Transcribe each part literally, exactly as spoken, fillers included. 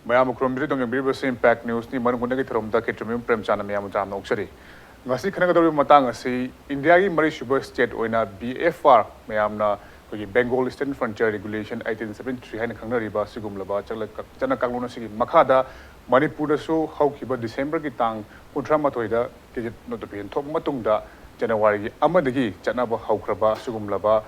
ꯃꯌꯥꯝꯕꯨ ꯈꯨꯔꯨꯝꯕꯤꯔꯤ, ꯑꯗꯨꯝ ꯌꯦꯡꯕꯤꯔꯤꯕꯁꯤ ꯏꯝꯄꯦꯛ ꯅ꯭ꯌꯨꯁꯅꯤ꯫ ꯃꯅꯨꯡ ꯍꯨꯠꯅꯒꯤ ꯊꯧꯔꯝꯗ ꯈꯦꯇ꯭ꯔꯤꯃꯌꯨꯝ ꯄ꯭ꯔꯦꯝꯆꯥꯟꯅ ꯃꯌꯥꯝꯕꯨ ꯇꯔꯥꯝꯅ ꯑꯣꯛꯆꯔꯤ꯫ ꯉꯁꯤ ꯈꯟꯅꯒꯗꯧꯔꯤꯕ ꯃꯇꯥꯡ ꯑꯁꯤ ꯏꯟꯗꯤꯌꯥꯒꯤ ꯃꯔꯤꯁꯨꯕ ꯁ꯭ꯇꯦꯠ ꯑꯣꯏꯅ ꯕꯤ ꯑꯦꯐ ꯑꯥꯔ, ꯃꯌꯥꯝꯅ ꯑꯩꯈꯣꯏꯒꯤ Bengal eastern Frontier regulation eighteen seventy three ꯍꯥꯏꯅ ꯈꯪꯅꯔꯤꯕ ꯑꯁꯤꯒꯨꯝꯂꯕ ꯆꯠꯅ ꯆꯠꯅ ꯀꯥꯡꯂꯣꯟ ꯑꯁꯤꯒꯤ ꯃꯈꯥꯗ ꯃꯅꯤꯄꯨꯔꯗꯁꯨ ꯍꯧꯈꯤꯕ ꯗꯤꯁꯦꯝꯕꯔꯒꯤ ꯇꯥꯡ ꯀꯨꯟꯊ꯭ꯔꯥ ꯃꯥꯊꯣꯏꯗ ꯒꯦꯖꯦꯠ ꯅꯣꯇꯤꯐꯤꯀꯦꯁꯟ ꯊꯣꯛꯄ ꯃꯇꯨꯡꯗ ꯖꯅꯋꯥꯔꯤꯒꯤ ꯑꯃꯗꯒꯤ ꯆꯠꯅꯕ ꯍꯧꯈ꯭ꯔꯕ ꯑꯁꯤꯒꯨꯝꯂꯕ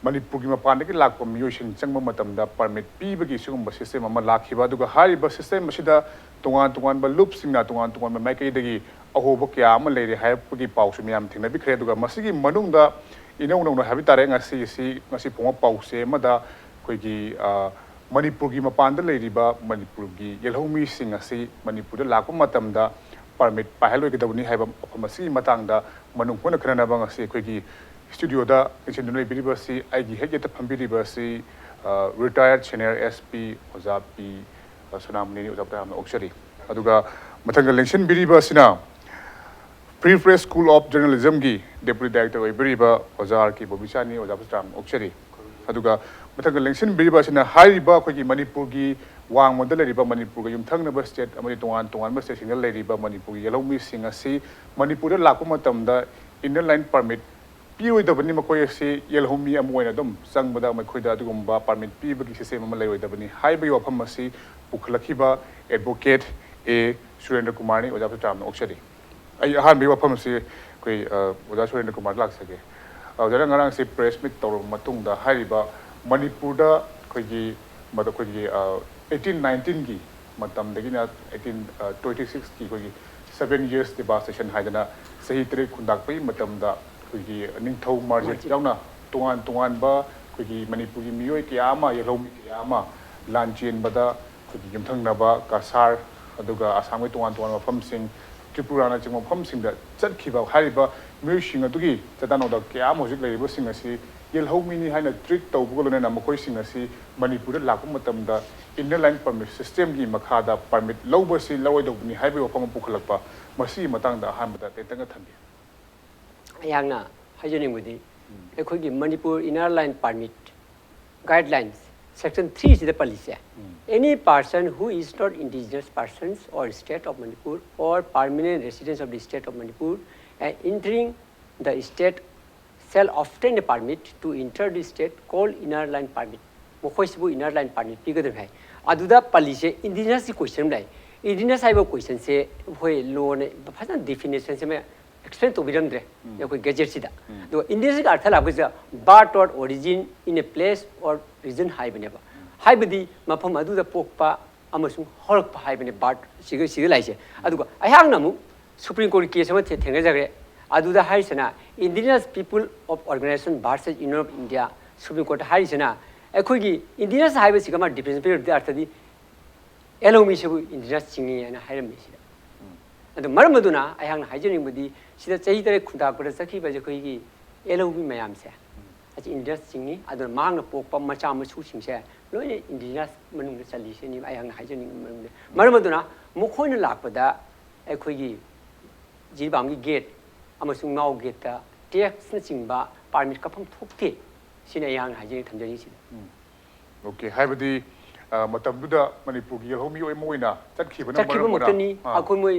ꯃꯅꯤꯄꯨꯔꯒꯤ ꯃꯄꯥꯟꯗꯒꯤ ꯂꯥꯛꯄ ꯃꯤꯑꯣꯏꯁꯤꯡ ꯆꯪꯕ ꯃꯇꯝꯗ ꯄꯔꯃꯤꯠ ꯄꯤꯕꯒꯤ ꯁꯤꯒꯨꯝꯕ ꯁꯤꯁꯇꯦꯝ ꯑꯃ ꯂꯥꯛꯈꯤꯕ꯫ ꯑꯗꯨꯒ ꯍꯥꯏꯔꯤꯕ ꯁꯤꯁꯇꯦꯝ ꯑꯁꯤꯗ ꯇꯣꯉꯥꯟ ꯇꯣꯉꯥꯟꯕ ꯂꯨꯞꯁꯤꯡꯅ ꯇꯣꯉꯥꯟ ꯇꯣꯉꯥꯟꯕ ꯃꯥꯏꯀꯩꯗꯒꯤ ꯑꯍꯣꯕ ꯀꯌꯥ ꯑꯃ ꯂꯩꯔꯦ ꯍꯥꯏꯕꯒꯤ ꯄꯥꯎꯁꯨ ꯃꯌꯥꯝ ꯊꯦꯡꯅꯕꯤꯈ꯭ꯔꯦ꯫ ꯑꯗꯨꯒ ꯃꯁꯤꯒꯤ ꯃꯅꯨꯡꯗ ꯏꯅꯧ ꯅꯧꯅ ꯍꯥꯏꯕ ꯇꯥꯔꯦ, ꯉꯁꯤ ꯑꯁꯤ, ꯉꯁꯤ ꯐꯣꯡꯕ ꯄꯥꯎꯆꯦ ꯑꯃꯗ ꯑꯩꯈꯣꯏꯒꯤ, ꯑ, ꯃꯅꯤꯄꯨꯔꯒꯤ ꯃꯄꯥꯟꯗ ꯂꯩꯔꯤꯕ ꯃꯅꯤꯄꯨꯔꯒꯤ ꯌꯦꯜꯍꯧꯃꯤꯁꯤꯡ ꯑꯁꯤ ꯃꯅꯤꯄꯨꯔꯗ ꯂꯥꯛꯄ ꯃꯇꯝꯗ ꯄꯔꯃꯤꯠ ꯄꯥꯏꯍꯜꯂꯣꯏꯒꯗꯕꯅꯤ ꯍꯥꯏꯕ ꯋꯥꯐꯝ ꯑꯁꯤꯒꯤ ꯃꯇꯥꯡꯗ ꯃꯅꯨꯡ ꯍꯨꯠꯅ ꯈꯟꯅꯅꯕ ꯉꯁꯤ ꯑꯩꯈꯣꯏꯒꯤ ꯁ꯭ꯇꯨꯗꯤꯑꯣꯗ ꯂꯦꯡꯁꯤꯟꯗꯨꯅ ꯂꯩꯕꯤꯔꯤꯕ ꯑꯁꯤ, ꯑꯩꯒꯤ ꯍꯦꯛ ꯌꯦꯠꯇ ꯐꯝꯕꯤꯔꯤꯕ ꯑꯁꯤ, ꯑ, ꯔꯤꯇꯥꯌꯔꯗ ꯁꯦꯅꯤꯌꯔ ꯑꯦꯁ ꯄꯤ ꯑꯣꯖꯥ ꯄꯤ ꯁꯣꯅꯥꯃꯅꯤꯅꯤ꯫ ꯑꯣꯖꯥꯕꯨ ꯇꯔꯥꯝꯅ ꯑꯣꯛꯆꯔꯤ꯫ ꯑꯗꯨꯒ ꯃꯊꯪꯗ ꯂꯦꯡꯁꯤꯟꯕꯤꯔꯤꯕ ꯑꯁꯤꯅ Free Press School of Journalismꯒꯤ ꯗꯦꯄꯨꯇꯤ ꯗꯥꯏꯔꯦꯛꯇꯔ ꯑꯣꯏꯕꯤꯔꯤꯕ ꯑꯣꯖꯥ ꯑꯥꯔ ꯀꯦ ꯕꯣꯕꯤꯆꯥꯅꯤ꯫ ꯑꯣꯖꯥꯕꯨ ꯇꯔꯥꯝꯅ ꯑꯣꯛꯆꯔꯤ꯫ ꯑꯗꯨꯒ ꯃꯊꯪꯗ ꯂꯦꯡꯁꯤꯟꯕꯤꯔꯤꯕ ꯑꯁꯤꯅ ꯍꯥꯏꯔꯤꯕ ꯑꯩꯈꯣꯏꯒꯤ ꯃꯅꯤꯄꯨꯔꯒꯤ ꯋꯥꯡꯃꯗ ꯂꯩꯔꯤꯕ, ꯃꯅꯤꯄꯨꯔꯒ ꯌꯨꯝꯊꯪꯅꯕ ꯁ꯭ꯇꯦꯠ ꯑꯃꯗꯤ ꯇꯣꯉꯥꯟ ꯇꯣꯉꯥꯟꯕ ꯁ꯭ꯇꯦꯠꯁꯤꯡꯗ ꯂꯩꯔꯤꯕ ꯃꯅꯤꯄꯨꯔꯒꯤ ꯌꯦꯜꯍꯧꯃꯤꯁꯤꯡ ꯑꯁꯤ ꯃꯅꯤꯄꯨꯔꯗ ꯂꯥꯛꯄ ꯃꯇꯝꯗ ꯏꯟꯅꯔ ꯂꯥꯏꯟ ꯄꯔꯃꯤꯠ ꯄꯤꯔꯣꯏꯗꯕꯅꯤ꯫ ꯃꯈꯣꯏ ꯑꯁꯤ ꯌꯦꯜꯍꯧꯃꯤ ꯑꯃ ꯑꯣꯏꯅ ꯑꯗꯨꯝ ꯆꯪꯕꯗ ꯃꯈꯣꯏꯗ ꯑꯗꯨꯒꯨꯝꯕ ꯄꯔꯃꯤꯠ ꯄꯤꯕꯒꯤ ꯁꯤꯁꯇꯦꯝ ꯑꯃ ꯂꯩꯔꯣꯏꯗꯕꯅꯤ ꯍꯥꯏꯕꯒꯤ ꯋꯥꯐꯝ ꯑꯁꯤ ꯄꯨꯈꯠꯂꯛꯈꯤꯕ ꯑꯦꯗꯚꯣꯀꯦꯠ ꯑꯦ ꯁꯨꯔꯦꯟꯗ꯭ꯔ ꯀꯨꯃꯥꯔꯅꯤ꯫ ꯑꯣꯖꯥꯕꯨ ꯇꯔꯥꯝꯅ ꯑꯣꯛꯆꯔꯤ꯫ ꯑꯩ ꯑꯍꯥꯟꯕꯒꯤ ꯋꯥꯐꯝ ꯑꯁꯤ ꯑꯩꯈꯣꯏ, ꯑ, ꯑꯣꯖꯥ ꯁꯨꯔꯦꯟꯗ꯭ꯔ ꯀꯨꯃꯥꯔꯗ ꯂꯥꯛꯆꯒꯦ꯫ ꯑ, ꯑꯣꯖꯥꯅ ꯉꯔꯥꯡꯁꯦ ꯄ꯭ꯔꯦꯁ ꯃꯤꯠ ꯇꯧꯔꯕ ꯃꯇꯨꯡꯗ ꯍꯥꯏꯔꯤꯕ ꯃꯅꯤꯄꯨꯔꯗ ꯑꯩꯈꯣꯏꯒꯤ, ꯃꯗꯨ ꯑꯩꯈꯣꯏꯒꯤ, ꯑ, ꯑꯩꯠꯇꯤꯟ ꯅꯥꯏꯟꯇꯤꯟꯒꯤ ꯃꯇꯝꯗꯒꯤꯅ ꯑꯩꯠꯇꯤꯟ, ꯑ, ꯇ꯭ꯋꯦꯟꯇꯤ ꯁꯤꯛꯁꯀꯤ ꯑꯩꯈꯣꯏꯒꯤ seven years devastation ꯍꯥꯏꯗꯅ ꯆꯍꯤ ꯇꯔꯦꯠ ꯈꯨꯟꯗꯥꯛꯄꯒꯤ ꯃꯇꯝꯗ ꯑꯩꯈꯣꯏꯒꯤ ꯅꯤꯡꯊꯧ ꯃꯥꯔꯖꯦꯠ ꯃꯥꯔꯖꯦꯠ꯫ ꯌꯥꯎꯅ ꯇꯣꯉꯥꯟ ꯇꯣꯉꯥꯟꯕ ꯑꯩꯈꯣꯏꯒꯤ ꯃꯅꯤꯄꯨꯔꯒꯤ ꯃꯤꯑꯣꯏ ꯀꯌꯥ ꯑꯃ, ꯌꯦꯜꯍꯧꯃꯤ ꯀꯌꯥ ꯑꯃ ꯂꯥꯟ ꯆꯦꯟꯕꯗ ꯑꯩꯈꯣꯏꯒꯤ ꯌꯨꯝꯊꯪꯅꯕ ꯀꯁꯥꯔ, ꯑꯗꯨꯒ ꯑꯁꯥꯝꯒꯤ ꯇꯣꯉꯥꯟ ꯇꯣꯉꯥꯟꯕ ꯃꯐꯝꯁꯤꯡ, ꯇ꯭ꯔꯤꯄꯨꯔꯥꯅꯆꯤꯡꯕ ꯃꯐꯝꯁꯤꯡꯗ ꯆꯠꯈꯤꯕ꯫ ꯍꯥꯏꯔꯤꯕ ꯃꯤꯑꯣꯏꯁꯤꯡ ꯑꯗꯨꯒꯤ ꯆꯠꯇꯥ ꯅꯧꯗꯥ ꯀꯌꯥ ꯑꯃ ꯍꯧꯖꯤꯛ ꯂꯩꯔꯤꯕꯁꯤꯡ ꯑꯁꯤ ꯌꯦꯜꯍꯧꯃꯤꯅꯤ ꯍꯥꯏꯅ ꯇ꯭ꯔꯤꯠ ꯇꯧꯕꯒ ꯂꯣꯏꯅꯅ ꯃꯈꯣꯏꯁꯤꯡ ꯑꯁꯤ ꯃꯅꯤꯄꯨꯔꯗ ꯂꯥꯛꯄ ꯃꯇꯝꯗ ꯏꯟꯅꯔ ꯂꯥꯏꯟ ꯄꯔꯃꯤꯠ ꯁꯤꯁꯇꯦꯝꯒꯤ ꯃꯈꯥꯗ ꯄꯔꯃꯤꯠ ꯂꯧꯕꯁꯤ ꯂꯧꯔꯣꯏꯗꯧꯕꯅꯤ ꯍꯥꯏꯕꯒꯤ ꯋꯥꯐꯝ ꯑꯃ ꯄꯨꯈꯠꯂꯛꯄ꯫ ꯃꯁꯤꯒꯤ ꯃꯇꯥꯡꯗ ꯑꯍꯥꯟꯕꯗ ꯇꯦꯟꯇꯛꯅ ꯊꯝꯕꯤꯌꯨ꯫ ꯑꯩꯍꯥꯛꯅ ꯍꯥꯏꯖꯅꯤꯡꯕꯗꯤ, ꯑꯩꯈꯣꯏꯒꯤ Manipur inner line permit guidelines Section three ꯁꯤꯗ ꯄꯜꯂꯤꯁꯦ, any person who is not indigenous persons or state of Manipur or permanent residents of the state of Manipur and entering the state shall obtain a permit to enter the state called inner line permit. ꯃꯈꯣꯏꯁꯤꯕꯨ inner line permit ꯄꯤꯒꯗꯕꯅꯤ ꯍꯥꯏ꯫ ꯑꯗꯨꯗ ꯄꯜꯂꯤꯁꯦ indigenous ꯀꯤ question ꯂꯩ꯫ Indigenous ꯍꯥꯏꯕ question ꯁꯦ ꯑꯩꯈꯣꯏ ꯂꯣꯅ ꯐꯖꯅ definition ꯁꯦ explain ꯇꯧꯕꯤꯔꯝꯗ꯭ꯔꯦ ꯑꯩꯈꯣꯏ ꯒꯦꯖꯦꯠꯁꯤꯗ꯫ ꯑꯗꯨꯒ indigenous ꯀꯤ ꯑꯔꯊ ꯂꯥꯛꯄꯁꯤꯗ birth or origin in a place or region ꯍꯥꯏꯕꯅꯦꯕ꯫ ꯍꯥꯏꯕꯗꯤ ꯃꯐꯝ ꯑꯗꯨꯗ ꯄꯣꯛꯄ ꯑꯃꯁꯨꯡ ꯍꯧꯔꯛꯄ ꯍꯥꯏꯕꯅꯦ birth ꯁꯤꯒ ꯁꯤꯒ ꯂꯥꯛꯏꯁꯦ꯫ ꯑꯗꯨꯒ ꯑꯩꯍꯥꯛꯅ ꯑꯃꯨꯛ Supreme Court ꯀꯤ case ꯑꯃ ꯊꯦ- ꯊꯦꯡꯅꯖꯈ꯭ꯔꯦ꯫ ꯑꯗꯨꯗ ꯍꯥꯏꯔꯤꯁꯤꯅ Indigenous People of Organization versus Union of India, Supreme Court ꯍꯥꯏꯔꯤꯁꯤꯅ ꯑꯩꯈꯣꯏꯒꯤ indigenous ꯍꯥꯏꯕꯁꯤꯒ ꯃꯥ definition ꯄꯤꯔꯕꯗꯤ ꯑꯔꯊꯗꯤ ꯌꯦꯜꯍꯧꯃꯤꯁꯤꯕꯨ indigenous ꯆꯤꯡꯉꯤ ꯍꯥꯏꯅ ꯍꯥꯏꯔꯝꯃꯤ ꯁꯤꯗ꯫ ꯑꯗꯨ ꯃꯔꯝ ꯑꯗꯨꯅ ꯑꯩꯍꯥꯛꯅ ꯍꯥꯏꯖꯅꯤꯡꯕꯗꯤ ꯁꯤꯗ ꯆꯍꯤ ꯇꯔꯦꯠ ꯈꯨꯟꯇꯥꯛꯄꯗ ꯆꯠꯈꯤꯕ ꯑꯩꯈꯣꯏꯒꯤ ꯌꯦꯜꯍꯧꯃꯤ ꯃꯌꯥꯝꯁꯦ ꯑꯁꯤ indigenous ꯆꯤꯡꯉꯤ꯫ ꯑꯗꯨꯅ ꯃꯍꯥꯛꯅ ꯄꯣꯛꯄ ꯃꯆꯥ ꯃꯁꯨꯁꯤꯡꯁꯦ ꯂꯣꯏꯅ indigenous ꯃꯅꯨꯡꯗ ꯆꯜꯂꯤ ꯁꯤꯅꯤ ꯑꯩꯍꯥꯛꯅ ꯍꯥꯏꯖꯅꯤꯡꯕ ꯃꯔꯝꯗꯤ꯫ ꯃꯔꯝ ꯑꯗꯨꯅ ꯃꯈꯣꯏꯅ ꯂꯥꯛꯄꯗ ꯑꯩꯈꯣꯏꯒꯤ ꯖꯤꯔꯤꯕꯥꯝꯒꯤ gate ꯑꯃꯁꯨꯡ ꯅꯥꯎ gate ꯇ tax ꯅꯆꯤꯡꯕ permit ꯀꯛꯐꯝ ꯊꯣꯛꯇꯦ꯫ ꯁꯤꯅꯤ ꯑꯩꯍꯥꯛꯅ ꯍꯥꯏꯖꯅꯤꯡ ꯊꯝꯖꯅꯤꯡꯉꯤꯁꯤꯗꯤ꯫ ꯑꯣꯀꯦ꯫ ꯍꯥꯏꯕꯗꯤ ꯑ, ꯃꯇꯝꯗꯨꯗ ꯃꯅꯤꯄꯨꯔꯒꯤ ꯌꯦꯜꯍꯧꯃꯤ ꯑꯃ ꯑꯣꯏꯅ ꯆꯠꯈꯤꯕꯅ ꯆꯠꯈꯤꯕ ꯃꯔꯝ ꯑꯣꯏꯅ ꯃꯛꯇꯅꯤ꯫ ꯑ, ꯑꯩꯈꯣꯏ ꯃꯣꯏ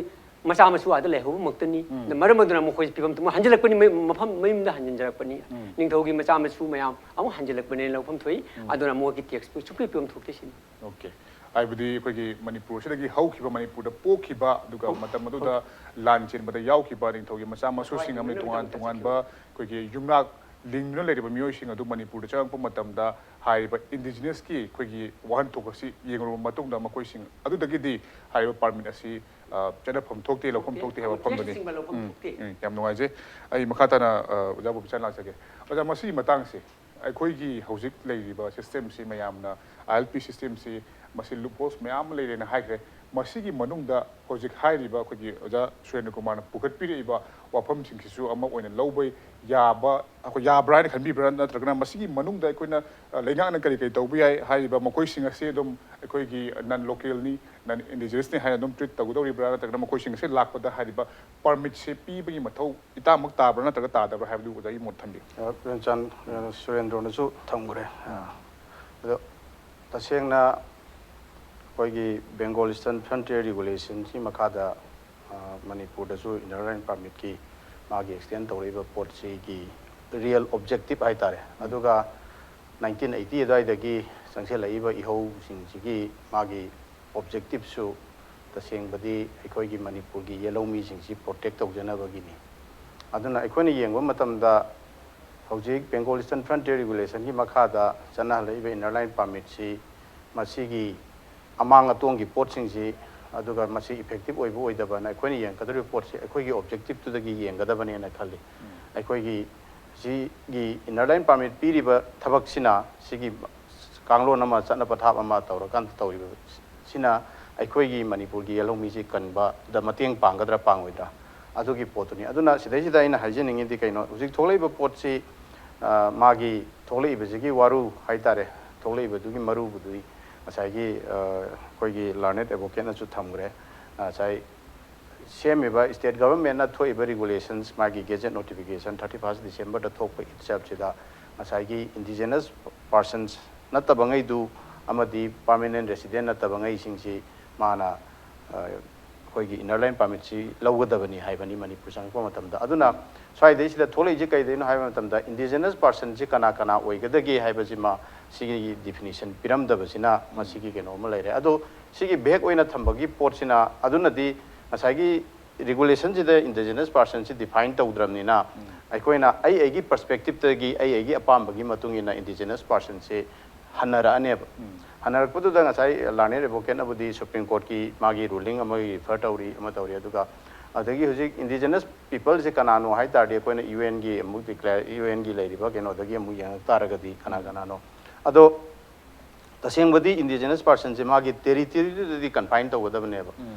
ꯃꯆꯥ ꯃꯁꯨ ꯑꯥꯗ ꯂꯩꯍꯧꯕ ꯃꯛꯇꯅꯤ꯫ ꯑꯗꯨꯅ ꯃꯔꯝ ꯑꯗꯨꯅ ꯃꯈꯣꯏꯁꯦ ꯐꯤꯕꯝ ꯃꯣꯏ ꯍꯟꯖꯤꯜꯂꯛꯄꯅꯤ, ꯃꯣꯏ ꯃꯐꯝ ꯃꯌꯨꯝꯗ ꯍꯟꯖꯤꯟꯖꯔꯛꯄꯅꯤ꯫ ꯅꯤꯡꯊꯧꯒꯤ ꯃꯆꯥ ꯃꯁꯨ ꯃꯌꯥꯝ ꯑꯃꯨꯛ ꯍꯟꯖꯤꯜꯂꯛꯄꯅꯦꯅ ꯂꯧꯐꯝ ꯊꯣꯛꯏ꯫ ꯑꯗꯨꯅ ꯃꯣꯏꯒꯤ tax ꯁꯨ ꯁꯨꯡꯄꯤ ꯄꯤꯐꯝ ꯊꯣꯛꯇꯦ ꯁꯤꯅꯤ꯫ ꯑꯣꯀꯦ꯫ ꯍꯥꯏꯕꯗꯤ ꯑꯩꯈꯣꯏꯒꯤ ꯃꯅꯤꯄꯨꯔꯁꯤꯗꯒꯤ ꯍꯧꯈꯤꯕ, ꯃꯅꯤꯄꯨꯔꯗ ꯄꯣꯛꯈꯤꯕ, ꯑꯗꯨꯒ ꯃꯇꯝ ꯑꯗꯨꯗ ꯂꯥꯟ ꯆꯦꯟꯕꯗ ꯌꯥꯎꯈꯤꯕ ꯅꯤꯡꯊꯧꯒꯤ ꯃꯆꯥ ꯃꯁꯨꯁꯤꯡ ꯑꯃꯗꯤ ꯇꯣꯉꯥꯟ ꯇꯣꯉꯥꯟꯕ ꯑꯩꯈꯣꯏꯒꯤ ꯌꯨꯝꯅꯥꯛ ꯂꯤꯡꯗꯨꯅ ꯂꯩꯔꯤꯕ ꯃꯤꯑꯣꯏꯁꯤꯡ ꯑꯗꯨ ꯃꯅꯤꯄꯨꯔꯗ ꯆꯪꯉꯛꯄ ꯃꯇꯝꯗ ꯍꯥꯏꯔꯤꯕ indigenous ꯀꯤ ꯑꯩꯈꯣꯏꯒꯤ ꯋꯥꯍꯟꯊꯣꯛ ꯑꯁꯤ ꯌꯦꯡꯂꯨꯔꯕ ꯃꯇꯨꯡꯗ ꯃꯈꯣꯏꯁꯤꯡ ꯑꯗꯨꯗꯒꯤꯗꯤ ꯍꯥꯏꯔꯤꯕ permit ꯑꯁꯤ, ꯑ, ꯆꯠꯅꯐꯝ ꯊꯣꯛꯇꯦ, ꯂꯧꯐꯝ ꯊꯣꯛꯇꯦ ꯍꯥꯏꯕ ꯋꯥꯐꯝꯗꯨꯅꯤ꯫ ꯆꯤꯡꯕ ꯂꯧꯐꯝ ꯎꯝ, ꯊꯣꯛꯇꯦ꯫ ꯎꯝ, ꯌꯥꯝ ꯅꯨꯡꯉꯥꯏꯖꯩ꯫ ꯑꯩ ꯃꯈꯥ ꯇꯥꯅ, ꯑ, ꯑꯣꯖꯥ ꯕꯣꯕꯤꯆꯥꯟ ꯂꯥꯛꯆꯒꯦ꯫ ꯑꯣꯖꯥ, ꯃꯁꯤꯒꯤ ꯃꯇꯥꯡꯁꯦ ꯑꯩꯈꯣꯏꯒꯤ ꯍꯧꯖꯤꯛ ꯂꯩꯔꯤꯕ system ꯁꯤ ꯃꯌꯥꯝꯅ, ILP system ꯁꯤ, ꯃꯁꯤ loopholes ꯃꯌꯥꯝ ꯑꯃ ꯂꯩꯔꯦꯅ ꯍꯥꯏꯈ꯭ꯔꯦ꯫ ꯃꯁꯤꯒꯤ ꯃꯅꯨꯡꯗ ꯍꯧꯖꯤꯛ ꯍꯥꯏꯔꯤꯕ ꯑꯩꯈꯣꯏꯒꯤ ꯑꯣꯖꯥ ꯁꯨꯔꯦꯟꯗ꯭ꯔ ꯀꯨꯃꯥꯔꯅ ꯄꯨꯈꯠꯄꯤꯔꯛꯏꯕ ꯋꯥꯐꯝꯁꯤꯡꯁꯤꯁꯨ ꯑꯃ ꯑꯣꯏꯅ ꯂꯧꯕ ꯌꯥꯕ, ꯑꯩꯈꯣꯏ ꯌꯥꯕ꯭ꯔꯥ ꯍꯥꯏꯅ ꯈꯟꯕꯤꯕ꯭ꯔꯥ? ꯅꯠꯇ꯭ꯔꯒꯅ ꯃꯁꯤꯒꯤ ꯃꯅꯨꯡꯗ ꯑꯩꯈꯣꯏꯅ, ꯑ, ꯂꯩꯉꯥꯛꯅ ꯀꯔꯤ ꯀꯔꯤ ꯇꯧꯕ ꯌꯥꯏ ꯍꯥꯏꯔꯤꯕ ꯃꯈꯣꯏꯁꯤꯡ ꯑꯁꯤ ꯑꯗꯨꯝ ꯑꯩꯈꯣꯏꯒꯤ non local ꯅꯤ, non indigenous ꯅꯤ ꯍꯥꯏꯅ ꯑꯗꯨꯝ treat ꯇꯧꯒꯗꯧꯔꯤꯕ꯭ꯔꯥ? ꯅꯠꯇ꯭ꯔꯒꯅ ꯃꯈꯣꯏꯁꯤꯡ ꯑꯁꯤ ꯂꯥꯛꯄꯗ ꯍꯥꯏꯔꯤꯕ permit ꯁꯦ ꯄꯤꯕꯒꯤ ꯃꯊꯧ ꯏꯇꯥꯃꯛ ꯇꯥꯕ꯭ꯔꯥ ꯅꯠꯇ꯭ꯔꯒ ꯇꯥꯗꯕ꯭ꯔꯥ ꯍꯥꯏꯕꯗꯨ ꯑꯣꯖꯥꯒꯤ ꯃꯣꯠ ꯊꯝꯕꯤꯌꯨ꯫ ꯑ, ꯄ꯭ꯔꯦꯝꯆꯥꯟ, ꯑ, ꯁꯨꯔꯦꯟꯗ꯭ꯔꯣꯅꯁꯨ ꯊꯝꯈ꯭ꯔꯦ꯫ ꯑ, ꯑꯗꯣ ꯇꯁꯦꯡꯅ ꯑꯩꯈꯣꯏꯒꯤ Bengal Eastern Frontier Regulationꯁꯤ ꯃꯈꯥꯗ, ꯑ, ꯃꯅꯤꯄꯨꯔꯗꯁꯨ Inner Line Permitꯀꯤ ꯃꯥꯒꯤ extend ꯇꯧꯔꯛꯏꯕ ꯄꯣꯠꯁꯤꯒꯤ real objective ꯍꯥꯏꯇꯥꯔꯦ, ꯑꯗꯨꯒ nineteen eighty ꯑꯗꯨꯋꯥꯏꯗꯒꯤ ꯆꯪꯁꯤꯜꯂꯛꯏꯕ ꯏꯍꯧꯁꯤꯡꯁꯤꯒꯤ ꯃꯥꯒꯤ objectiveꯁꯨ ꯇꯁꯦꯡꯕꯗꯤ ꯑꯩꯈꯣꯏꯒꯤ ꯃꯅꯤꯄꯨꯔꯒꯤ ꯌꯦꯜꯍꯧꯃꯤꯁꯤꯡꯁꯤ protect ꯇꯧꯖꯅꯕꯒꯤꯅꯤ꯫ ꯑꯗꯨꯅ ꯑꯩꯈꯣꯏꯅ ꯌꯦꯡꯕ ꯃꯇꯝꯗ ꯍꯧꯖꯤꯛ Bengal Eastern Frontier Regulationꯒꯤ ꯃꯈꯥꯗ ꯆꯠꯅꯍꯜꯂꯛꯏꯕ Inner Line Permitꯁꯤ ꯃꯁꯤꯒꯤ ꯑꯃꯥꯡ ꯑꯇꯣꯡꯒꯤ ꯄꯣꯠꯁꯤꯡꯁꯤ, ꯑꯗꯨꯒ ꯃꯁꯤ effective ꯑꯣꯏꯕ ꯑꯣꯏꯗꯕꯅ ꯑꯩꯈꯣꯏꯅ ꯌꯦꯡꯒꯗꯧꯔꯤꯕ ꯄꯣꯠꯁꯤ ꯑꯩꯈꯣꯏꯒꯤ objectiveꯇꯨꯗꯒꯤ ꯌꯦꯡꯒꯗꯕꯅꯦꯅ ꯈꯜꯂꯤ꯫ ꯑꯩꯈꯣꯏꯒꯤ ꯁꯤꯒꯤ Inner Line Permit ꯄꯤꯔꯤꯕ ꯊꯕꯛꯁꯤꯅ ꯁꯤꯒꯤ ꯀꯥꯡꯂꯣꯟ ꯑꯃ, ꯆꯠꯅ ꯄꯊꯥꯞ ꯑꯃ ꯇꯧꯔꯀꯥꯟꯗ ꯇꯧꯔꯤꯕ ꯁꯤꯅ ꯑꯩꯈꯣꯏꯒꯤ ꯃꯅꯤꯄꯨꯔꯒꯤ ꯌꯦꯜꯍꯧꯃꯤꯁꯤ ꯀꯟꯕꯗ ꯃꯇꯦꯡ ꯄꯥꯡꯒꯗ꯭ꯔꯥ ꯄꯥꯡꯉꯣꯏꯗ꯭ꯔꯥ ꯑꯗꯨꯒꯤ ꯄꯣꯠꯇꯨꯅꯤ꯫ ꯑꯗꯨꯅ ꯁꯤꯗꯩꯁꯤꯗ ꯑꯩꯅ ꯍꯥꯏꯖꯅꯤꯡꯉꯤꯗꯤ ꯀꯩꯅꯣ, ꯍꯧꯖꯤꯛ ꯊꯣꯛꯂꯛꯏꯕ ꯄꯣꯠꯁꯤ, ꯑ, ꯃꯥꯒꯤ ꯊꯣꯛꯂꯛꯏꯕꯁꯤꯒꯤ ꯋꯥꯔꯨ ꯍꯥꯏꯇꯥꯔꯦ, ꯊꯣꯛꯂꯛꯏꯕꯗꯨꯒꯤ ꯃꯔꯨꯕꯨꯗꯤ ꯉꯁꯥꯏꯒꯤ, ꯑ, ꯑꯩꯈꯣꯏꯒꯤ learned advocateꯅꯁꯨ ꯊꯝꯈ꯭ꯔꯦ꯫ ꯉꯁꯥꯏ ꯁꯦꯝꯃꯤꯕ state governmentꯅ ꯊꯣꯛꯏꯕ regulations, ꯃꯥꯒꯤ gazette notification thirty first Decemberꯗ ꯊꯣꯛꯄ itselfꯁꯤꯗ ꯉꯁꯥꯏꯒꯤ indigenous persons ꯅꯠꯇꯕꯉꯩꯗꯨ ꯑꯃꯗꯤ permanent resident ꯅꯠꯇꯕꯉꯩꯁꯤꯡꯁꯤ ꯃꯥꯅ, ꯑ, ꯑꯩꯈꯣꯏꯒꯤ Inner Line Permitꯁꯤ ꯂꯧꯒꯗꯕꯅꯤ ꯍꯥꯏꯕꯅꯤ ꯃꯅꯤꯄꯨꯔ ꯆꯪꯉꯛꯄ ꯃꯇꯝꯗ꯫ ꯑꯗꯨꯅ ꯁ꯭ꯋꯥꯏꯗꯩꯁꯤꯗ ꯊꯣꯛꯂꯛꯏꯁꯦ ꯀꯩꯗꯩꯅꯣ ꯍꯥꯏꯕ ꯃꯇꯝꯗ indigenous personꯁꯤ ꯀꯅꯥ ꯀꯅꯥ ꯑꯣꯏꯒꯗꯒꯦ ꯍꯥꯏꯕꯁꯤꯃ ꯁꯤꯒꯤ definition ꯄꯤꯔꯝꯗꯕꯁꯤꯅ ꯃꯁꯤꯒꯤ ꯀꯩꯅꯣ ꯑꯃ ꯂꯩꯔꯦ꯫ ꯑꯗꯣ ꯁꯤꯒꯤ vague ꯑꯣꯏꯅ ꯊꯝꯕꯒꯤ ꯄꯣꯠꯁꯤꯅ ꯑꯗꯨꯅꯗꯤ ꯉꯁꯥꯏꯒꯤ regulationꯁꯤꯗ indigenous personꯁꯤ define ꯇꯧꯗ꯭ꯔꯕꯅꯤꯅ ꯑꯩꯈꯣꯏꯅ ꯑꯩ ꯑꯩꯒꯤ perspectiveꯇꯒꯤ ꯑꯩ ꯑꯩꯒꯤ ꯑꯄꯥꯝꯕꯒꯤ ꯃꯇꯨꯡ ꯏꯟꯅ indigenous personꯁꯤ ꯍꯟꯅꯔꯛꯑꯅꯦꯕ꯫ ꯍꯟꯅꯔꯛꯄꯗꯨꯗ ꯉꯁꯥꯏ learned advocateꯅꯕꯨꯗꯤ Supreme Courtꯀꯤ ꯃꯥꯒꯤ ruling ꯑꯃꯒꯤ refer ꯇꯧꯔꯤ, ꯑꯃ ꯇꯧꯔꯤ, ꯑꯗꯨꯒ ꯑꯗꯒꯤ ꯍꯧꯖꯤꯛ indigenous peopleꯁꯦ ꯀꯅꯥꯅꯣ ꯍꯥꯏ ꯇꯥꯔꯗꯤ ꯑꯩꯈꯣꯏꯅ UNꯒꯤ ꯑꯃꯨꯛ declare, UNꯒꯤ ꯂꯩꯔꯤꯕ ꯀꯩꯅꯣꯗꯒꯤ ꯑꯃꯨꯛ ꯌꯦꯡꯉꯛ ꯇꯥꯔꯒꯗꯤ ꯀꯅꯥ ꯀꯅꯥꯅꯣ꯫ ꯑꯗꯣ ꯇꯁꯦꯡꯕꯗꯤ indigenous personꯁꯦ ꯃꯥꯒꯤ territoryꯗꯨꯗꯗꯤ confine ꯇꯧꯒꯗꯕꯅꯦꯕ꯫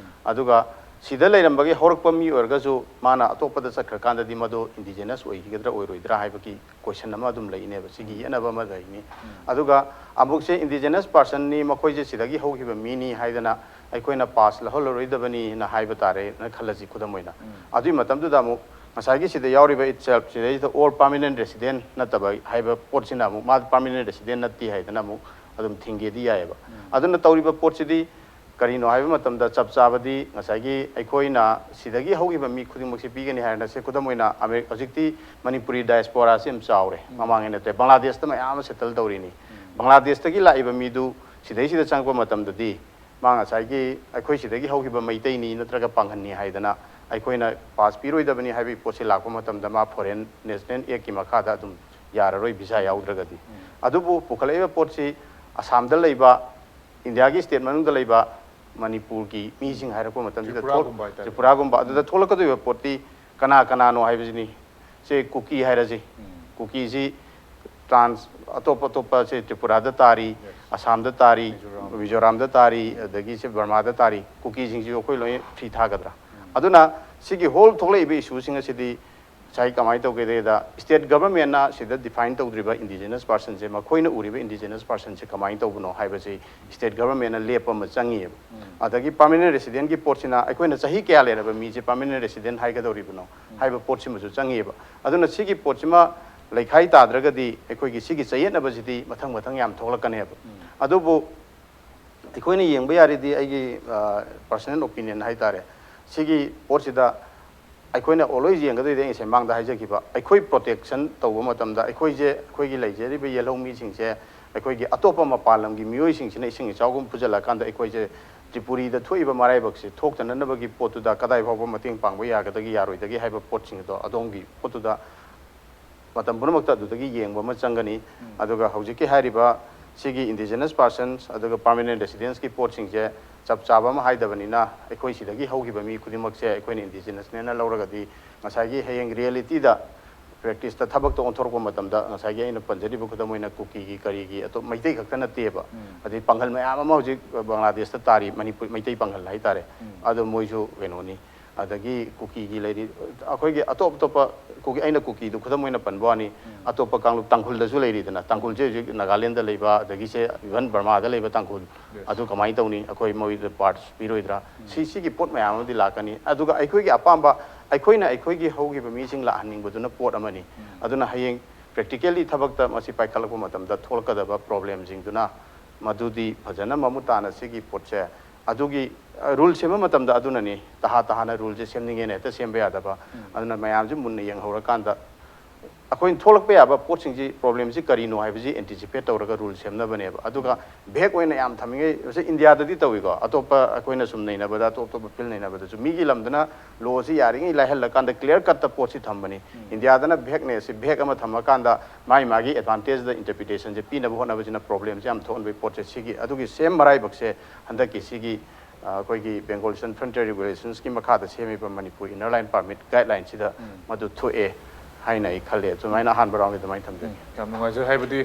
ꯑꯗꯨꯒ ꯁꯤꯗ ꯂꯩꯔꯝꯕꯒꯤ ꯍꯧꯔꯛꯄ ꯃꯤ ꯑꯣꯏꯔꯒꯁꯨ ꯃꯥꯅ ꯑꯇꯣꯞꯄꯗ ꯆꯠꯈ꯭ꯔꯀꯥꯟꯗꯗꯤ ꯃꯗꯨ indigenous ꯑꯣꯏꯈꯤꯒꯗ꯭ꯔꯥ ꯑꯣꯏꯔꯣꯏꯗ꯭ꯔꯥ ꯍꯥꯏꯕꯒꯤ question ꯑꯃ ꯑꯗꯨꯝ ꯂꯩꯅꯦꯕ꯫ ꯁꯤꯒꯤ ꯌꯦꯠꯅꯕ ꯑꯃ ꯂꯩꯅꯤ꯫ ꯑꯗꯨꯒ ꯑꯃꯨꯛꯁꯦ indigenous personꯅꯤ, ꯃꯈꯣꯏꯁꯦ ꯁꯤꯗꯒꯤ ꯍꯧꯈꯤꯕ ꯃꯤꯅꯤ ꯍꯥꯏꯗꯅ ꯑꯩꯈꯣꯏꯅ pass ꯂꯧꯍꯜꯂꯔꯣꯏꯗꯕꯅꯤꯅ ꯍꯥꯏꯕ ꯇꯥꯔꯦꯅ ꯈꯜꯂꯁꯤ ꯈꯨꯗꯝ ꯑꯣꯏꯅ꯫ ꯑꯗꯨꯒꯤ ꯃꯇꯝꯗꯨꯗ ꯑꯃꯨꯛ ꯉꯁꯥꯏꯒꯤ ꯁꯤꯗ ꯌꯥꯎꯔꯤꯕ itself ꯁꯤꯗꯩꯁꯤꯗ all permanent resident ꯅꯠꯇꯕ ꯍꯥꯏꯕ ꯄꯣꯠꯁꯤꯅ ꯑꯃꯨꯛ ꯃꯥ permanent resident ꯅꯠꯇꯦ ꯍꯥꯏꯗꯅ ꯑꯃꯨꯛ ꯑꯗꯨꯝ ꯊꯤꯡꯒꯦꯗꯤ ꯌꯥꯏꯑꯕ꯫ ꯑꯗꯨꯅ ꯇꯧꯔꯤꯕ ꯄꯣꯠꯁꯤꯗꯤ ꯀꯔꯤꯅꯣ ꯍꯥꯏꯕ ꯃꯇꯝꯗ, ꯆꯞ ꯆꯥꯕꯗꯤ ꯉꯁꯥꯏꯒꯤ ꯑꯩꯈꯣꯏꯅ ꯁꯤꯗꯒꯤ ꯍꯧꯈꯤꯕ ꯃꯤ ꯈꯨꯗꯤꯡꯃꯛꯁꯤ ꯄꯤꯒꯅꯤ ꯍꯥꯏꯔꯅ, ꯁꯦ, ꯈꯨꯗꯝ ꯑꯣꯏꯅ ꯑꯃꯦꯔꯤ-, ꯍꯧꯖꯤꯛꯇꯤ ꯃꯅꯤꯄꯨꯔꯤ ꯗꯥꯏꯁꯄꯣꯔꯥꯁꯤ ꯌꯥꯝ ꯆꯥꯎꯔꯦ꯫ ꯃꯃꯥꯡꯉꯩ ꯅꯠꯇꯦ, ꯕꯪꯒ꯭ꯂꯥꯗꯦꯁꯇ ꯃꯌꯥꯝ ꯑꯃ ꯁꯦꯇꯜ ꯇꯧꯔꯤꯅꯤ꯫ ꯕꯪꯒ꯭ꯂꯥꯗꯦꯁꯇꯒꯤ ꯂꯥꯛꯏꯕ ꯃꯤꯗꯨ ꯁꯤꯗꯩꯁꯤꯗ ꯆꯪꯉꯛꯄ ꯃꯇꯝꯗꯗꯤ ꯃꯥ ꯉꯁꯥꯏꯒꯤ ꯑꯩꯈꯣꯏ ꯁꯤꯗꯒꯤ ꯍꯧꯈꯤꯕ ꯃꯩꯇꯩꯅꯤ ꯅꯠꯇ꯭ꯔꯒ ꯄꯥꯡꯒꯜꯅꯤ ꯍꯥꯏꯗꯅ ꯑꯩꯈꯣꯏꯅ ꯄꯥꯁ ꯄꯤꯔꯣꯏꯗꯕꯅꯤ ꯍꯥꯏꯕꯒꯤ ꯄꯣꯠꯁꯤ ꯂꯥꯛꯄ ꯃꯇꯝꯗ ꯃꯥ ꯐꯣꯔꯦꯟ ꯅꯦꯁꯅꯦꯜ ꯑꯦꯛꯀꯤ ꯃꯈꯥꯗ ꯑꯗꯨꯝ ꯌꯥꯔꯔꯣꯏ, ꯚꯤꯁꯥ ꯌꯥꯎꯗ꯭ꯔꯒꯗꯤ꯫ ꯑꯗꯨꯕꯨ ꯄꯨꯈꯠꯂꯛꯏꯕ ꯄꯣꯠꯁꯤ ꯑꯁꯥꯝꯗ ꯂꯩꯕ, ꯏꯟꯗꯤꯌꯥꯒꯤ ꯁ꯭ꯇꯦꯠ ꯃꯅꯨꯡꯗ ꯂꯩꯕ ꯃꯅꯤꯄꯨꯔꯒꯤ ꯃꯤꯁꯤꯡ ꯍꯥꯏꯔꯛꯄ ꯃꯇꯝꯁꯤꯗ ꯊꯣꯛ-, ꯇ꯭ꯔꯤꯄꯨꯔꯥꯒꯨꯝꯕ ꯍꯥꯏꯇꯥꯔꯦ꯫ ꯇ꯭ꯔꯤꯄꯨꯔꯥꯒꯨꯝꯕ, ꯑꯗꯨꯗ ꯊꯣꯛꯂꯛꯀꯗꯧꯔꯤꯕ ꯄꯣꯠꯇꯤ ꯀꯅꯥ ꯀꯅꯥꯅꯣ ꯍꯥꯏꯕꯁꯤꯅꯤ꯫ ꯁꯦ, ꯀꯨꯀꯤ ꯍꯥꯏꯔꯁꯤ꯫ ꯀꯨꯀꯤꯁꯤ ꯇ꯭ꯔꯥꯟꯁ ꯑꯇꯣꯞ ꯑꯇꯣꯞꯄ, ꯁꯦ, ꯇ꯭ꯔꯤꯄꯨꯔꯥꯗ ꯇꯥꯔꯤ, ꯑꯁꯥꯝꯗ ꯇꯥꯔꯤ, ꯃꯤꯖꯣꯔꯥꯝꯗ ꯇꯥꯔꯤ, ꯑꯗꯒꯤ ꯁꯦ ꯕꯔꯃꯥꯗ ꯇꯥꯔꯤ꯫ ꯀꯨꯀꯤꯁꯤꯡꯁꯤꯁꯨ ꯑꯩꯈꯣꯏ ꯂꯣꯏ ꯐ꯭ꯔꯤ ꯊꯥꯒꯗ꯭ꯔꯥ? ꯑꯗꯨꯅ ꯁꯤꯒꯤ ꯍꯣꯜ ꯊꯣꯛꯂꯛꯏꯕ ꯏꯁꯨꯁꯤꯡ ꯑꯁꯤꯗꯤ ꯉꯁꯥꯏ ꯀꯃꯥꯏꯅ ꯇꯧꯒꯦꯗ, ꯁ꯭ꯇꯦꯠ ꯒꯚꯔꯟꯃꯦꯟꯅ ꯁꯤꯗ ꯗꯤꯐꯥꯏꯟ ꯇꯧꯗ꯭ꯔꯤꯕ ꯏꯟꯗꯤꯖꯤꯅꯁ ꯄꯥꯔꯁꯟꯁꯦ, ꯃꯈꯣꯏꯅ ꯎꯔꯤꯕ ꯏꯟꯗꯤꯖꯤꯅꯁ ꯄꯥꯔꯁꯟꯁꯦ ꯀꯃꯥꯏꯅ ꯇꯧꯕꯅꯣ ꯍꯥꯏꯕꯁꯤ ꯁ꯭ꯇꯦꯠ ꯒꯚꯔꯟꯃꯦꯟꯅ ꯂꯦꯞꯄ ꯑꯃ ꯆꯪꯉꯤꯑꯕ꯫ ꯑꯗꯒꯤ ꯄꯥꯔꯃꯤꯅꯦꯟ ꯔꯦꯁꯤꯗꯦꯟꯒꯤ ꯄꯣꯠꯁꯤꯅ ꯑꯩꯈꯣꯏꯅ ꯆꯍꯤ ꯀꯌꯥ ꯂꯩꯔꯕ ꯃꯤꯁꯦ ꯄꯥꯔꯃꯤꯅꯦꯟ ꯔꯦꯁꯤꯗꯦꯟ ꯍꯥꯏꯒꯗꯧꯔꯤꯕꯅꯣ ꯍꯥꯏꯕ ꯄꯣꯠꯁꯤꯃꯁꯨ ꯆꯪꯉꯤꯑꯕ꯫ ꯑꯗꯨꯅ ꯁꯤꯒꯤ ꯄꯣꯠꯁꯤꯃ ꯂꯩꯈꯥꯏ ꯇꯥꯗ꯭ꯔꯒꯗꯤ ꯑꯩꯈꯣꯏꯒꯤ ꯁꯤꯒꯤ ꯆꯌꯦꯠꯅꯕꯁꯤꯗꯤ ꯃꯊꯪ ꯃꯊꯪ ꯌꯥꯝ ꯊꯣꯛꯂꯛꯀꯅꯦꯕ꯫ ꯑꯗꯨꯕꯨ ꯑꯩꯈꯣꯏꯅ ꯌꯦꯡꯕ ꯌꯥꯔꯗꯤ, ꯑꯩꯒꯤ, ꯑ, ꯄꯔꯁꯅꯦꯜ ꯑꯣꯄꯤꯅꯤꯌꯟ ꯍꯥꯏꯇꯥꯔꯦ, ꯁꯤꯒꯤ ꯄꯣꯠꯁꯤꯗ ꯑꯩꯈꯣꯏꯅ ꯑꯣꯜꯋꯦꯖ ꯌꯦꯡꯒꯗꯣꯏꯗꯤ, ꯑꯩ ꯉꯁꯥꯏ ꯃꯃꯥꯡꯗ ꯍꯥꯏꯖꯈꯤꯕ, ꯑꯩꯈꯣꯏ ꯄ꯭ꯔꯣꯇꯦꯛꯁꯟ ꯇꯧꯕ ꯃꯇꯝꯗ ꯑꯩꯈꯣꯏꯁꯦ, ꯑꯩꯈꯣꯏꯒꯤ ꯂꯩꯖꯔꯤꯕ ꯌꯦꯜꯍꯧ ꯃꯤꯁꯤꯡꯁꯦ ꯑꯩꯈꯣꯏꯒꯤ ꯑꯇꯣꯞꯄ ꯃꯄꯥꯟ ꯂꯝꯒꯤ ꯃꯤꯑꯣꯏꯁꯤꯡꯁꯤꯅ ꯏꯁꯤꯡ ꯏꯆꯥꯎꯒꯨꯝꯕ ꯄꯨꯁꯤꯜꯂꯛꯑꯀꯥꯟꯗ ꯑꯩꯈꯣꯏꯁꯦ ꯇ꯭ꯔꯤꯄꯨꯔꯤꯗ ꯊꯣꯛꯏꯕ ꯃꯔꯥꯏꯕꯛꯁꯦ ꯊꯣꯛꯇꯅꯅꯕꯒꯤ ꯄꯣꯠꯇꯨꯗ ꯀꯗꯥꯏ ꯐꯥꯎꯕ ꯃꯇꯦꯡ ꯄꯥꯡꯕ ꯌꯥꯒꯗꯒꯦ, ꯌꯥꯔꯣꯏꯗꯒꯦ ꯍꯥꯏꯕ ꯄꯣꯠꯁꯤꯡ ꯑꯗꯣ ꯑꯗꯣꯝꯒꯤ ꯄꯣꯠꯇꯨꯗ ꯃꯇꯝ ꯄꯨꯝꯅꯃꯛꯇ ꯑꯗꯨꯗꯒꯤ ꯌꯦꯡꯕ ꯑꯃ ꯆꯪꯒꯅꯤ꯫ ꯑꯗꯨꯒ ꯍꯧꯖꯤꯛꯀꯤ ꯍꯥꯏꯔꯤꯕ ꯁꯤꯒꯤ ꯏꯟꯗꯤꯖꯤꯅꯁ ꯄꯥꯔꯁꯟꯁ ꯑꯗꯨꯒ ꯄꯥꯔꯃꯤꯅꯦꯟ ꯔꯦꯁꯤꯗꯦꯟꯁꯀꯤ ꯄꯣꯠꯁꯤꯡꯁꯦ ꯆꯞ ꯆꯥꯕ ꯑꯃ ꯍꯥꯏꯗꯕꯅꯤꯅ, ꯑꯩꯈꯣꯏ ꯁꯤꯗꯒꯤ ꯍꯧꯈꯤꯕ ꯃꯤ ꯈꯨꯗꯤꯡꯃꯛꯁꯦ ꯑꯩꯈꯣꯏꯅ ꯏꯟꯗꯤꯖꯤꯅꯁꯅꯦꯅ ꯂꯧꯔꯒꯗꯤ, ꯉꯁꯥꯏꯒꯤ ꯍꯌꯦꯡ ꯔꯤꯌꯦꯂꯤꯇꯤꯗ, ꯄ꯭ꯔꯦꯛꯇꯤꯁꯇ, ꯊꯕꯛꯇ ꯑꯣꯟꯊꯣꯔꯛꯄ ꯃꯇꯝꯗ, ꯉꯁꯥꯏꯒꯤ ꯑꯩꯅ ꯄꯟꯖꯔꯤꯕ ꯈꯨꯗꯝ ꯑꯣꯏꯅ ꯀꯨꯀꯤꯒꯤ, ꯀꯔꯤꯒꯤ, ꯑꯇꯣꯞ ꯃꯩꯇꯩ ꯈꯛꯇ ꯅꯠꯇꯦꯕ, ꯑꯗꯩ ꯄꯥꯡꯒꯜ ꯃꯌꯥꯝ ꯑꯃ ꯍꯧꯖꯤꯛ ꯕꯪꯒ꯭ꯂꯥꯗꯦꯁꯇ ꯇꯥꯔꯤ, ꯃꯅꯤꯄꯨꯔ ꯃꯩꯇꯩ ꯄꯥꯡꯒꯜ ꯍꯥꯏꯇꯥꯔꯦ, ꯑꯗꯣ ꯃꯣꯏꯁꯨ ꯀꯩꯅꯣꯅꯤ꯫ ꯑꯗꯒꯤ ꯀꯨꯀꯤꯒꯤ ꯂꯩꯔꯤ, ꯑꯩꯈꯣꯏꯒꯤ ꯑꯇꯣꯞ ꯑꯇꯣꯞꯄ ꯀꯨꯀꯤ, ꯑꯩꯅ ꯀꯨꯀꯤꯗꯨ ꯈꯨꯗꯝ ꯑꯣꯏꯅ ꯄꯟꯕ ꯋꯥꯅꯤ, ꯑꯇꯣꯞꯄ ꯀꯥꯡꯂꯨꯞ, ꯇꯥꯡꯈꯨꯜꯗꯁꯨ ꯂꯩꯔꯤꯗꯅ, ꯇꯥꯡꯈꯨꯜꯁꯦ ꯍꯧꯖꯤꯛ ꯅꯥꯒꯥꯂꯦꯟꯗ ꯂꯩꯕ, ꯑꯗꯒꯤ ꯁꯦ ꯏꯚꯟ ꯕꯔꯃꯥꯗ ꯂꯩꯕ ꯇꯥꯡꯈꯨꯜ, ꯑꯗꯨ ꯀꯃꯥꯏꯅ ꯇꯧꯅꯤ? ꯑꯩꯈꯣꯏ ꯃꯣꯏꯗ ꯄꯥꯔꯠꯁ ꯄꯤꯔꯣꯏꯗ꯭ꯔꯥ? ꯁꯤ, ꯁꯤꯒꯤ ꯄꯣꯠ ꯃꯌꯥꯝ ꯑꯃꯗꯤ ꯂꯥꯛꯀꯅꯤ꯫ ꯑꯗꯨꯒ ꯑꯩꯈꯣꯏꯒꯤ ꯑꯄꯥꯝꯕ, ꯑꯩꯈꯣꯏꯅ ꯑꯩꯈꯣꯏꯒꯤ ꯍꯧꯈꯤꯕ ꯃꯤꯁꯤꯡ ꯂꯥꯛꯍꯟꯅꯤꯡꯕꯗꯨꯅ ꯄꯣꯠ ꯑꯃꯅꯤ꯫ ꯑꯗꯨꯅ ꯍꯌꯦꯡ ꯄ꯭ꯔꯦꯛꯇꯤꯀꯦꯜꯂꯤ ꯊꯕꯛꯇ ꯃꯁꯤ ꯄꯥꯏꯈꯠꯂꯛꯄ ꯃꯇꯝꯗ ꯊꯣꯛꯂꯛꯀꯗꯕ ꯄ꯭ꯔꯣꯕ꯭ꯂꯦꯝꯁꯤꯡꯗꯨꯅ ꯃꯗꯨꯗꯤ ꯐꯖꯅ ꯃꯃꯨꯠ ꯇꯥꯅ ꯁꯤꯒꯤ ꯄꯣꯠꯁꯦ ꯑꯗꯨꯒꯤ ꯔꯨꯜ ꯁꯦꯝꯕ ꯃꯇꯝꯗ ꯑꯗꯨꯅꯅꯤ ꯇꯍꯥ ꯇꯍꯥꯅ ꯔꯨꯜꯁꯦ ꯁꯦꯝꯅꯤꯡꯉꯦꯅ ꯍꯦꯛꯇ ꯁꯦꯝꯕ ꯌꯥꯗꯕ꯫ ꯑꯗꯨꯅ ꯃꯌꯥꯝꯁꯤ ꯃꯨꯟꯅ ꯌꯦꯡꯍꯧꯔꯀꯥꯟꯗ ꯑꯩꯈꯣꯏꯅ ꯊꯣꯛꯂꯛꯄ ꯌꯥꯕ ꯄꯣꯠꯁꯤꯡꯁꯤ, ꯄ꯭ꯔꯣꯕ꯭ꯂꯦꯝꯁꯤ ꯀꯔꯤꯅꯣ ꯍꯥꯏꯕꯁꯤ ꯑꯦꯟꯇꯤꯁꯤꯄꯦꯠ ꯇꯧꯔꯒ ꯔꯨꯜ ꯁꯦꯝꯅꯕꯅꯦꯕ꯫ ꯑꯗꯨꯒ ꯚꯦꯛ ꯑꯣꯏꯅ ꯌꯥꯝ ꯊꯝꯃꯤꯉꯩ, ꯃꯁꯤ ꯏꯟꯗꯤꯌꯥꯗꯗꯤ ꯇꯧꯏꯀꯣ, ꯑꯇꯣꯞꯄ ꯑꯩꯈꯣꯏꯅ ꯁꯨꯝ ꯅꯩꯅꯕꯗ, ꯑꯇꯣꯞ ꯑꯇꯣꯞꯄ ꯐꯤꯜ ꯅꯩꯅꯕꯗꯁꯨ ꯃꯤꯒꯤ ꯂꯝꯗꯅ ꯂꯣꯁꯤ ꯌꯥꯔꯤꯉꯩ ꯂꯥꯏꯍꯜꯂꯀꯥꯟꯗ ꯀ꯭ꯂꯤꯌꯥꯔ ꯀꯠꯇ ꯄꯣꯠꯁꯤ ꯊꯝꯕꯅꯤ꯫ ꯏꯟꯗꯤꯌꯥꯗꯅ ꯚꯦꯛꯅꯦ, ꯁꯤ ꯚꯦꯛ ꯑꯃ ꯊꯝꯃꯀꯥꯟꯗ ꯃꯥꯒꯤ ꯃꯥꯒꯤ ꯑꯦꯗꯚꯥꯟꯇꯦꯖꯇ ꯏꯟꯇꯔꯄ꯭ꯔꯤꯇꯦꯁꯟꯁꯦ ꯄꯤꯅꯕ ꯍꯣꯠꯅꯕꯁꯤꯅ ꯄ꯭ꯔꯣꯕ꯭ꯂꯦꯝꯁꯦ ꯌꯥꯝ ꯊꯣꯛꯍꯟꯕꯒꯤ ꯄꯣꯠꯁꯦ꯫ ꯁꯤꯒꯤ, ꯑꯗꯨꯒꯤ ꯁꯦꯝ ꯃꯔꯥꯏꯕꯛꯁꯦ ꯍꯟꯗꯛꯀꯤ ꯁꯤꯒꯤ ꯑ, ꯑꯩꯈꯣꯏꯒꯤ ꯕꯦꯡꯒꯣꯜ ꯏꯁꯇꯔꯟ ꯐ꯭ꯔꯟꯇꯤꯌꯔ ꯔꯤꯒꯨꯂꯦꯁꯟꯁꯀꯤ ꯃꯈꯥꯗ ꯁꯦꯝꯃꯤꯕ ꯃꯅꯤꯄꯨꯔ ꯏꯟꯅꯔ ꯂꯥꯏꯟ ꯄꯥꯔꯃꯤꯠ ꯒꯥꯏꯗꯂꯥꯏꯟꯁꯤꯗ ꯃꯗꯨ ꯊꯣꯛꯑꯦ ꯍꯥꯏꯅ ꯑꯩ ꯈꯜꯂꯦ꯫ ꯑꯗꯨꯃꯥꯏꯅ ꯑꯍꯥꯟꯕ ꯔꯥꯎꯟꯒꯤ ꯑꯗꯨꯃꯥꯏꯅ ꯊꯝꯖꯒꯦ꯫ ꯌꯥꯝ ꯅꯨꯡꯉꯥꯏꯖꯩ꯫ ꯍꯥꯏꯕꯗꯤ,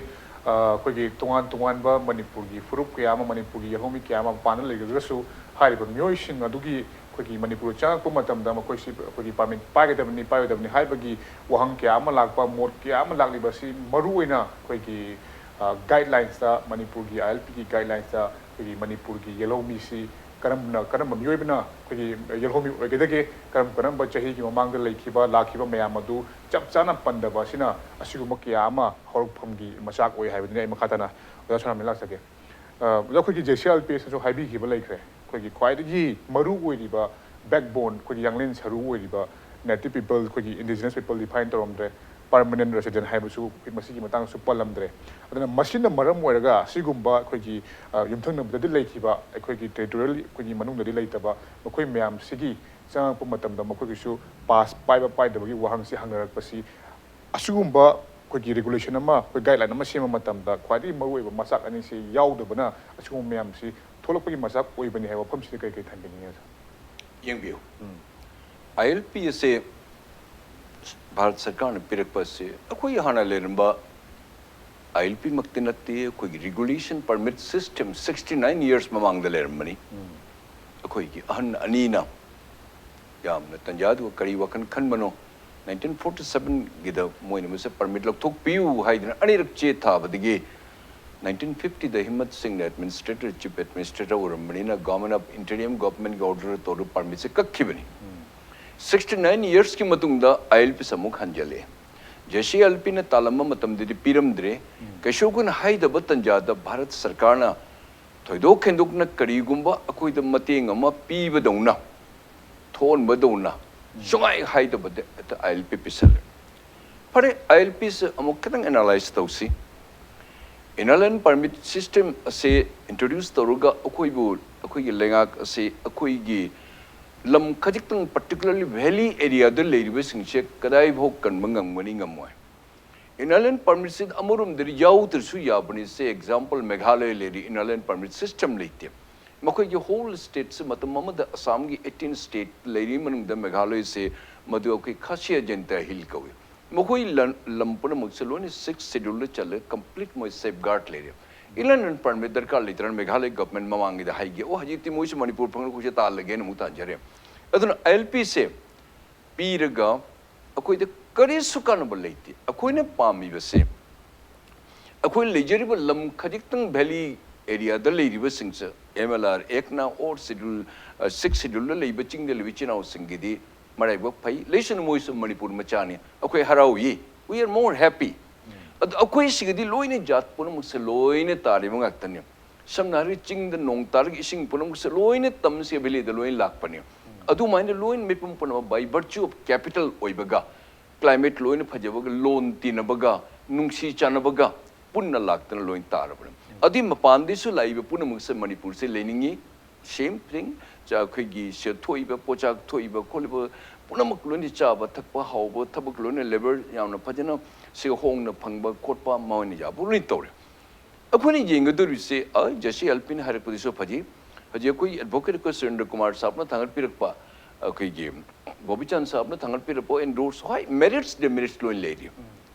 ꯑ, ꯑꯩꯈꯣꯏꯒꯤ ꯇꯣꯉꯥꯟ ꯇꯣꯉꯥꯟꯕ ꯃꯅꯤꯄꯨꯔꯒꯤ ꯐꯨꯔꯨꯞ ꯀꯌꯥ ꯑꯃ, ꯃꯅꯤꯄꯨꯔꯒꯤ ꯌꯦꯜꯍꯧꯃꯤ ꯀꯌꯥ ꯑꯃ ꯃꯄꯥꯟꯗ ꯂꯩꯈ꯭ꯔꯒꯁꯨ, ꯍꯥꯏꯔꯤꯕ ꯃꯤꯑꯣꯏꯁꯤꯡ ꯑꯗꯨꯒꯤ ꯑꯩꯈꯣꯏꯒꯤ ꯃꯅꯤꯄꯨꯔꯗ ꯆꯪꯉꯛꯄ ꯃꯇꯝꯗ ꯃꯈꯣꯏꯁꯤ ꯑꯩꯈꯣꯏꯒꯤ ꯄꯥꯔꯃꯤꯠ ꯄꯥꯏꯒꯗꯕꯅꯤ, ꯄꯥꯏꯔꯣꯏꯗꯕꯅꯤ ꯍꯥꯏꯕꯒꯤ ꯋꯥꯍꯪ ꯀꯌꯥ ꯑꯃ ꯂꯥꯛꯄ, ꯃꯣꯠ ꯀꯌꯥ ꯑꯃ ꯂꯥꯛꯂꯤꯕ ꯑꯁꯤ ꯃꯔꯨꯑꯣꯏꯅ ꯑꯩꯈꯣꯏꯒꯤ, ꯑ, ꯒꯥꯏꯗꯂꯥꯏꯟꯁꯇ, ꯃꯅꯤꯄꯨꯔꯒꯤ ꯑꯥꯏ ꯑꯦꯜ ꯄꯤꯒꯤ ꯒꯥꯏꯗꯂꯥꯏꯟꯁꯇ ꯑꯩꯈꯣꯏꯒꯤ ꯃꯅꯤꯄꯨꯔꯒꯤ ꯌꯦꯜꯍꯧꯃꯤꯁꯤ ꯀꯔꯝꯅ, ꯀꯔꯝꯕ ꯃꯤꯑꯣꯏꯕꯅ ꯑꯩꯈꯣꯏꯒꯤ ꯌꯦꯜꯍꯧꯃꯤ ꯑꯣꯏꯒꯗꯒꯦ, ꯀꯔꯝ ꯀꯔꯝꯕ ꯆꯍꯤꯒꯤ ꯃꯃꯥꯡꯗ ꯂꯩꯈꯤꯕ, ꯂꯥꯛꯈꯤꯕ ꯃꯌꯥꯝ ꯑꯗꯨ ꯆꯞ ꯆꯥꯅ ꯄꯟꯗꯕ ꯑꯁꯤꯅ ꯑꯁꯤꯒꯨꯝꯕ ꯀꯌꯥ ꯑꯃ ꯍꯧꯔꯛꯐꯝꯒꯤ ꯃꯆꯥꯛ ꯑꯣꯏ ꯍꯥꯏꯕꯗꯨꯅꯤ꯫ ꯑꯩ ꯃꯈꯥ ꯇꯥꯅ ꯑꯣꯖꯥ ꯁꯣꯅꯥꯃꯤ ꯂꯥꯛꯆꯒꯦ꯫ ꯑ, ꯑꯣꯖꯥ, ꯑꯩꯈꯣꯏꯒꯤ ꯖꯦ ꯁꯤ ꯑꯥꯏ ꯑꯦꯜ ꯄꯤ ꯑꯦꯁꯅꯁꯨ ꯍꯥꯏꯕꯤꯈꯤꯕ ꯂꯩꯈ꯭ꯔꯦ, ꯑꯩꯈꯣꯏꯒꯤ ꯈ꯭ꯋꯥꯏꯗꯒꯤ ꯃꯔꯨ ꯑꯣꯏꯔꯤꯕ ꯕꯦꯛꯕꯣꯟ, ꯑꯩꯈꯣꯏꯒꯤ ꯌꯥꯡꯂꯦꯟ ꯁꯔꯨ ꯑꯣꯏꯔꯤꯕ ꯅꯦꯇꯤꯚ ꯄꯤꯄꯜ, ꯑꯩꯈꯣꯏꯒꯤ ꯏꯟꯗꯤꯖꯤꯅꯁ ꯄꯤꯄꯜ ꯗꯤꯐꯥꯏꯟ ꯇꯧꯔꯝꯗ꯭ꯔꯦ, ꯄꯔꯃꯅꯦꯟ ꯔꯦꯁꯤꯗꯦꯟ ꯍꯥꯏꯕꯁꯨ ꯑꯩꯈꯣꯏ ꯃꯁꯤꯒꯤ ꯃꯇꯥꯡꯗꯁꯨ ꯄꯜꯂꯝꯗ꯭ꯔꯦ꯫ ꯑꯗꯨꯅ ꯃꯁꯤꯅ ꯃꯔꯝ ꯑꯣꯏꯔꯒ ꯑꯁꯤꯒꯨꯝꯕ ꯑꯩꯈꯣꯏꯒꯤ, ꯑ, ꯌꯨꯝꯊꯪꯅꯕꯗꯗꯤ ꯂꯩꯈꯤꯕ, ꯑꯩꯈꯣꯏꯒꯤ ꯇꯦꯔꯤꯇꯣꯔꯤꯌꯦꯜ ꯑꯩꯈꯣꯏꯒꯤ ꯃꯅꯨꯡꯗꯗꯤ ꯂꯩꯇꯕ ꯃꯈꯣꯏ ꯃꯌꯥꯝꯁꯤꯒꯤ ꯆꯪꯉꯛꯄ ꯃꯇꯝꯗ ꯃꯈꯣꯏꯒꯤꯁꯨ ꯄꯥꯁ ꯄꯥꯏꯕ ꯄꯥꯏꯗꯕꯒꯤ ꯋꯥꯍꯪꯁꯤ ꯍꯪꯅꯔꯛꯄꯁꯤ, ꯑꯁꯤꯒꯨꯝꯕ ꯑꯩꯈꯣꯏꯒꯤ ꯔꯤꯒꯨꯂꯦꯁꯟ ꯑꯃ, ꯑꯩꯈꯣꯏ ꯒꯥꯏꯗꯂꯥꯏꯟ ꯑꯃ ꯁꯦꯝꯕ ꯃꯇꯝꯗ ꯈ꯭ꯋꯥꯏꯗꯒꯤ ꯃꯔꯨꯑꯣꯏꯕ ꯃꯆꯥꯛ ꯑꯅꯤꯁꯤ ꯌꯥꯎꯗꯕꯅ ꯑꯁꯤꯒꯨꯝꯕ ꯃꯌꯥꯝꯁꯤ ꯊꯣꯛꯂꯛꯄꯒꯤ ꯃꯆꯥꯛ ꯑꯣꯏꯕꯅꯤ ꯍꯥꯏꯕ ꯋꯥꯐꯝꯁꯤꯗ ꯀꯔꯤ ꯀꯔꯤ ꯊꯝꯕꯤꯅꯤꯡꯉꯤ, ꯑꯣꯖꯥ? ꯌꯦꯡꯕꯤꯌꯨ, ꯑꯥꯏ ꯑꯦꯜ ꯄꯤ ꯑꯁꯦ ꯚꯥꯔꯠ ꯁꯔꯀꯥꯔꯅ ꯄꯤꯔꯛꯄ ꯑꯁꯤ ꯑꯩꯈꯣꯏ ꯍꯥꯟꯅ ꯂꯩꯔꯝꯕ ꯑꯥꯏ ꯑꯦꯜ ꯄꯤꯃꯛꯇꯤ ꯅꯠꯇꯦ, ꯑꯩꯈꯣꯏꯒꯤ regulation permit system sixty nine years ꯃꯃꯥꯡꯗ ꯂꯩꯔꯝꯕꯅꯤ꯫ ꯑꯩꯈꯣꯏꯒꯤ ꯑꯍꯟ ꯑꯅꯤꯅ ꯌꯥꯝꯅ ꯇꯟꯖꯥꯗꯨꯒ ꯀꯔꯤ ꯋꯥꯈꯜ ꯈꯟꯕꯅꯣ, ꯅꯥꯏꯟꯇꯤꯟ ꯐꯣꯔꯇꯤ ꯁꯕꯦꯟꯒꯤꯗ ꯃꯣꯏꯅ ꯃꯁꯤ ꯄꯔꯃꯤꯠ ꯂꯧꯊꯣꯛꯄꯤꯌꯨ ꯍꯥꯏꯗꯅ ꯑꯅꯤꯔꯛ ꯆꯦ ꯊꯥꯕꯗꯒꯤ ꯅꯥꯏꯟꯇꯤꯟ ꯐꯤꯐꯇꯤꯗ ꯍꯤꯝꯃꯠ ꯁꯤꯡꯅ ꯑꯦꯗꯃꯤꯅꯤꯁꯇ꯭ꯔꯦꯇꯔ, ꯆꯤꯐ ꯑꯦꯗꯃꯤꯅꯤꯁꯇ꯭ꯔꯦꯇꯔ ꯑꯣꯏꯔꯝꯕꯅꯤꯅ ꯒꯚꯔꯟꯃꯦꯟ ꯑꯣꯐ ꯏꯟꯇꯔꯤꯝ ꯒꯚꯔꯟꯃꯦꯟꯠꯀꯤ ꯑꯣꯔꯗꯔ ꯇꯧꯔꯒ ꯄꯔꯃꯤꯠꯁꯦ ꯀꯛꯈꯤꯕꯅꯤ꯫ ꯁꯤꯛꯁꯇꯤ ꯅꯥꯏꯟ ꯌꯔꯁꯀꯤ ꯃꯇꯨꯡꯗ ꯑꯥꯏ ꯑꯦꯜ ꯄꯤꯁꯦ ꯑꯃꯨꯛ ꯍꯟꯖꯜꯂꯛꯑꯦ꯫ ꯖꯦ ꯁꯤ ꯑꯦꯜ ꯄꯤꯅ ꯇꯥꯜꯂꯝꯕ ꯃꯇꯝꯗꯗꯤ ꯄꯤꯔꯝꯗ꯭ꯔꯦ꯫ ꯀꯩꯁꯨ ꯑꯩꯈꯣꯏꯅ ꯍꯥꯏꯗꯕ ꯇꯟꯖꯥꯗ ꯚꯥꯔꯠ ꯁꯔꯀꯥꯔꯅ ꯊꯣꯏꯗꯣꯛ ꯍꯦꯟꯗꯣꯛꯅ ꯀꯔꯤꯒꯨꯝꯕ ꯑꯩꯈꯣꯏꯗ ꯃꯇꯦꯡ ꯑꯃ ꯄꯤꯕꯗꯧꯅ, ꯊꯣꯛꯍꯟꯕꯗꯧꯅ ꯁꯨꯡꯍꯥꯏ ꯍꯥꯏꯗꯕꯗ ꯍꯦꯛꯇ ꯑꯥꯏ ꯑꯦꯜ ꯄꯤ ꯄꯤꯁꯜꯂꯦ꯫ ꯐꯔꯦ, ꯑꯥꯏ ꯑꯦꯜ ꯄꯤꯁꯦ ꯑꯃꯨꯛ ꯈꯤꯇꯪ ꯑꯦꯅꯥꯂꯥꯏꯁ ꯇꯧꯁꯤ꯫ Inner Line Permit System ꯑꯁꯤ ꯏꯟꯇ꯭ꯔꯣꯗ꯭ꯌꯨꯁ ꯇꯧꯔꯒ ꯑꯩꯈꯣꯏꯕꯨ, ꯑꯩꯈꯣꯏꯒꯤ ꯂꯩꯉꯥꯛ ꯑꯁꯤ ꯑꯩꯈꯣꯏꯒꯤ ꯂꯝ ꯈꯖꯤꯛꯇꯪ, ꯄꯥꯔꯇꯤꯀꯨꯂꯔꯂꯤ ꯚꯦꯂꯤ ꯑꯦꯔꯤꯌꯥꯗ ꯂꯩꯔꯤꯕꯁꯤꯡꯁꯦ ꯀꯗꯥꯏꯐꯥꯎ ꯀꯟꯕ ꯉꯝꯒꯅꯤ ꯉꯝꯃꯣꯏ? Inner Line Permitꯁꯤꯗ ꯑꯃꯔꯣꯝꯗꯗꯤ ꯌꯥꯎꯗ꯭ꯔꯁꯨ ꯌꯥꯕꯅꯤ꯫ ꯁꯦ ꯑꯦꯛꯖꯥꯝꯄꯜ, ꯃꯦꯘꯥꯂꯌ ꯂꯩꯔꯤ, Inner Line Permit System ꯂꯩꯇꯦ꯫ ꯃꯈꯣꯏꯒꯤ ꯍꯣꯜ ꯁ꯭ꯇꯦꯠꯁꯤ ꯃꯇꯝ ꯑꯃꯗ ꯑꯁꯥꯝꯒꯤ ꯑꯩꯠꯇꯤꯟ ꯁ꯭ꯇꯦꯠ ꯂꯩꯔꯤ ꯃꯅꯨꯡꯗ ꯃꯦꯘꯥꯂꯌꯁꯦ, ꯃꯗꯨ ꯑꯩꯈꯣꯏ ꯈꯥꯁꯤꯌꯥ ꯖꯟꯇꯥ ꯍꯤꯜ ꯀꯧꯏ꯫ ꯃꯈꯣꯏ ꯂꯝ, ꯂꯝ ꯄꯨꯝꯅꯃꯛꯁꯦ ꯂꯣꯏꯅ ꯁꯤꯛꯁ ꯁꯦꯗ꯭ꯌꯨꯜꯗ ꯆꯜꯂꯦ, ꯀꯝꯄ꯭ꯂꯤꯠ ꯃꯣꯏ ꯁꯦꯐ ꯒꯥꯔꯗ ꯂꯩꯔꯦ꯫ Inner Line Permit ꯗꯔꯀꯥꯔ ꯂꯩꯇ꯭ꯔꯅ ꯃꯦꯘꯥꯂꯌ ꯒꯚꯔꯟꯃꯦꯟ ꯃꯃꯥꯡꯒꯤꯗ ꯍꯥꯏꯒꯦ, "ꯑꯣ, ꯍꯧꯖꯤꯛꯇꯤ ꯃꯣꯏꯁꯨ ꯃꯅꯤꯄꯨꯔ ꯐꯪꯉꯒ ꯑꯩꯈꯣꯏꯁꯦ ꯇꯥꯜꯂꯒꯦꯅ" ꯑꯃꯨꯛ ꯇꯥꯟꯖꯔꯦ꯫ ꯑꯗꯨꯅ ꯑꯥꯏ ꯑꯦꯜ ꯄꯤꯁꯦ ꯄꯤꯔꯒ ꯑꯩꯈꯣꯏꯗ ꯀꯔꯤꯁꯨ ꯀꯥꯟꯅꯕ ꯂꯩꯇꯦ꯫ ꯑꯩꯈꯣꯏꯅ ꯄꯥꯝꯃꯤꯕꯁꯦ, ꯑꯩꯈꯣꯏ ꯂꯩꯖꯔꯤꯕ ꯂꯝ ꯈꯖꯤꯛꯇꯪ ꯚꯦꯂꯤ ꯑꯦꯔꯤꯌꯥꯗ ꯂꯩꯔꯤꯕꯁꯤꯡꯁꯦ, ꯑꯦꯝ ꯑꯦꯜ ꯑꯥꯔ ꯑꯦꯛꯅ ꯑꯣꯔ ꯁꯦꯗ꯭ꯌꯨꯜ, ꯑ, ꯁꯤꯛꯁ ꯁꯦꯗ꯭ꯌꯨꯜꯗ ꯂꯩꯕ ꯆꯤꯡꯗ ꯂꯩꯕ ꯏꯆꯤꯟ ꯏꯅꯥꯎꯁꯤꯡꯒꯤꯗꯤ ꯃꯔꯥꯏꯕꯛ ꯐꯩ, ꯂꯩꯁꯅꯨ, ꯃꯣꯏꯁꯨ ꯃꯅꯤꯄꯨꯔ ꯃꯆꯥꯅꯤ, ꯑꯩꯈꯣꯏ ꯍꯔꯥꯎꯏ, we are more happy꯫ ꯑꯗꯣ ꯑꯩꯈꯣꯏ ꯁꯤꯒꯗꯤ ꯂꯣꯏꯅ ꯖꯥꯠ ꯄꯨꯝꯅꯃꯛꯁꯦ ꯂꯣꯏꯅ ꯇꯥꯔꯤꯕ ꯉꯥꯛꯇꯅꯤ꯫ ꯁꯝꯅ ꯍꯥꯏꯔꯒ ꯆꯤꯡꯗ ꯅꯣꯡ ꯇꯥꯔꯒ ꯏꯁꯤꯡ ꯄꯨꯝꯅꯃꯛꯁꯦ ꯂꯣꯏꯅ ꯇꯝꯁꯦ ꯚꯦꯂꯤꯗ ꯂꯣꯏꯅ ꯂꯥꯛꯄꯅꯤ꯫ ꯑꯗꯨꯃꯥꯏꯅ ꯂꯣꯏꯅ ꯃꯤꯄꯨꯝ ꯄꯨꯝꯅꯃꯛ by virtue of capital ꯑꯣꯏꯕꯒ, ꯀ꯭ꯂꯥꯏꯃꯦꯠ ꯂꯣꯏꯅ ꯐꯖꯕꯒ, ꯂꯣꯟ ꯇꯤꯟꯅꯕꯒ, ꯅꯨꯡꯁꯤ ꯆꯥꯟꯅꯕꯒ ꯄꯨꯟꯅ ꯂꯥꯛꯇꯅ ꯂꯣꯏꯅ ꯇꯥꯔꯕꯅꯤ꯫ ꯑꯗꯨꯏ ꯃꯄꯥꯟꯗꯩꯁꯨ ꯂꯥꯛꯏꯕ ꯄꯨꯝꯅꯃꯛꯁꯦ ꯃꯅꯤꯄꯨꯔꯁꯦ ꯂꯩꯅꯤꯡꯉꯤ꯫ Same thing, ꯑꯩꯈꯣꯏꯒꯤ ꯁꯦꯜ ꯊꯣꯛꯏꯕ, ꯄꯣꯠꯆꯥꯛ ꯊꯣꯛꯏꯕ ꯈꯣꯠꯂꯤꯕ ꯄꯨꯝꯅꯃꯛ ꯂꯣꯏꯅ ꯆꯥꯕ ꯊꯛꯄ ꯍꯥꯎꯕ, ꯊꯕꯛ ꯂꯣꯏꯅ ꯂꯦꯕꯔ ꯌꯥꯝꯅ ꯐꯖꯅ ꯁꯤ ꯍꯣꯡꯅ ꯐꯪꯕ ꯈꯣꯠꯄ ꯃꯣꯏꯅ ꯌꯥꯕ ꯂꯣꯏꯅ ꯇꯧꯔꯦ꯫ ꯑꯩꯈꯣꯏꯅ ꯌꯦꯡꯒꯗꯧꯔꯤꯁꯦ, ꯑ, ꯖꯦ ꯁꯤ ꯑꯦꯜ ꯄꯤꯅ ꯍꯥꯏꯔꯛꯄꯗꯨꯁꯨ ꯐꯖꯩ꯫ ꯍꯧꯖꯤꯛ ꯑꯩꯈꯣꯏ ꯑꯦꯗꯚꯣꯀꯦꯠ ꯑꯩꯈꯣꯏ ꯁꯨꯔꯦꯟꯗ꯭ꯔ ꯀꯨꯃꯥꯔ ꯁꯥꯍꯕꯅ ꯊꯥꯡꯒꯠꯄꯤꯔꯛꯄ, ꯑꯩꯈꯣꯏꯒꯤ ꯒꯣꯄꯤꯆꯥꯟꯗ ꯁꯥꯍꯕꯅ ꯊꯥꯡꯒꯠꯄꯤꯔꯛꯄ ꯑꯦꯟꯗꯣꯔꯁ, ꯍꯣꯏ, ꯃꯦꯔꯤꯠꯁ ꯗꯦꯃꯦꯔꯤꯠꯁ ꯂꯣꯏꯅ ꯂꯩꯔꯤ꯫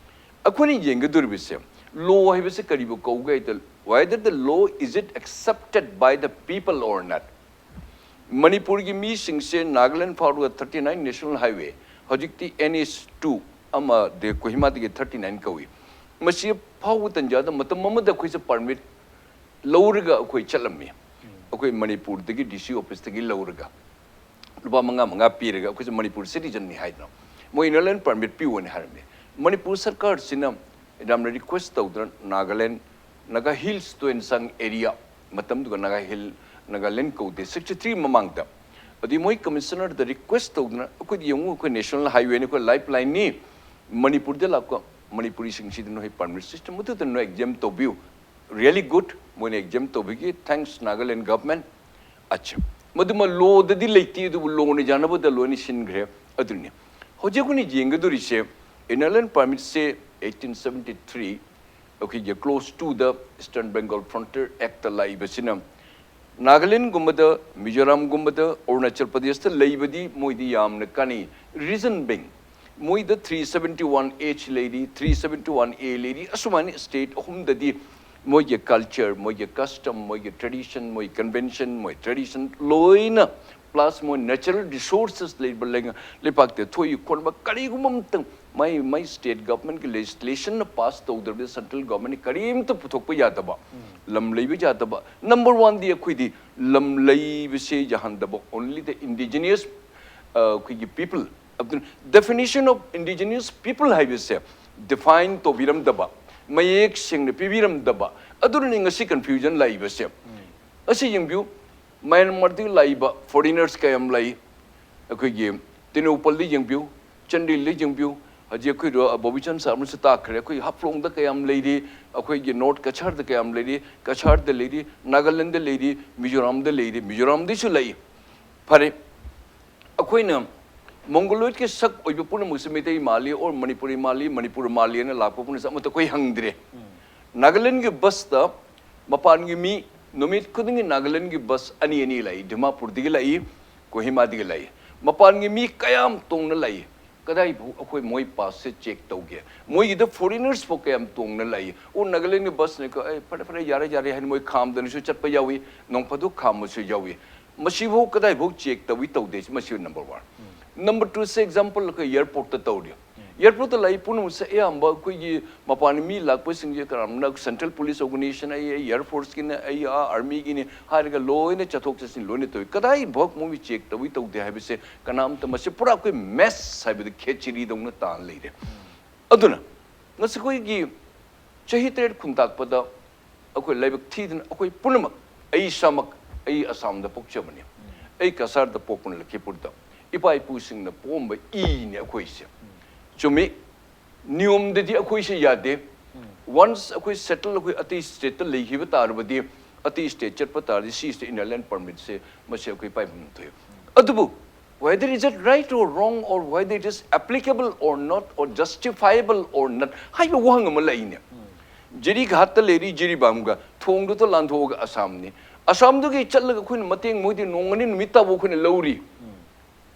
ꯑꯩꯈꯣꯏꯅ ꯌꯦꯡꯒꯗꯧꯔꯤꯕꯁꯦ, ꯂꯣ ꯍꯥꯏꯕꯁꯦ ꯀꯔꯤꯕꯨ ꯀꯧꯒꯦ ꯍꯥꯏꯗ, whether the law is it accepted by the people or not? ꯃꯅꯤꯄꯨꯔꯒꯤ ꯃꯤꯁꯤꯡꯁꯦ ꯅꯥꯒꯥꯂꯦꯟ ꯐꯥꯎꯔꯒ ꯊꯥꯔꯇꯤ ꯅꯥꯏꯟ ꯅꯦꯁꯅꯦꯜ ꯍꯥꯏꯋꯦ, ꯍꯧꯖꯤꯛꯇꯤ ꯑꯦꯟ ꯑꯦꯁ ꯇꯨ ꯑꯃꯗꯤ ꯀꯣꯍꯤꯃꯥꯗꯒꯤ ꯊꯥꯔꯇꯤ ꯅꯥꯏꯟ ꯀꯧꯏ꯫ ꯃꯁꯤ ꯐꯥꯎꯕ ꯇꯟꯖꯥꯗ ꯃꯇꯝ ꯑꯃꯗ ꯑꯩꯈꯣꯏꯁꯦ ꯄꯥꯔꯃꯤꯠ ꯂꯧꯔꯒ ꯑꯩꯈꯣꯏ ꯆꯠꯂꯝꯃꯤ꯫ ꯑꯩꯈꯣꯏ ꯃꯅꯤꯄꯨꯔꯗꯒꯤ ꯗꯤ ꯁꯤ ꯑꯣꯐꯤꯁꯇꯒꯤ ꯂꯧꯔꯒ ꯂꯨꯄꯥ ꯃꯉꯥ ꯃꯉꯥ ꯄꯤꯔꯒ ꯑꯩꯈꯣꯏꯁꯦ ꯃꯅꯤꯄꯨꯔ ꯁꯤꯇꯤꯖꯟꯅꯤ ꯍꯥꯏꯗꯅ ꯃꯣꯏ ꯏꯅꯔ ꯂꯥꯏꯟ ꯄꯥꯔꯃꯤꯠ ꯄꯤꯌꯣꯅ ꯍꯥꯏꯔꯝꯃꯤ꯫ ꯃꯅꯤꯄꯨꯔ ꯁꯔꯀꯥꯔꯁꯤꯅ ꯌꯥꯝꯅ ꯔꯤꯀ꯭ꯋꯦꯁ ꯇꯧꯗꯅ ꯅꯥꯒꯥꯂꯦꯟ, ꯅꯥꯒꯥ ꯍꯤꯜꯁ ꯇꯣꯏꯅ ꯆꯪ ꯑꯦꯔꯤꯌꯥ, ꯃꯇꯝꯗꯨꯒ ꯅꯥꯒꯥ ꯍꯤꯜ, ꯅꯥꯒꯥꯂꯦꯟ ꯀꯧꯗꯦ, ꯁꯤꯛꯁꯇꯤ ꯊ꯭ꯔꯤ ꯃꯃꯥꯡꯗ꯫ ꯑꯗꯨꯗꯤ ꯃꯣꯏ ꯀꯃꯤꯁꯅꯔꯗ ꯔꯤꯀ꯭ꯋꯦꯁ ꯇꯧꯗꯅ, "ꯑꯩꯈꯣꯏꯗꯤ ꯌꯦꯡꯉꯨ, ꯑꯩꯈꯣꯏ ꯅꯦꯁꯅꯦꯜ ꯍꯥꯏꯋꯦꯅꯤ, ꯑꯩꯈꯣꯏ ꯂꯥꯏꯐ ꯂꯥꯏꯟꯅꯤ, ꯃꯅꯤꯄꯨꯔꯗ ꯂꯥꯛꯄ ꯃꯅꯤꯄꯨꯔꯤꯁꯤꯡꯁꯤꯗ ꯅꯣꯏ ꯄꯔꯃꯤꯠ ꯁꯤꯁꯇꯦꯝ ꯑꯗꯨꯗ ꯅꯣꯏ ꯑꯦꯛꯖꯦꯝ ꯇꯧꯕꯤꯌꯨ, really good, ꯃꯣꯏꯅ ꯑꯦꯛꯖꯦꯝ ꯇꯧꯕꯤꯒꯤ, thanks Nagaland government." ꯑꯠꯆꯥ, ꯃꯗꯨꯃ ꯂꯣꯗꯗꯤ ꯂꯩꯇꯦ, ꯑꯗꯨꯕꯨ ꯂꯣꯅ ꯌꯥꯅꯕꯗ ꯂꯣꯏꯅ ꯁꯤꯟꯈ꯭ꯔꯦ꯫ ꯑꯗꯨꯅꯤ ꯍꯧꯖꯤꯛ ꯑꯩꯈꯣꯏꯅ ꯌꯦꯡꯒꯗꯧꯔꯤꯁꯦ, ꯏꯅꯔ ꯂꯥꯏꯟ ꯄꯔꯃꯤꯠꯁꯦ ꯑꯩꯠꯇꯤꯟ ꯁꯕꯦꯟꯇꯤ ꯊ꯭ꯔꯤ, ꯑꯩꯈꯣꯏꯒꯤ close to the eastern Bengal frontier act ꯂꯥꯛꯏꯕꯁꯤꯅ, ꯅꯥꯒꯥꯂꯦꯟꯒꯨꯝꯕꯗ, ꯃꯤꯖꯣꯔꯥꯝꯒꯨꯝꯕꯗ, ꯑꯔꯨꯅꯥꯆꯜ ꯄ꯭ꯔꯗꯦꯁꯇ ꯂꯩꯕꯗꯤ ꯃꯣꯏꯗꯤ ꯌꯥꯝꯅ ꯀꯥꯟꯅꯩ꯫ Reason being, ꯃꯣꯏꯗ ꯊ꯭ꯔꯤ ꯁꯕꯦꯟꯇꯤ ꯋꯥꯟ ꯑꯦꯆ ꯂꯩꯔꯤ, ꯊ꯭ꯔꯤ ꯁꯕꯦꯟꯇꯤ ꯋꯥꯟ ꯑꯦ ꯂꯩꯔꯤ, ꯑꯁꯨꯃꯥꯏꯅ ꯁ꯭ꯇꯦꯠ ꯑꯍꯨꯝꯗꯗꯤ ꯃꯣꯏꯒꯤ ꯀꯜꯆꯔ, ꯃꯣꯏꯒꯤ ꯀꯁꯇꯝ, ꯃꯣꯏꯒꯤ ꯇ꯭ꯔꯦꯗꯤꯁꯟ, ꯃꯣꯏ ꯀꯟꯚꯦꯟꯁꯟ, ꯃꯣꯏ ꯇ꯭ꯔꯦꯗꯤꯁꯟ ꯂꯣꯏꯅ, ꯄ꯭ꯂꯁ ꯃꯣꯏ ꯅꯦꯆꯔꯦꯜ ꯔꯤꯁꯣꯔꯁꯦꯁ ꯂꯩꯕ ꯂꯩꯉ-, ꯂꯩꯄꯥꯛꯇ ꯊꯣꯛꯏ ꯈꯣꯠꯄ ꯀꯔꯤꯒꯨꯝꯕ ꯑꯃꯇꯪ ꯃꯥꯏ, ꯃꯥꯏ ꯁ꯭ꯇꯦꯠ ꯒꯚꯔꯟꯃꯦꯟꯠꯀꯤ ꯂꯦꯖꯤꯁꯂꯦꯁꯟꯅ ꯄꯥꯁ ꯇꯧꯗ꯭ꯔꯕꯗꯤ ꯁꯦꯟꯇ꯭ꯔꯦꯜ ꯒꯚꯔꯟꯃꯦꯟꯠꯅ ꯀꯔꯤꯝꯇ ꯄꯨꯊꯣꯛꯄ ꯌꯥꯗꯕ꯫ ꯂꯝ ꯂꯩꯕ ꯌꯥꯗꯕ꯫ ꯅꯝꯕꯔ ꯋꯥꯟꯗꯤ ꯑꯩꯈꯣꯏꯗꯤ ꯂꯝ ꯂꯩꯕꯁꯦ ꯌꯥꯍꯟꯗꯕ, only the indigenous, ꯑ, ꯑꯩꯈꯣꯏꯒꯤ ꯄꯤꯄꯜ꯫ ꯑꯗꯨꯅ definition of indigenous people ꯍꯥꯏꯕꯁꯦ ꯗꯤꯐꯥꯏꯟ ꯇꯧꯕꯤꯔꯝꯗꯕ, ꯃꯌꯦꯛ ꯁꯦꯡꯅ ꯄꯤꯕꯤꯔꯝꯗꯕ, ꯑꯗꯨꯅꯅꯤ ꯉꯁꯤ ꯀꯟꯐ꯭ꯌꯨꯖꯟ ꯂꯥꯛꯏꯕꯁꯦ꯫ ꯑꯁꯤ ꯌꯦꯡꯕꯤꯌꯨ, ꯃꯌꯥꯟꯃꯥꯔꯗꯒꯤ ꯂꯥꯛꯏꯕ ꯐꯣꯔꯤꯅꯔꯁ ꯀꯌꯥꯝ ꯂꯩ, ꯑꯩꯈꯣꯏꯒꯤ ꯇꯦꯡꯅꯧꯄꯜꯗ ꯌꯦꯡꯕꯤꯌꯨ, ꯆꯥꯟꯗꯦꯜꯗ ꯌꯦꯡꯕꯤꯌꯨ, ꯍꯧꯖꯤꯛ ꯑꯩꯈꯣꯏꯗꯣ ꯕꯣꯕꯤꯆꯟ ꯁꯥꯔ ꯑꯃꯁꯨ ꯇꯥꯛꯈ꯭ꯔꯦ, ꯑꯩꯈꯣꯏ ꯍꯥꯐꯂꯣꯡꯗ ꯀꯌꯥꯝ ꯂꯩꯔꯤ, ꯑꯩꯈꯣꯏꯒꯤ ꯅꯣꯔꯠ ꯀꯆꯥꯔꯗ ꯀꯌꯥꯝ ꯂꯩꯔꯤ, ꯀꯆꯥꯔꯗ ꯂꯩꯔꯤ, ꯅꯥꯒꯥꯂꯦꯟꯗ ꯂꯩꯔꯤ, ꯃꯤꯖꯣꯔꯥꯝꯗ ꯂꯩꯔꯤ, ꯃꯤꯖꯣꯔꯥꯝꯗꯁꯨ ꯂꯩ꯫ ꯐꯔꯦ, ꯑꯩꯈꯣꯏꯅ ꯃꯣꯡꯒꯣꯂꯣꯏꯗꯀꯤ ꯁꯛ ꯑꯣꯏꯕ ꯄꯨꯝꯅꯃꯛꯁꯦ ꯃꯩꯇꯩ ꯃꯥꯜꯂꯤ, ꯑꯣꯔ ꯃꯅꯤꯄꯨꯔꯤ ꯃꯥꯜꯂꯤ, ꯃꯅꯤꯄꯨꯔ ꯃꯥꯜꯂꯤ ꯍꯥꯏꯅ ꯂꯥꯛꯄ ꯄꯨꯝꯅꯃꯛꯁꯦ ꯑꯃꯠꯇ ꯑꯩꯈꯣꯏ ꯍꯪꯗ꯭ꯔꯦ꯫ ꯅꯥꯒꯥꯂꯦꯟꯒꯤ ꯕꯁꯇ ꯃꯄꯥꯟꯒꯤ ꯃꯤ ꯅꯨꯃꯤꯠ ꯈꯨꯗꯤꯡꯒꯤ ꯅꯥꯒꯥꯂꯦꯟꯒꯤ ꯕꯁ ꯑꯅꯤ ꯑꯅꯤ ꯂꯥꯛꯏ, ꯗꯤꯃꯥꯄꯨꯔꯗꯒꯤ ꯂꯥꯛꯏ, ꯀꯣꯍꯤꯃꯥꯗꯒꯤ ꯂꯥꯛꯏ꯫ ꯃꯄꯥꯟꯒꯤ ꯃꯤ ꯀꯌꯥꯝ ꯇꯣꯡꯅ ꯂꯥꯛꯏ? ꯀꯗꯥꯏꯐꯥꯎ ꯑꯩꯈꯣꯏ ꯃꯣꯏ ꯄꯥꯁꯁꯦ ꯆꯦꯛ ꯇꯧꯒꯦ? ꯃꯣꯏꯒꯤꯗ ꯐꯣꯔꯤꯅꯔꯁ ꯐꯥꯎ ꯀꯌꯥꯝ ꯇꯣꯡꯅ ꯂꯥꯛꯏ? ꯑꯣ, ꯅꯥꯒꯥꯂꯦꯟꯒꯤ ꯕꯁꯅꯤꯀꯣ, ꯑꯦ, ꯐꯔꯦ, ꯐꯔꯦ, ꯌꯥꯔꯦ, ꯌꯥꯔꯦ ꯍꯥꯏꯅ ꯃꯣꯏ ꯈꯥꯝꯗꯅꯁꯨ ꯆꯠꯄ ꯌꯥꯎꯏ, ꯅꯣꯡ ꯐꯥꯗꯣꯛ ꯈꯥꯝꯕꯁꯨ ꯌꯥꯎꯏ꯫ ꯃꯁꯤꯐꯥꯎ ꯀꯗꯥꯏꯐꯥꯎ ꯆꯦꯛ ꯇꯧꯏ ꯇꯧꯗꯦ, ꯃꯁꯤ ꯅꯝꯕꯔ ꯋꯥꯟ꯫ ꯅꯝꯕꯔ ꯇꯨꯁꯦ ꯑꯦꯛꯖꯥꯝꯄꯜ ꯑꯩꯈꯣꯏ ꯑꯦꯌꯥꯔꯄꯣꯔꯠꯇ ꯇꯧꯔꯤ꯫ ꯑꯦꯌꯥꯔꯄꯣꯔꯠꯇ ꯂꯥꯛꯏ ꯄꯨꯝꯅꯃꯛꯁꯦ ꯑꯌꯥꯝꯕ ꯑꯩꯈꯣꯏꯒꯤ ꯃꯄꯥꯟ ꯃꯤ ꯂꯥꯛꯄꯁꯤꯡꯁꯦ ꯀꯅꯥꯝꯅ ꯁꯦꯟꯇ꯭ꯔꯦꯜ ꯄꯨꯂꯤꯁ ꯑꯣꯔꯒꯅꯥꯏꯖꯦꯁꯟ ꯑꯩ, ꯑꯩ ꯑꯦꯌꯥꯔ ꯐꯣꯔꯁꯀꯤꯅ, ꯑꯩ ꯑꯥ ꯑꯥꯔꯃꯤꯒꯤꯅꯤ ꯍꯥꯏꯔꯒ ꯂꯣꯏꯅ ꯆꯠꯊꯣꯛ ꯆꯠꯁꯤꯟ ꯂꯣꯏꯅ ꯇꯧꯏ꯫ ꯀꯗꯥꯏꯐꯥꯎ ꯃꯣꯏꯒꯤ ꯆꯦꯛ ꯇꯧꯏ ꯇꯧꯗꯦ ꯍꯥꯏꯕꯁꯦ ꯀꯅꯥꯝꯇ, ꯃꯁꯤ ꯄꯨꯔꯥ ꯑꯩꯈꯣꯏ ꯃꯦꯁ ꯍꯥꯏꯕꯗꯤ ꯈꯦꯆ꯭ꯔꯤꯗꯧꯅ ꯇꯥ ꯂꯩꯔꯦ꯫ ꯑꯗꯨꯅ ꯉꯁꯤ ꯑꯩꯈꯣꯏꯒꯤ ꯆꯍꯤ ꯇꯔꯦꯠ ꯈꯨꯟꯇꯥꯛꯄꯗ ꯑꯩꯈꯣꯏ ꯂꯥꯏꯕꯛ ꯊꯤꯗꯅ ꯑꯩꯈꯣꯏ ꯄꯨꯝꯅꯃꯛ, ꯑꯩ ꯏꯁꯥꯃꯛ, ꯑꯩ ꯑꯁꯥꯝꯗ ꯄꯣꯛꯆꯕꯅꯤ, ꯑꯩ ꯀꯁꯥꯔꯗ ꯄꯣꯛꯄꯅ, ꯂꯈꯤꯄꯨꯔꯗ꯫ ꯏꯄꯥ ꯏꯄꯨꯁꯤꯡꯅ ꯄꯣꯛꯑꯝꯕ ꯏꯅꯦ ꯑꯩꯈꯣꯏꯁꯦ꯫ ꯆꯨꯝꯃꯤ, ꯅꯤꯌꯣꯝꯗꯗꯤ ꯑꯩꯈꯣꯏꯁꯦ ꯌꯥꯗꯦ꯫ ꯋꯥꯟꯁ ꯑꯩꯈꯣꯏ ꯁꯦꯇꯜ, ꯑꯩꯈꯣꯏ ꯑꯇꯩ ꯁ꯭ꯇꯦꯠꯇ ꯂꯩꯈꯤꯕ ꯇꯥꯔꯕꯗꯤ, ꯑꯇꯩ ꯁ꯭ꯇꯦꯠ ꯆꯠꯄ ꯇꯥꯔꯗꯤ, ꯁꯤ ꯁ꯭ꯇꯦꯠ ꯏꯅꯔ ꯂꯥꯏꯟ ꯄꯔꯃꯤꯠꯁꯦ ꯃꯁꯤ ꯑꯩꯈꯣꯏ ꯄꯥꯏꯐꯝ ꯊꯣꯛꯏ꯫ ꯑꯗꯨꯕꯨ whether is it right or wrong, or whether it is applicable or not, or justifiable or not ꯍꯥꯏꯕ ꯋꯥꯍꯪ ꯑꯃ ꯂꯩꯅꯦ꯫ ꯖꯤꯔꯤꯘꯥꯠꯇ ꯂꯩꯔꯤ ꯖꯤꯔꯤꯕꯥꯝꯒ ꯊꯣꯡꯗꯨꯗ ꯂꯥꯟꯊꯣꯛꯑꯒ ꯑꯁꯥꯝꯅꯤ꯫ ꯑꯁꯥꯝꯗꯨꯒꯤ ꯆꯠꯂꯒ ꯑꯩꯈꯣꯏꯅ ꯃꯇꯦꯡ, ꯃꯣꯏꯗꯤ ꯅꯣꯡ ꯑꯅꯤ ꯅꯨꯃꯤꯠ ꯇꯥꯕꯨ ꯑꯩꯈꯣꯏꯅ ꯂꯧꯔꯤ꯫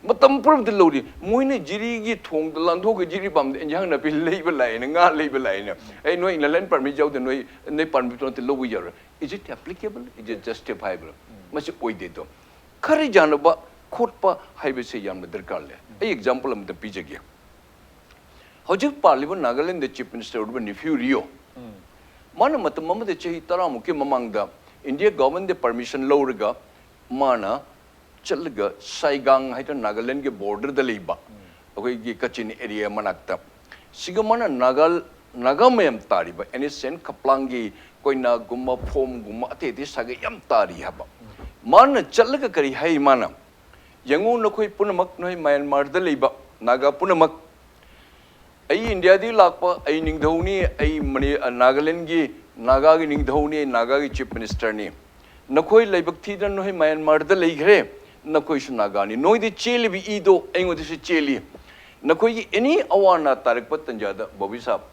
ꯃꯇꯝ ꯄꯨꯝꯅꯃꯛꯇ ꯂꯧꯔꯤ꯫ ꯃꯣꯏꯅ ꯖꯤꯔꯤꯒꯤ ꯊꯣꯡꯗ ꯂꯥꯟꯊꯣꯛꯑꯒ ꯖꯤꯔꯤꯕꯥꯝꯗ ꯏꯟꯖꯥꯡ ꯅꯥꯄꯤ ꯂꯩꯕ ꯂꯥꯛꯑꯦꯅ, ꯉꯥ ꯂꯩꯕ ꯂꯥꯛꯑꯦꯅ꯫ ꯑꯩ ꯅꯣꯏ ꯏꯅꯔ ꯂꯥꯏꯟ ꯄꯔꯃꯤꯠ ꯌꯥꯎꯗꯦ, ꯅꯣꯏ, ꯅꯣꯏ ꯄꯔꯃꯤꯠ ꯅꯠꯇꯦ, ꯂꯧꯕ ꯌꯥꯔꯣꯏ꯫ Is it applicable? Is it justifiable? ꯃꯁꯤ ꯑꯣꯏꯗꯦꯗꯣ꯫ ꯈꯔ ꯌꯥꯅꯕ ꯈꯣꯠꯄ ꯍꯥꯏꯕꯁꯦ ꯌꯥꯝꯅ ꯗꯔꯀꯥꯔ ꯂꯩ꯫ ꯑꯩ ꯑꯦꯛꯖꯥꯝꯄꯜ ꯑꯃꯇ ꯄꯤꯖꯒꯦ꯫ ꯍꯧꯖꯤꯛ ꯄꯥꯜꯂꯤꯕ ꯅꯥꯒꯥꯂꯦꯟꯗ ꯆꯤꯐ ꯃꯤꯅꯤꯁꯇꯔ ꯑꯣꯏꯔꯤꯕ ꯅꯤꯐꯤꯌꯨ ꯔꯤꯑꯣ, ꯃꯥꯅ ꯃꯇꯝ ꯑꯃꯗ ꯆꯍꯤ ꯇꯔꯥꯃꯨꯛꯀꯤ ꯃꯃꯥꯡꯗ ꯏꯟꯗꯤꯌꯥ ꯒꯚꯔꯟꯃꯦꯟꯠꯇ ꯄꯔꯃꯤꯁꯟ ꯂꯧꯔꯒ ꯃꯥꯅ ꯆꯠꯂꯒ ꯁꯥꯏꯒꯥꯡ ꯍꯥꯏꯗꯅ ꯅꯥꯒꯥꯂꯦꯟꯒꯤ ꯕꯣꯔꯗꯔꯗ ꯂꯩꯕ ꯑꯩꯈꯣꯏꯒꯤ ꯀꯆꯤꯟ ꯑꯦꯔꯤꯌꯥ ꯃꯅꯥꯛꯇ, ꯁꯤꯒ ꯃꯥꯅ ꯅꯥꯒꯥ, ꯅꯥꯒꯥ ꯃꯌꯥꯝ ꯇꯥꯔꯤꯕ ꯑꯦꯟ ꯑꯦꯁ ꯑꯦꯟ ꯈꯄ꯭ꯂꯥꯡꯒꯤ ꯀꯣꯏꯅꯥꯒꯨꯝꯕ, ꯐꯣꯝꯒꯨꯝꯕ, ꯑꯇꯩ ꯑꯇꯩ ꯁꯥꯒꯩ ꯌꯥꯝ ꯇꯥꯔꯤ ꯍꯥꯏꯕ꯫ ꯃꯥꯅ ꯆꯠꯂꯒ ꯀꯔꯤ ꯍꯥꯏ? ꯃꯥꯅ, "ꯌꯦꯡꯉꯨ, ꯅꯈꯣꯏ ꯄꯨꯝꯅꯃꯛ, ꯅꯈꯣꯏ ꯃ꯭ꯌꯥꯟꯃꯥꯔꯗ ꯂꯩꯕ ꯅꯥꯒꯥ ꯄꯨꯝꯅꯃꯛ, ꯑꯩ ꯏꯟꯗꯤꯌꯥꯗꯒꯤ ꯂꯥꯛꯄ, ꯑꯩ ꯅꯤꯡꯊꯧꯅꯤ, ꯑꯩ ꯃꯅꯤ-, ꯑ, ꯅꯥꯒꯥꯂꯦꯟꯒꯤ, ꯅꯥꯒꯥꯒꯤ ꯅꯤꯡꯊꯧꯅꯤ, ꯑꯩ ꯅꯥꯒꯥꯒꯤ ꯆꯤꯐ ꯃꯤꯅꯤꯁꯇꯔꯅꯤ꯫ ꯅꯈꯣꯏ ꯂꯥꯏꯕꯛ ꯊꯤꯗꯅ ꯅꯈꯣꯏ ꯃ꯭ꯌꯥꯟꯃꯥꯔꯗ ꯂꯩꯈ꯭ꯔꯦ, ꯅꯈꯣꯏꯁꯨ ꯅꯥꯒꯥꯅꯤ꯫ ꯅꯣꯏꯗ ꯆꯦꯜꯂꯤꯕ ꯏꯗꯣ ꯑꯩꯉꯣꯟꯗꯁꯨ ꯆꯦꯜꯂꯤ꯫ ꯅꯈꯣꯏꯒꯤ ꯑꯦꯅꯤ ꯑꯋꯥ ꯑꯅꯥ ꯇꯥꯔꯛꯄ ꯇꯟꯖꯥꯗ, ꯕꯣꯕꯤ ꯁꯥꯍꯕ,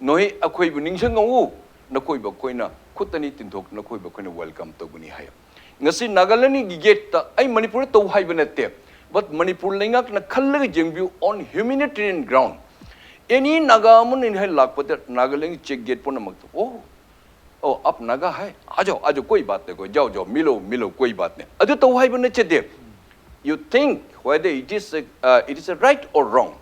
ꯅꯈꯣꯏ ꯑꯩꯈꯣꯏꯕꯨ ꯅꯤꯡꯁꯤꯡꯉꯛꯎ, ꯅꯈꯣꯏꯕꯨ ꯑꯩꯈꯣꯏꯅ ꯈꯨꯠ ꯑꯅꯤ ꯇꯤꯟꯊꯣꯛ, ꯅꯈꯣꯏꯕꯨ ꯑꯩꯈꯣꯏꯅ ꯋꯦꯜꯀꯝ ꯇꯧꯒꯅꯤ" ꯍꯥꯏ꯫ ꯉꯁꯤ ꯅꯥꯒꯥꯂꯦꯟꯒꯤ ꯒꯦꯠꯇ, ꯑꯩ ꯃꯅꯤꯄꯨꯔꯗ ꯇꯧ ꯍꯥꯏꯕ ꯅꯠꯇꯦ, but ꯃꯅꯤꯄꯨꯔ ꯂꯩꯉꯥꯛꯅ ꯈꯜꯂꯒ ꯌꯦꯡꯕꯤꯌꯨ, on humanitarian ground, ꯑꯦꯅꯤ ꯅꯥꯒꯥ ꯑꯃꯅ ꯍꯦꯛ ꯂꯥꯛꯄꯗ ꯅꯥꯒꯥꯂꯦꯟꯒꯤ ꯆꯦꯛ ꯒꯦꯠ ꯄꯨꯝꯅꯃꯛꯇ, "ꯑꯣ, ꯑꯣ, ꯑꯞ ꯅꯥꯒꯥ ꯍꯥꯏ, ꯑꯥ ꯖꯥꯎ, ꯑꯥ ꯖꯥꯎ, ꯀꯣꯏ ꯕꯥꯠ ꯅꯦ, ꯀꯣꯏ, ꯖꯥꯎ, ꯖꯥꯎ, ꯃꯤꯂꯣ, ꯃꯤꯂꯣ, ꯀꯣꯏ ꯕꯥꯠ ꯅꯦ", ꯑꯗꯨ ꯇꯧ ꯍꯥꯏꯕ ꯅꯠꯆꯗꯦ꯫ You think whether it is a, uh, it is a right or wrong?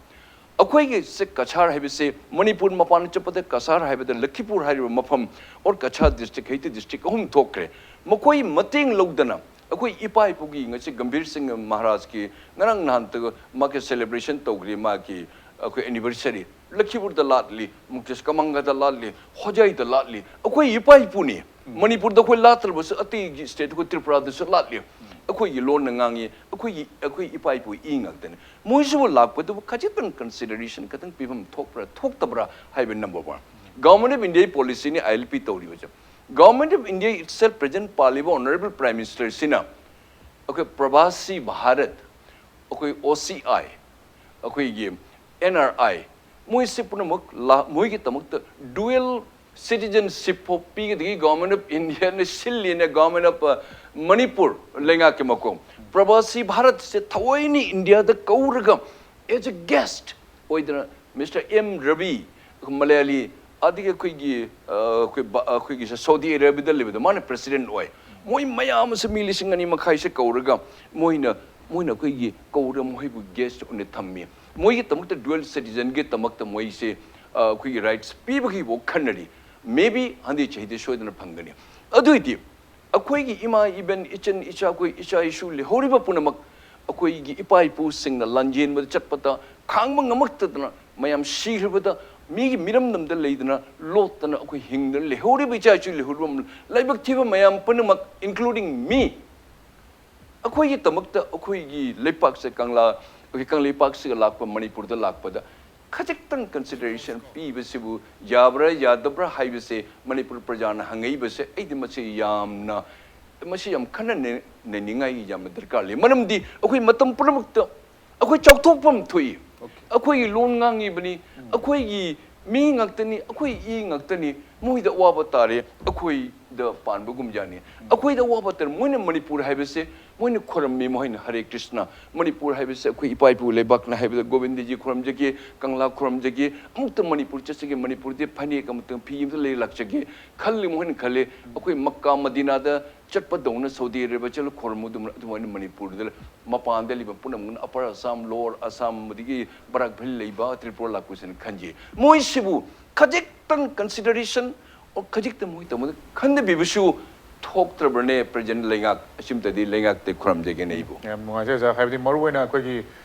ꯑꯩꯈꯣꯏꯒꯤ ꯁꯤ ꯀꯁꯥꯔ ꯍꯥꯏꯕꯁꯤ, ꯃꯅꯤꯄꯨꯔ ꯃꯄꯥꯟ ꯆꯠꯄꯗ ꯀꯁꯥꯔ ꯍꯥꯏꯕꯗ ꯂꯈꯤꯄꯨꯔ ꯍꯥꯏꯔꯤꯕ ꯃꯐꯝ, or ꯀꯁꯥꯔ ꯗꯤꯁꯇ꯭ꯔꯤꯛ, ꯍꯩꯇꯤ ꯗꯤꯁꯇ꯭ꯔꯤꯛ ꯑꯍꯨꯝ ꯊꯣꯛꯈ꯭ꯔꯦ꯫ ꯃꯈꯣꯏ ꯃꯇꯦꯡ ꯂꯧꯗꯅ ꯑꯩꯈꯣꯏ ꯏꯄꯥ ꯏꯄꯨꯒꯤ ꯉꯁꯤ ꯒꯝꯚꯤꯔ ꯁꯤꯡ ꯃꯍꯥꯔꯥꯖꯀꯤ ꯉꯔꯥꯡ ꯅꯍꯥꯟꯇ ꯃꯥꯒꯤ ꯁꯦꯂꯦꯕ꯭ꯔꯦꯁꯟ ꯇꯧꯈ꯭ꯔꯤ, ꯃꯥꯒꯤ, ꯑ, ꯑꯩꯈꯣꯏ ꯑꯦꯅꯤꯚꯔꯁꯔꯤ ꯂꯈꯤꯄꯨꯔꯗ ꯂꯥꯠꯂꯤ, ꯃꯨꯛꯇꯦꯁ ꯀꯃꯪꯒꯗ ꯂꯥꯠꯂꯤ, ꯍꯣꯖꯥꯏꯗ ꯂꯥꯠꯂꯤ꯫ ꯑꯩꯈꯣꯏ ꯏꯄꯥ ꯏꯄꯨꯅꯤ꯫ ꯃꯅꯤꯄꯨꯔꯗ ꯑꯩꯈꯣꯏ ꯂꯥꯠꯇ꯭ꯔꯕꯁꯨ ꯑꯇꯩꯒꯤ ꯁ꯭ꯇꯦꯠ, ꯑꯩꯈꯣꯏ ꯇ꯭ꯔꯤꯄꯨꯔꯥꯗꯁꯨ ꯂꯥꯠꯂꯤ꯫ ꯑꯩꯈꯣꯏꯒꯤ ꯂꯣꯟꯅ ꯉꯥꯡꯉꯤ, ꯑꯩꯈꯣꯏꯒꯤ, ꯑꯩꯈꯣꯏ ꯏꯄꯥ ꯏꯄꯨ ꯏ ꯉꯥꯛꯇꯅꯤ꯫ ꯃꯣꯏꯁꯤꯕꯨ ꯂꯥꯛꯄꯗꯨꯕꯨ ꯈꯖꯤꯛꯇꯪ ꯀꯟꯁꯤꯗꯔꯦꯁꯟ ꯈꯤꯇꯪ ꯄꯤꯐꯝ ꯊꯣꯛꯄ꯭ꯔꯥ ꯊꯣꯛꯇꯕ꯭ꯔꯥ ꯍꯥꯏꯕ ꯅꯝꯕꯔ ꯋꯥꯟ꯫ ꯒꯚꯔꯟꯃꯦꯟꯠ ꯑꯣꯐ ꯏꯟꯗꯤꯌꯥꯒꯤ ꯄꯣꯂꯤꯁꯤꯅꯤ ꯑꯥꯏ ꯑꯦꯜ ꯄꯤ ꯇꯧꯔꯤꯕꯁꯦ꯫ Government of India itself, present ꯄꯥꯜꯂꯤꯕ ꯑꯣꯅꯔꯦꯕꯜ ꯄ꯭ꯔꯥꯏꯝ ꯃꯤꯅꯤꯁꯇꯔꯁꯤꯅ ꯑꯩꯈꯣꯏ ꯄ꯭ꯔꯕꯥꯁꯤ ꯚꯥꯔꯠ, ꯑꯩꯈꯣꯏ ꯑꯣ ꯁꯤ ꯑꯥꯏ, ꯑꯩꯈꯣꯏꯒꯤ ꯑꯦꯟ ꯑꯥꯔ ꯑꯥꯏ, ꯃꯣꯏꯁꯦ ꯄꯨꯝꯅꯃꯛ ꯂꯥ-, ꯃꯣꯏꯒꯤꯗꯃꯛꯇ ꯗꯨꯋꯦꯜ ꯁꯤꯇꯤꯖꯟꯁꯤꯞ ꯐꯥꯎ ꯄꯤꯒꯗꯒꯤ ꯒꯚꯔꯟꯃꯦꯟꯠ ꯑꯣꯐ ꯏꯟꯗꯤꯌꯥꯅ ꯁꯤꯜꯂꯤꯅ, ꯒꯚꯔꯟꯃꯦꯟꯠ ꯑꯣꯐ ꯃꯅꯤꯄꯨꯔ ꯂꯩꯉꯥꯛꯀꯤ ꯃꯈꯣꯡ꯫ ꯄ꯭ꯔꯕꯥꯁꯤ ꯚꯥꯔꯠꯁꯦ ꯊꯑꯣꯏꯅ ꯏꯟꯗꯤꯌꯥꯗ ꯀꯧꯔꯒ ꯑꯦꯖ ꯑꯦ ꯒꯦꯁ ꯑꯣꯏꯗꯅ ꯃꯤꯁꯇꯔ ꯑꯦꯝ ꯔꯕꯤ, ꯃꯂꯌꯥꯂꯤ, ꯑꯗꯒꯤ ꯑꯩꯈꯣꯏꯒꯤ, ꯑ, ꯑꯩꯈꯣꯏ ꯕ-, ꯑꯩꯈꯣꯏꯒꯤ ꯁꯥꯎꯗꯤ ꯑꯔꯥꯕꯤꯌꯥꯗ ꯂꯩꯕꯗꯣ, ꯃꯥꯅ ꯄ꯭ꯔꯦꯁꯤꯗꯦꯟꯠ ꯑꯣꯏ꯫ ꯃꯣꯏ ꯃꯌꯥꯝ ꯑꯁꯦ ꯃꯤ ꯂꯤꯁꯤꯡ ꯑꯅꯤ ꯃꯈꯥꯏꯁꯦ ꯀꯧꯔꯒ ꯃꯣꯏꯅ, ꯃꯣꯏꯅ ꯑꯩꯈꯣꯏꯒꯤ ꯀꯧꯔꯒ ꯃꯈꯣꯏꯕꯨ ꯒꯦꯁ ꯑꯣꯏꯅ ꯊꯝꯃꯤ꯫ ꯃꯣꯏꯒꯤꯗꯃꯛꯇ ꯗꯨꯋꯦꯜ ꯁꯤꯇꯤꯖꯟꯒꯤꯗꯃꯛꯇ ꯃꯣꯏꯁꯦ, ꯑ, ꯑꯩꯈꯣꯏꯒꯤ ꯔꯥꯏꯠꯁ ꯄꯤꯕꯒꯤ ꯋꯥꯈꯜꯅꯗꯤ maybe ꯍꯟꯗꯛ ꯆꯍꯤꯗ ꯁꯣꯏꯗꯅ ꯐꯪꯒꯅꯤ꯫ ꯑꯗꯨꯏꯗꯤ ꯑꯩꯈꯣꯏꯒꯤ ꯏꯃꯥ ꯏꯕꯦꯟ, ꯏꯆꯟ ꯏꯆꯥ, ꯑꯩꯈꯣꯏ ꯏꯆꯥ ꯏꯁꯨ ꯂꯩꯍꯧꯔꯤꯕ ꯄꯨꯝꯅꯃꯛ, ꯑꯩꯈꯣꯏꯒꯤ ꯏꯄꯥ ꯏꯄꯨꯁꯤꯡꯅ ꯂꯥꯟꯖꯦꯟꯕꯗ ꯆꯠꯄꯗ ꯈꯥꯡꯕ ꯉꯝꯃꯛꯇꯗꯅ ꯃꯌꯥꯝ ꯁꯤꯈ꯭ꯔꯕꯗ, ꯃꯤꯒꯤ ꯃꯤꯔꯝꯗꯝꯗ ꯂꯩꯗꯅ ꯂꯣꯠꯇꯅ ꯑꯩꯈꯣꯏ ꯍꯤꯡꯗꯅ ꯂꯩꯍꯧꯔꯤꯕ ꯏꯆꯥ ꯏꯁꯨ ꯂꯩꯍꯧꯔꯤꯕ ꯂꯥꯏꯕꯛ ꯊꯤꯕ ꯃꯌꯥꯝ ꯄꯨꯝꯅꯃꯛ, including me, ꯑꯩꯈꯣꯏꯒꯤꯗꯃꯛꯇ ꯑꯩꯈꯣꯏꯒꯤ ꯂꯩꯄꯥꯛꯁꯦ ꯀꯪꯂꯥ, ꯑꯩꯈꯣꯏ ꯀꯪꯂꯩꯄꯥꯛꯁꯤꯒ ꯂꯥꯛꯄ, ꯃꯅꯤꯄꯨꯔꯗ ꯂꯥꯛꯄꯗ ꯈꯖꯤꯛꯇꯪ ꯀꯟꯁꯤꯗꯔꯦꯁꯟ ꯄꯤꯕꯁꯤꯕꯨ ꯌꯥꯕ꯭ꯔꯥ ꯌꯥꯗꯕ꯭ꯔꯥ ꯍꯥꯏꯕꯁꯦ ꯃꯅꯤꯄꯨꯔ ꯄ꯭ꯔꯖꯥꯅ ꯍꯪꯉꯛꯏꯕꯁꯦ, ꯑꯩꯗꯤ ꯃꯁꯤ ꯌꯥꯝꯅ, ꯃꯁꯤ ꯌꯥꯝ ꯈꯟꯅ ꯅꯩ-, ꯅꯩꯅꯤꯡꯉꯥꯏꯒꯤ ꯌꯥꯝꯅ ꯗꯔꯀꯥꯔ ꯂꯩ꯫ ꯃꯔꯝꯗꯤ ꯑꯩꯈꯣꯏ ꯃꯇꯝ ꯄꯨꯝꯅꯃꯛꯇ ꯑꯩꯈꯣꯏ ꯆꯥꯎꯊꯣꯛꯐꯝ ꯊꯣꯛꯏ꯫ ꯑꯩꯈꯣꯏꯒꯤ ꯂꯣꯟ ꯉꯥꯡꯉꯤꯕꯅꯤ, ꯑꯩꯈꯣꯏꯒꯤ ꯃꯤ ꯉꯥꯛꯇꯅꯤ, ꯑꯩꯈꯣꯏ ꯏ ꯉꯥꯛꯇꯅꯤ꯫ ꯃꯣꯏꯗ ꯑꯋꯥꯕ ꯇꯥꯔꯦ, ꯑꯩꯈꯣꯏꯗ ꯄꯥꯟꯕꯒꯨꯝꯖꯥꯅꯤ꯫ ꯑꯩꯈꯣꯏꯗ ꯑꯋꯥꯕ ꯇꯥꯔꯦ꯫ ꯃꯣꯏꯅ ꯃꯅꯤꯄꯨꯔ ꯍꯥꯏꯕꯁꯦ ꯃꯣꯏꯅ ꯈꯨꯔꯝꯃꯤ, ꯃꯈꯣꯏꯅ ꯍꯔꯦ ꯀ꯭ꯔꯤꯁꯅ꯫ ꯃꯅꯤꯄꯨꯔ ꯍꯥꯏꯕꯁꯦ ꯑꯩꯈꯣꯏ ꯏꯄꯥ ꯏꯄꯨ ꯂꯩꯕꯥꯛꯅ ꯍꯥꯏꯕꯗ ꯒꯣꯕꯤꯟꯗꯖꯤ ꯈꯨꯔꯝꯖꯒꯦ, ꯀꯪꯂꯥ ꯈꯨꯔꯝꯖꯒꯦ, ꯑꯃꯨꯛꯇ ꯃꯅꯤꯄꯨꯔ ꯆꯠꯆꯒꯦ, ꯃꯅꯤꯄꯨꯔꯗꯤ ꯐꯅꯦꯛ ꯑꯃꯇꯪ, ꯐꯤ ꯑꯃꯇ ꯂꯩꯔ ꯂꯥꯛꯆꯒꯦ ꯈꯜꯂꯤ꯫ ꯃꯈꯣꯏꯅ ꯈꯜꯂꯤ ꯑꯩꯈꯣꯏ ꯃꯛꯀꯥ ꯃꯗꯤꯅꯥꯗ ꯆꯠꯄꯗꯧꯅ ꯁꯥꯎꯗꯤ ꯑꯔꯦꯕꯤꯌꯥ ꯆꯠꯂ ꯈꯨꯔꯨꯝꯃꯨ, ꯑꯗꯨꯝ-, ꯑꯗꯨꯃꯥꯏꯅ ꯃꯅꯤꯄꯨꯔꯗ ꯃꯄꯥꯟꯗ ꯂꯩꯕ ꯄꯨꯝꯅꯃꯛꯅ, ꯑꯄꯔ ꯑꯁꯥꯝ, ꯂꯣꯋꯔ ꯑꯁꯥꯝ, ꯑꯗꯒꯤ ꯕꯔꯥꯛ ꯚꯦꯂꯤ ꯂꯩꯕ ꯇ꯭ꯔꯤꯄꯨꯔꯥ ꯂꯥꯛꯄꯁꯤꯅ ꯈꯟꯖꯩ꯫ ꯃꯣꯏꯁꯤꯕꯨ ꯈꯖꯤꯛꯇꯪ ꯀꯟꯁꯤꯗꯔꯦꯁꯟ, ꯈꯖꯤꯛꯇ ꯃꯣꯏ ꯇꯧꯕꯗ ꯈꯟꯊꯕꯤꯕꯁꯨ ꯊꯣꯛꯇ꯭ꯔꯕ꯭ꯔꯅꯦ ꯄ꯭ꯔꯖꯦꯟꯠ ꯂꯩꯉꯥꯛ ꯑꯁꯤꯝꯇꯗꯤ ꯂꯩꯉꯥꯛꯇ ꯈꯨꯔꯝꯖꯒꯦꯅꯦ ꯑꯩꯕꯨ꯫ ꯌꯥꯝ ꯅꯨꯡꯉꯥꯏꯖꯩ ꯑꯣꯖꯥ꯫ ꯍꯥꯏꯕꯗꯤ ꯃꯔꯨꯑꯣꯏꯅ ꯑꯩꯈꯣꯏꯒꯤ,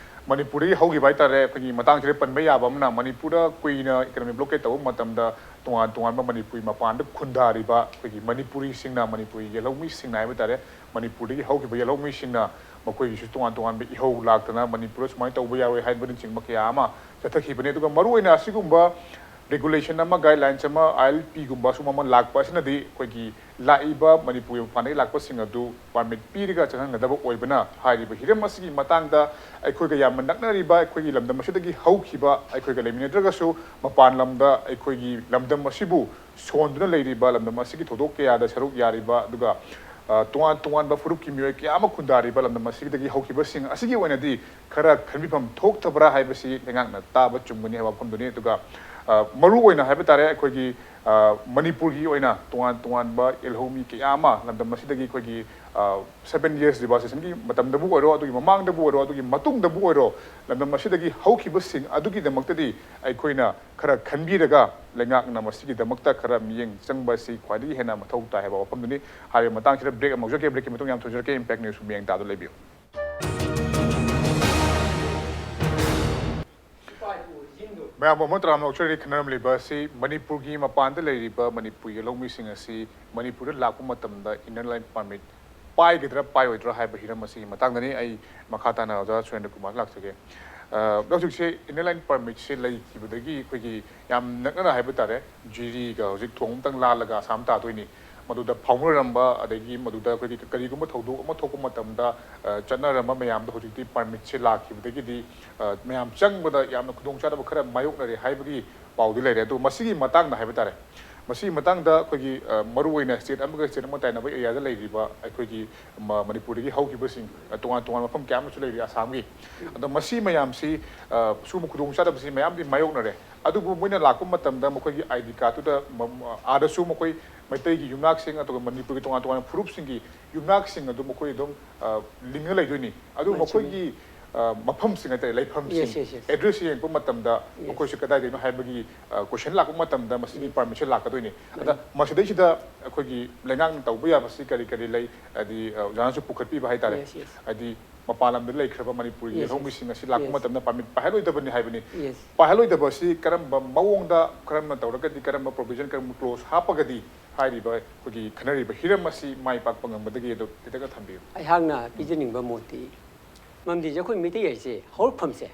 ꯃꯅꯤꯄꯨꯔꯗꯒꯤ ꯍꯧꯈꯤꯕ ꯍꯥꯏꯇꯥꯔꯦ꯫ ꯑꯩꯈꯣꯏꯒꯤ ꯃꯇꯥꯡꯁꯤꯗ ꯄꯟꯕ ꯌꯥꯕ ꯑꯃꯅ, ꯃꯅꯤꯄꯨꯔꯗ ꯀꯨꯏꯅ economic blockade ꯇꯧꯕ ꯃꯇꯝꯗ ꯇꯣꯉꯥꯟ ꯇꯣꯉꯥꯟꯕ ꯃꯅꯤꯄꯨꯔꯤ ꯃꯄꯥꯟꯗ ꯈꯨꯟꯗꯥꯔꯤꯕ ꯑꯩꯈꯣꯏꯒꯤ ꯃꯅꯤꯄꯨꯔꯤꯁꯤꯡꯅ, ꯃꯅꯤꯄꯨꯔꯤ ꯌꯦꯜꯍꯧꯃꯤꯁꯤꯡꯅ ꯍꯥꯏꯕ ꯇꯥꯔꯦ, ꯃꯅꯤꯄꯨꯔꯗꯒꯤ ꯍꯧꯈꯤꯕ ꯌꯦꯜꯍꯧꯃꯤꯁꯤꯡꯅ ꯃꯈꯣꯏꯒꯤꯁꯨ ꯇꯣꯉꯥꯟ ꯇꯣꯉꯥꯟꯕ ꯏꯍꯧ ꯂꯥꯛꯇꯅ ꯃꯅꯤꯄꯨꯔꯗ ꯁꯨꯃꯥꯏꯅ ꯇꯧꯕ ꯌꯥꯔꯣꯏ ꯍꯥꯏꯕꯅꯆꯤꯡꯕ ꯀꯌꯥ ꯑꯃ ꯆꯠꯊꯈꯤꯕꯅꯤ꯫ ꯑꯗꯨꯒ ꯃꯔꯨꯑꯣꯏꯅ ꯑꯁꯤꯒꯨꯝꯕ regulation ꯑꯃ, guidelines ꯑꯃ, ILP ꯒꯨꯝꯕ ꯁꯨꯝꯕ ꯑꯃ ꯂꯥꯛꯄ ꯑꯁꯤꯅꯗꯤ ꯑꯩꯈꯣꯏꯒꯤ ꯂꯥꯛꯏꯕ ꯃꯅꯤꯄꯨꯔꯒꯤ ꯃꯄꯥꯟꯗꯒꯤ ꯂꯥꯛꯄꯁꯤꯡ ꯑꯗꯨ permit ꯄꯤꯔꯒ ꯆꯪꯍꯟꯒꯗꯕ ꯑꯣꯏꯕꯅ, ꯍꯥꯏꯔꯤꯕ ꯍꯤꯔꯝ ꯑꯁꯤꯒꯤ ꯃꯇꯥꯡꯗ ꯑꯩꯈꯣꯏꯒ ꯌꯥꯝꯅ ꯅꯛꯅꯔꯤꯕ, ꯑꯩꯈꯣꯏꯒꯤ ꯂꯝꯗꯝ ꯑꯁꯤꯗꯒꯤ ꯍꯧꯈꯤꯕ, ꯑꯩꯈꯣꯏꯒ ꯂꯩꯃꯤꯟꯅꯗ꯭ꯔꯒꯁꯨ ꯃꯄꯥꯟ ꯂꯝꯗ ꯑꯩꯈꯣꯏꯒꯤ ꯂꯝꯗꯝ ꯑꯁꯤꯕꯨ ꯁꯣꯟꯗꯨꯅ ꯂꯩꯔꯤꯕ, ꯂꯝꯗꯝ ꯑꯁꯤꯒꯤ ꯊꯧꯗꯣꯛ ꯀꯌꯥꯗ ꯁꯔꯨꯛ ꯌꯥꯔꯤꯕ, ꯑꯗꯨꯒ ꯑ, ꯇꯣꯉꯥꯟ ꯇꯣꯉꯥꯟꯕ ꯐꯨꯔꯨꯞꯀꯤ ꯃꯤꯑꯣꯏ ꯀꯌꯥ ꯑꯃ ꯈꯨꯟꯗꯥꯔꯤꯕ ꯂꯝꯗꯝ ꯑꯁꯤꯗꯒꯤ ꯍꯧꯈꯤꯕꯁꯤꯡ ꯑꯁꯤꯒꯤ ꯑꯣꯏꯅꯗꯤ ꯈꯔ ꯈꯟꯕꯤꯐꯝ ꯊꯣꯛꯇꯕ꯭ꯔꯥ ꯍꯥꯏꯕꯁꯤ ꯂꯩꯉꯥꯛꯅ ꯇꯥꯕ ꯆꯨꯝꯒꯅꯤ ꯍꯥꯏꯕ ꯋꯥꯐꯝꯗꯨꯅꯤ꯫ ꯑꯗꯨꯒ, ꯑ, ꯃꯔꯨꯑꯣꯏꯅ ꯍꯥꯏꯕ ꯇꯥꯔꯦ, ꯑꯩꯈꯣꯏꯒꯤ, ꯑ, ꯃꯅꯤꯄꯨꯔꯒꯤ ꯑꯣꯏꯅ ꯇꯣꯉꯥꯟ ꯇꯣꯉꯥꯟꯕ ꯌꯦꯜꯍꯧꯃꯤ ꯀꯌꯥ ꯑꯃ ꯂꯝꯗꯝ ꯑꯁꯤꯗꯒꯤ ꯑꯩꯈꯣꯏꯒꯤ, ꯑ, seven years demarcation ꯒꯤ ꯃꯇꯝꯗꯕꯨ ꯑꯣꯏꯔꯣ, ꯑꯗꯨꯒꯤ ꯃꯃꯥꯡꯗꯕꯨ ꯑꯣꯏꯔꯣ, ꯑꯗꯨꯒꯤ ꯃꯇꯨꯡꯗꯕꯨ ꯑꯣꯏꯔꯣ, ꯂꯝꯗꯝ ꯑꯁꯤꯗꯒꯤ ꯍꯧꯈꯤꯕꯁꯤꯡ ꯑꯗꯨꯒꯤꯗꯃꯛꯇꯗꯤ ꯑꯩꯈꯣꯏꯅ ꯈꯔ ꯈꯟꯕꯤꯔꯒ ꯂꯩꯉꯥꯛꯅ ꯃꯁꯤꯒꯤꯗꯃꯛꯇ ꯈꯔ ꯃꯤꯠꯌꯦꯡ ꯆꯪꯕ ꯑꯁꯤ ꯈ꯭ꯋꯥꯏꯗꯒꯤ ꯍꯦꯟꯅ ꯃꯊꯧ ꯇꯥꯏ ꯍꯥꯏꯕ ꯋꯥꯐꯝꯗꯨꯅꯤ꯫ ꯍꯥꯏꯔꯤꯕ ꯃꯇꯥꯡꯁꯤꯗ break ꯑꯃ ꯂꯧꯖꯒꯦ꯫ Break ꯀꯤ ꯃꯇꯨꯡ ꯌꯥꯝ ꯊꯣꯏꯖꯔꯛꯀꯦ꯫ Impact News ꯃꯤꯠꯌꯦꯡ ꯇꯥꯗꯨꯅ ꯂꯩꯕꯤꯌꯨ꯫ ꯃꯌꯥꯝ ꯑꯃ ꯇꯔꯥꯝꯅ ꯑꯣꯛꯆꯔꯤ꯫ ꯈꯟꯅꯔꯝꯂꯤꯕ ꯑꯁꯤ ꯃꯅꯤꯄꯨꯔꯒꯤ ꯃꯄꯥꯟꯗ ꯂꯩꯔꯤꯕ ꯃꯅꯤꯄꯨꯔꯒꯤ ꯂꯧꯃꯤꯁꯤꯡ ꯑꯁꯤ ꯃꯅꯤꯄꯨꯔꯗ ꯂꯥꯛꯄ ꯃꯇꯝꯗ Inner Line Permit ꯄꯥꯏꯒꯗ꯭ꯔꯥ ꯄꯥꯏꯔꯣꯏꯗ꯭ꯔꯥ ꯍꯥꯏꯕ ꯍꯤꯔꯝ ꯑꯁꯤꯒꯤ ꯃꯇꯥꯡꯗꯅꯤ꯫ ꯑꯩ ꯃꯈꯥ ꯇꯥꯅ ꯑꯣꯖꯥ ꯁꯨꯔꯦꯟꯗ꯭ꯔ ꯀꯨꯃꯥꯔ ꯂꯥꯛꯆꯒꯦ꯫ ꯑ, ꯍꯧꯖꯤꯛꯁꯦ Inner Line Permit ꯁꯦ ꯂꯩꯈꯤꯕꯗꯒꯤ ꯑꯩꯈꯣꯏꯒꯤ ꯌꯥꯝ ꯅꯛꯅꯅ ꯍꯥꯏꯕ ꯇꯥꯔꯦ, ꯖꯤꯔꯤꯒ ꯍꯧꯖꯤꯛ ꯊꯣꯡ ꯑꯃꯇꯪ ꯂꯥꯜꯂꯒ ꯑꯁꯥꯝ ꯇꯥꯗꯣꯏꯅꯤ꯫ ꯃꯗꯨꯗ ꯐꯥꯎꯅꯔꯝꯕ, ꯑꯗꯒꯤ ꯃꯗꯨꯗ ꯑꯩꯈꯣꯏꯒꯤ ꯀꯔꯤꯒꯨꯝꯕ ꯊꯧꯗꯣꯛ ꯑꯃ ꯊꯣꯛꯄ ꯃꯇꯝꯗ, ꯑ, ꯆꯠꯅꯔꯝꯕ ꯃꯌꯥꯝꯗꯣ ꯍꯧꯖꯤꯛꯇꯤ permit ꯁꯦ ꯂꯥꯛꯈꯤꯕꯗꯒꯤꯗꯤ, ꯑ, ꯃꯌꯥꯝ ꯆꯪꯕꯗ ꯌꯥꯝꯅ ꯈꯨꯗꯣꯡꯆꯥꯗꯕ ꯈꯔ ꯃꯥꯌꯣꯛꯅꯔꯦ ꯍꯥꯏꯕꯒꯤ ꯄꯥꯎꯗꯤ ꯂꯩꯔꯦ꯫ ꯑꯗꯨ ꯃꯁꯤꯒꯤ ꯃꯇꯥꯡꯗ ꯍꯥꯏꯕ ꯇꯥꯔꯦ, ꯃꯁꯤꯒꯤ ꯃꯇꯥꯡꯗ ꯑꯩꯈꯣꯏꯒꯤ, ꯑ, ꯃꯔꯨꯑꯣꯏꯅ state ꯑꯃꯒ state ꯑꯃ ꯇꯥꯏꯅꯕ area ꯗ ꯂꯩꯔꯤꯕ ꯑꯩꯈꯣꯏꯒꯤ ꯃ-, ꯃꯅꯤꯄꯨꯔꯗꯒꯤ ꯍꯧꯈꯤꯕꯁꯤꯡ, ꯑ, ꯇꯣꯉꯥꯟ ꯇꯣꯉꯥꯟꯕ ꯃꯐꯝ ꯀꯌꯥ ꯑꯃꯁꯨ ꯂꯩꯔꯤ ꯑꯁꯥꯝꯒꯤ꯫ ꯑꯗꯣ ꯃꯁꯤ ꯃꯌꯥꯝꯁꯤ, ꯑ, ꯁꯤꯒꯨꯝꯕ ꯈꯨꯗꯣꯡꯆꯥꯗꯕꯁꯤ ꯃꯌꯥꯝꯗꯤ ꯃꯥꯌꯣꯛꯅꯔꯦ꯫ ꯑꯗꯨꯕꯨ ꯃꯣꯏꯅ ꯂꯥꯛꯄ ꯃꯇꯝꯗ ꯃꯈꯣꯏꯒꯤ ID card ꯇꯨꯗ ꯃ-, ꯃ-, ꯑꯥꯗꯁꯨ ꯃꯈꯣꯏ ꯃꯩꯇꯩꯒꯤ ꯌꯨꯝꯅꯥꯛꯁꯤꯡ, ꯑꯗꯨꯒ ꯃꯅꯤꯄꯨꯔꯒꯤ ꯇꯣꯉꯥꯟ ꯇꯣꯉꯥꯟꯕ ꯐꯨꯔꯨꯞꯁꯤꯡꯒꯤ ꯌꯨꯝꯅꯥꯛꯁꯤꯡ ꯑꯗꯨ ꯃꯈꯣꯏ ꯑꯗꯨꯝ, ꯑ, ꯂꯤꯡꯉ ꯂꯩꯗꯣꯏꯅꯤ꯫ ꯑꯗꯨꯕꯨ ꯍꯣꯏ, ꯆꯨꯝꯃꯤ꯫ ꯃꯈꯣꯏꯒꯤ, ꯑ, ꯃꯐꯝꯁꯤꯡ ꯍꯥꯏꯇꯥꯔꯦ, ꯂꯩꯐꯝꯁꯤꯡ, Yes, yes, yes. Address ꯌꯦꯡꯉꯛꯄ ꯃꯇꯝꯗ Yes. ꯃꯈꯣꯏꯁꯨ ꯀꯗꯥꯏꯗꯒꯤꯅꯣ ꯍꯥꯏꯕꯒꯤ, ꯑ, question ꯂꯥꯛꯄ ꯃꯇꯝꯗ ꯃꯁꯤꯒꯤ Yes. Permit ꯁꯦ ꯂꯥꯛꯀꯗꯣꯏꯅꯤ꯫ ꯑꯗ ꯃꯥꯅꯤ꯫ ꯃꯁꯤꯗꯩꯁꯤꯗ ꯑꯩꯈꯣꯏꯒꯤ ꯂꯩꯉꯥꯛꯅ ꯇꯧꯕ ꯌꯥꯕꯁꯤ ꯀꯔꯤ ꯀꯔꯤ ꯂꯩ? ꯍꯥꯏꯗꯤ, ꯑ, ꯑꯣꯖꯥꯅꯁꯨ ꯄꯨꯈꯠꯄꯤꯕ ꯍꯥꯏꯇꯥꯔꯦ꯫ Yes, yes. ꯍꯥꯏꯗꯤ, ꯃꯄꯥꯟ ꯂꯝꯗ ꯂꯩꯈ꯭ꯔꯕ ꯃꯅꯤꯄꯨꯔꯒꯤ Yes, yes. ꯂꯧꯃꯤꯁꯤꯡ ꯑꯁꯤ ꯂꯥꯛꯄ Yes. ꯃꯇꯝꯗ ꯄꯥꯔꯃꯤꯠ ꯄꯥꯏꯍꯜꯂꯣꯏꯗꯕꯅꯤ ꯍꯥꯏꯕꯅꯤ꯫ Yes. ꯄꯥꯏꯍꯜꯂꯣꯏꯗꯕ ꯑꯁꯤ ꯀꯔꯝꯕ ꯃꯑꯣꯡꯗ, ꯀꯔꯝꯅ ꯇꯧꯔꯒꯗꯤ, ꯀꯔꯝꯕ ꯄ꯭ꯔꯣꯚꯤꯖꯟ, ꯀꯔꯝꯕ ꯀ꯭ꯂꯣꯖ ꯍꯥꯞꯄꯒꯗꯤ ꯍꯥꯏꯔꯤꯕ ꯑꯩꯈꯣꯏꯒꯤ ꯈꯟꯅꯔꯤꯕ ꯍꯤꯔꯝ ꯑꯁꯤ ꯃꯥꯏ ꯄꯥꯛꯄ ꯉꯝꯒꯗꯒꯦ? ꯑꯗꯨ ꯈꯤꯇꯪꯒ ꯊꯝꯕꯤꯌꯨ꯫ ꯑꯩꯍꯥꯛꯅ ꯄꯤꯖꯅꯤꯡꯕ ꯃꯣꯠꯇꯤ, ꯃꯔꯝꯗꯤ ꯑꯩꯈꯣꯏ ꯃꯤꯇꯩ ꯍꯥꯏꯁꯦ ꯍꯧꯔꯛꯐꯝꯁꯦ,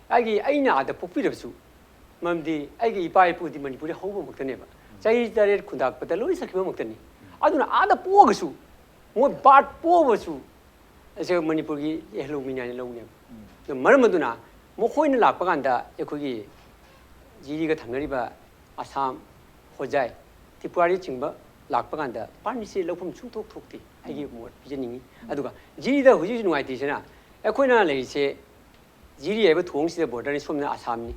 ꯑꯩꯒꯤ, ꯑꯩꯅ ꯑꯥꯗ ꯄꯣꯛꯄꯤꯔꯕꯁꯨ, ꯃꯔꯝꯗꯤ ꯑꯩꯒꯤ ꯏꯄꯥ ꯏꯄꯨꯗꯤ ꯃꯅꯤꯄꯨꯔꯗ ꯍꯧꯕꯃꯛꯇꯅꯦꯕ꯫ ꯆꯍꯤ ꯇꯔꯦꯠ ꯈꯨꯟꯗꯥꯛꯄꯗ ꯂꯣꯏ ꯆꯠꯈꯤꯕꯃꯛꯇꯅꯤ꯫ ꯑꯗꯨꯅ ꯑꯥꯗ ꯄꯣꯛꯑꯒꯁꯨ, ꯃꯣꯏ ꯕꯥꯔꯠ ꯄꯣꯛꯑꯕꯁꯨ, ꯑꯁꯤ ꯃꯅꯤꯄꯨꯔꯒꯤ ꯂꯧꯃꯤꯅꯤ ꯍꯥꯏꯅ ꯂꯧꯅꯦꯕ꯫ ꯑꯗꯨ ꯃꯔꯝ ꯑꯗꯨꯅ ꯃꯈꯣꯏꯅ ꯂꯥꯛꯄ ꯀꯥꯟꯗ ꯑꯩꯈꯣꯏꯒꯤ ꯖꯤꯔꯤꯒ ꯊꯪꯅꯔꯤꯕ ꯑꯁꯥꯝ, ꯍꯣꯖꯥꯏ, ꯇ꯭ꯔꯤꯄꯨꯔꯥꯅꯆꯤꯡꯕ ꯂꯥꯛꯄ ꯀꯥꯟꯗ ꯄꯥꯔꯃꯤꯠꯁꯦ ꯂꯧꯐꯝ ꯁꯨꯡꯊꯣꯛ ꯊꯣꯛꯇꯦ꯫ ꯑꯩꯒꯤ ꯃꯣꯠ ꯄꯤꯖꯅꯤꯡꯉꯤ꯫ ꯑꯗꯨꯒ ꯖꯤꯔꯤꯗ ꯍꯧꯖꯤꯛ ꯍꯧꯖꯤꯛ ꯅꯨꯡꯉꯥꯏꯇ꯭ꯔꯤꯁꯤꯅ, ꯑꯩꯈꯣꯏꯅ ꯂꯩꯔꯤꯁꯦ ꯖꯤꯔꯤ ꯍꯥꯏꯕ ꯊꯣꯡꯁꯤꯗ ꯕꯣꯔꯗꯔꯅꯤ, ꯁꯣꯝꯅ ꯑꯁꯥꯝꯅꯤ꯫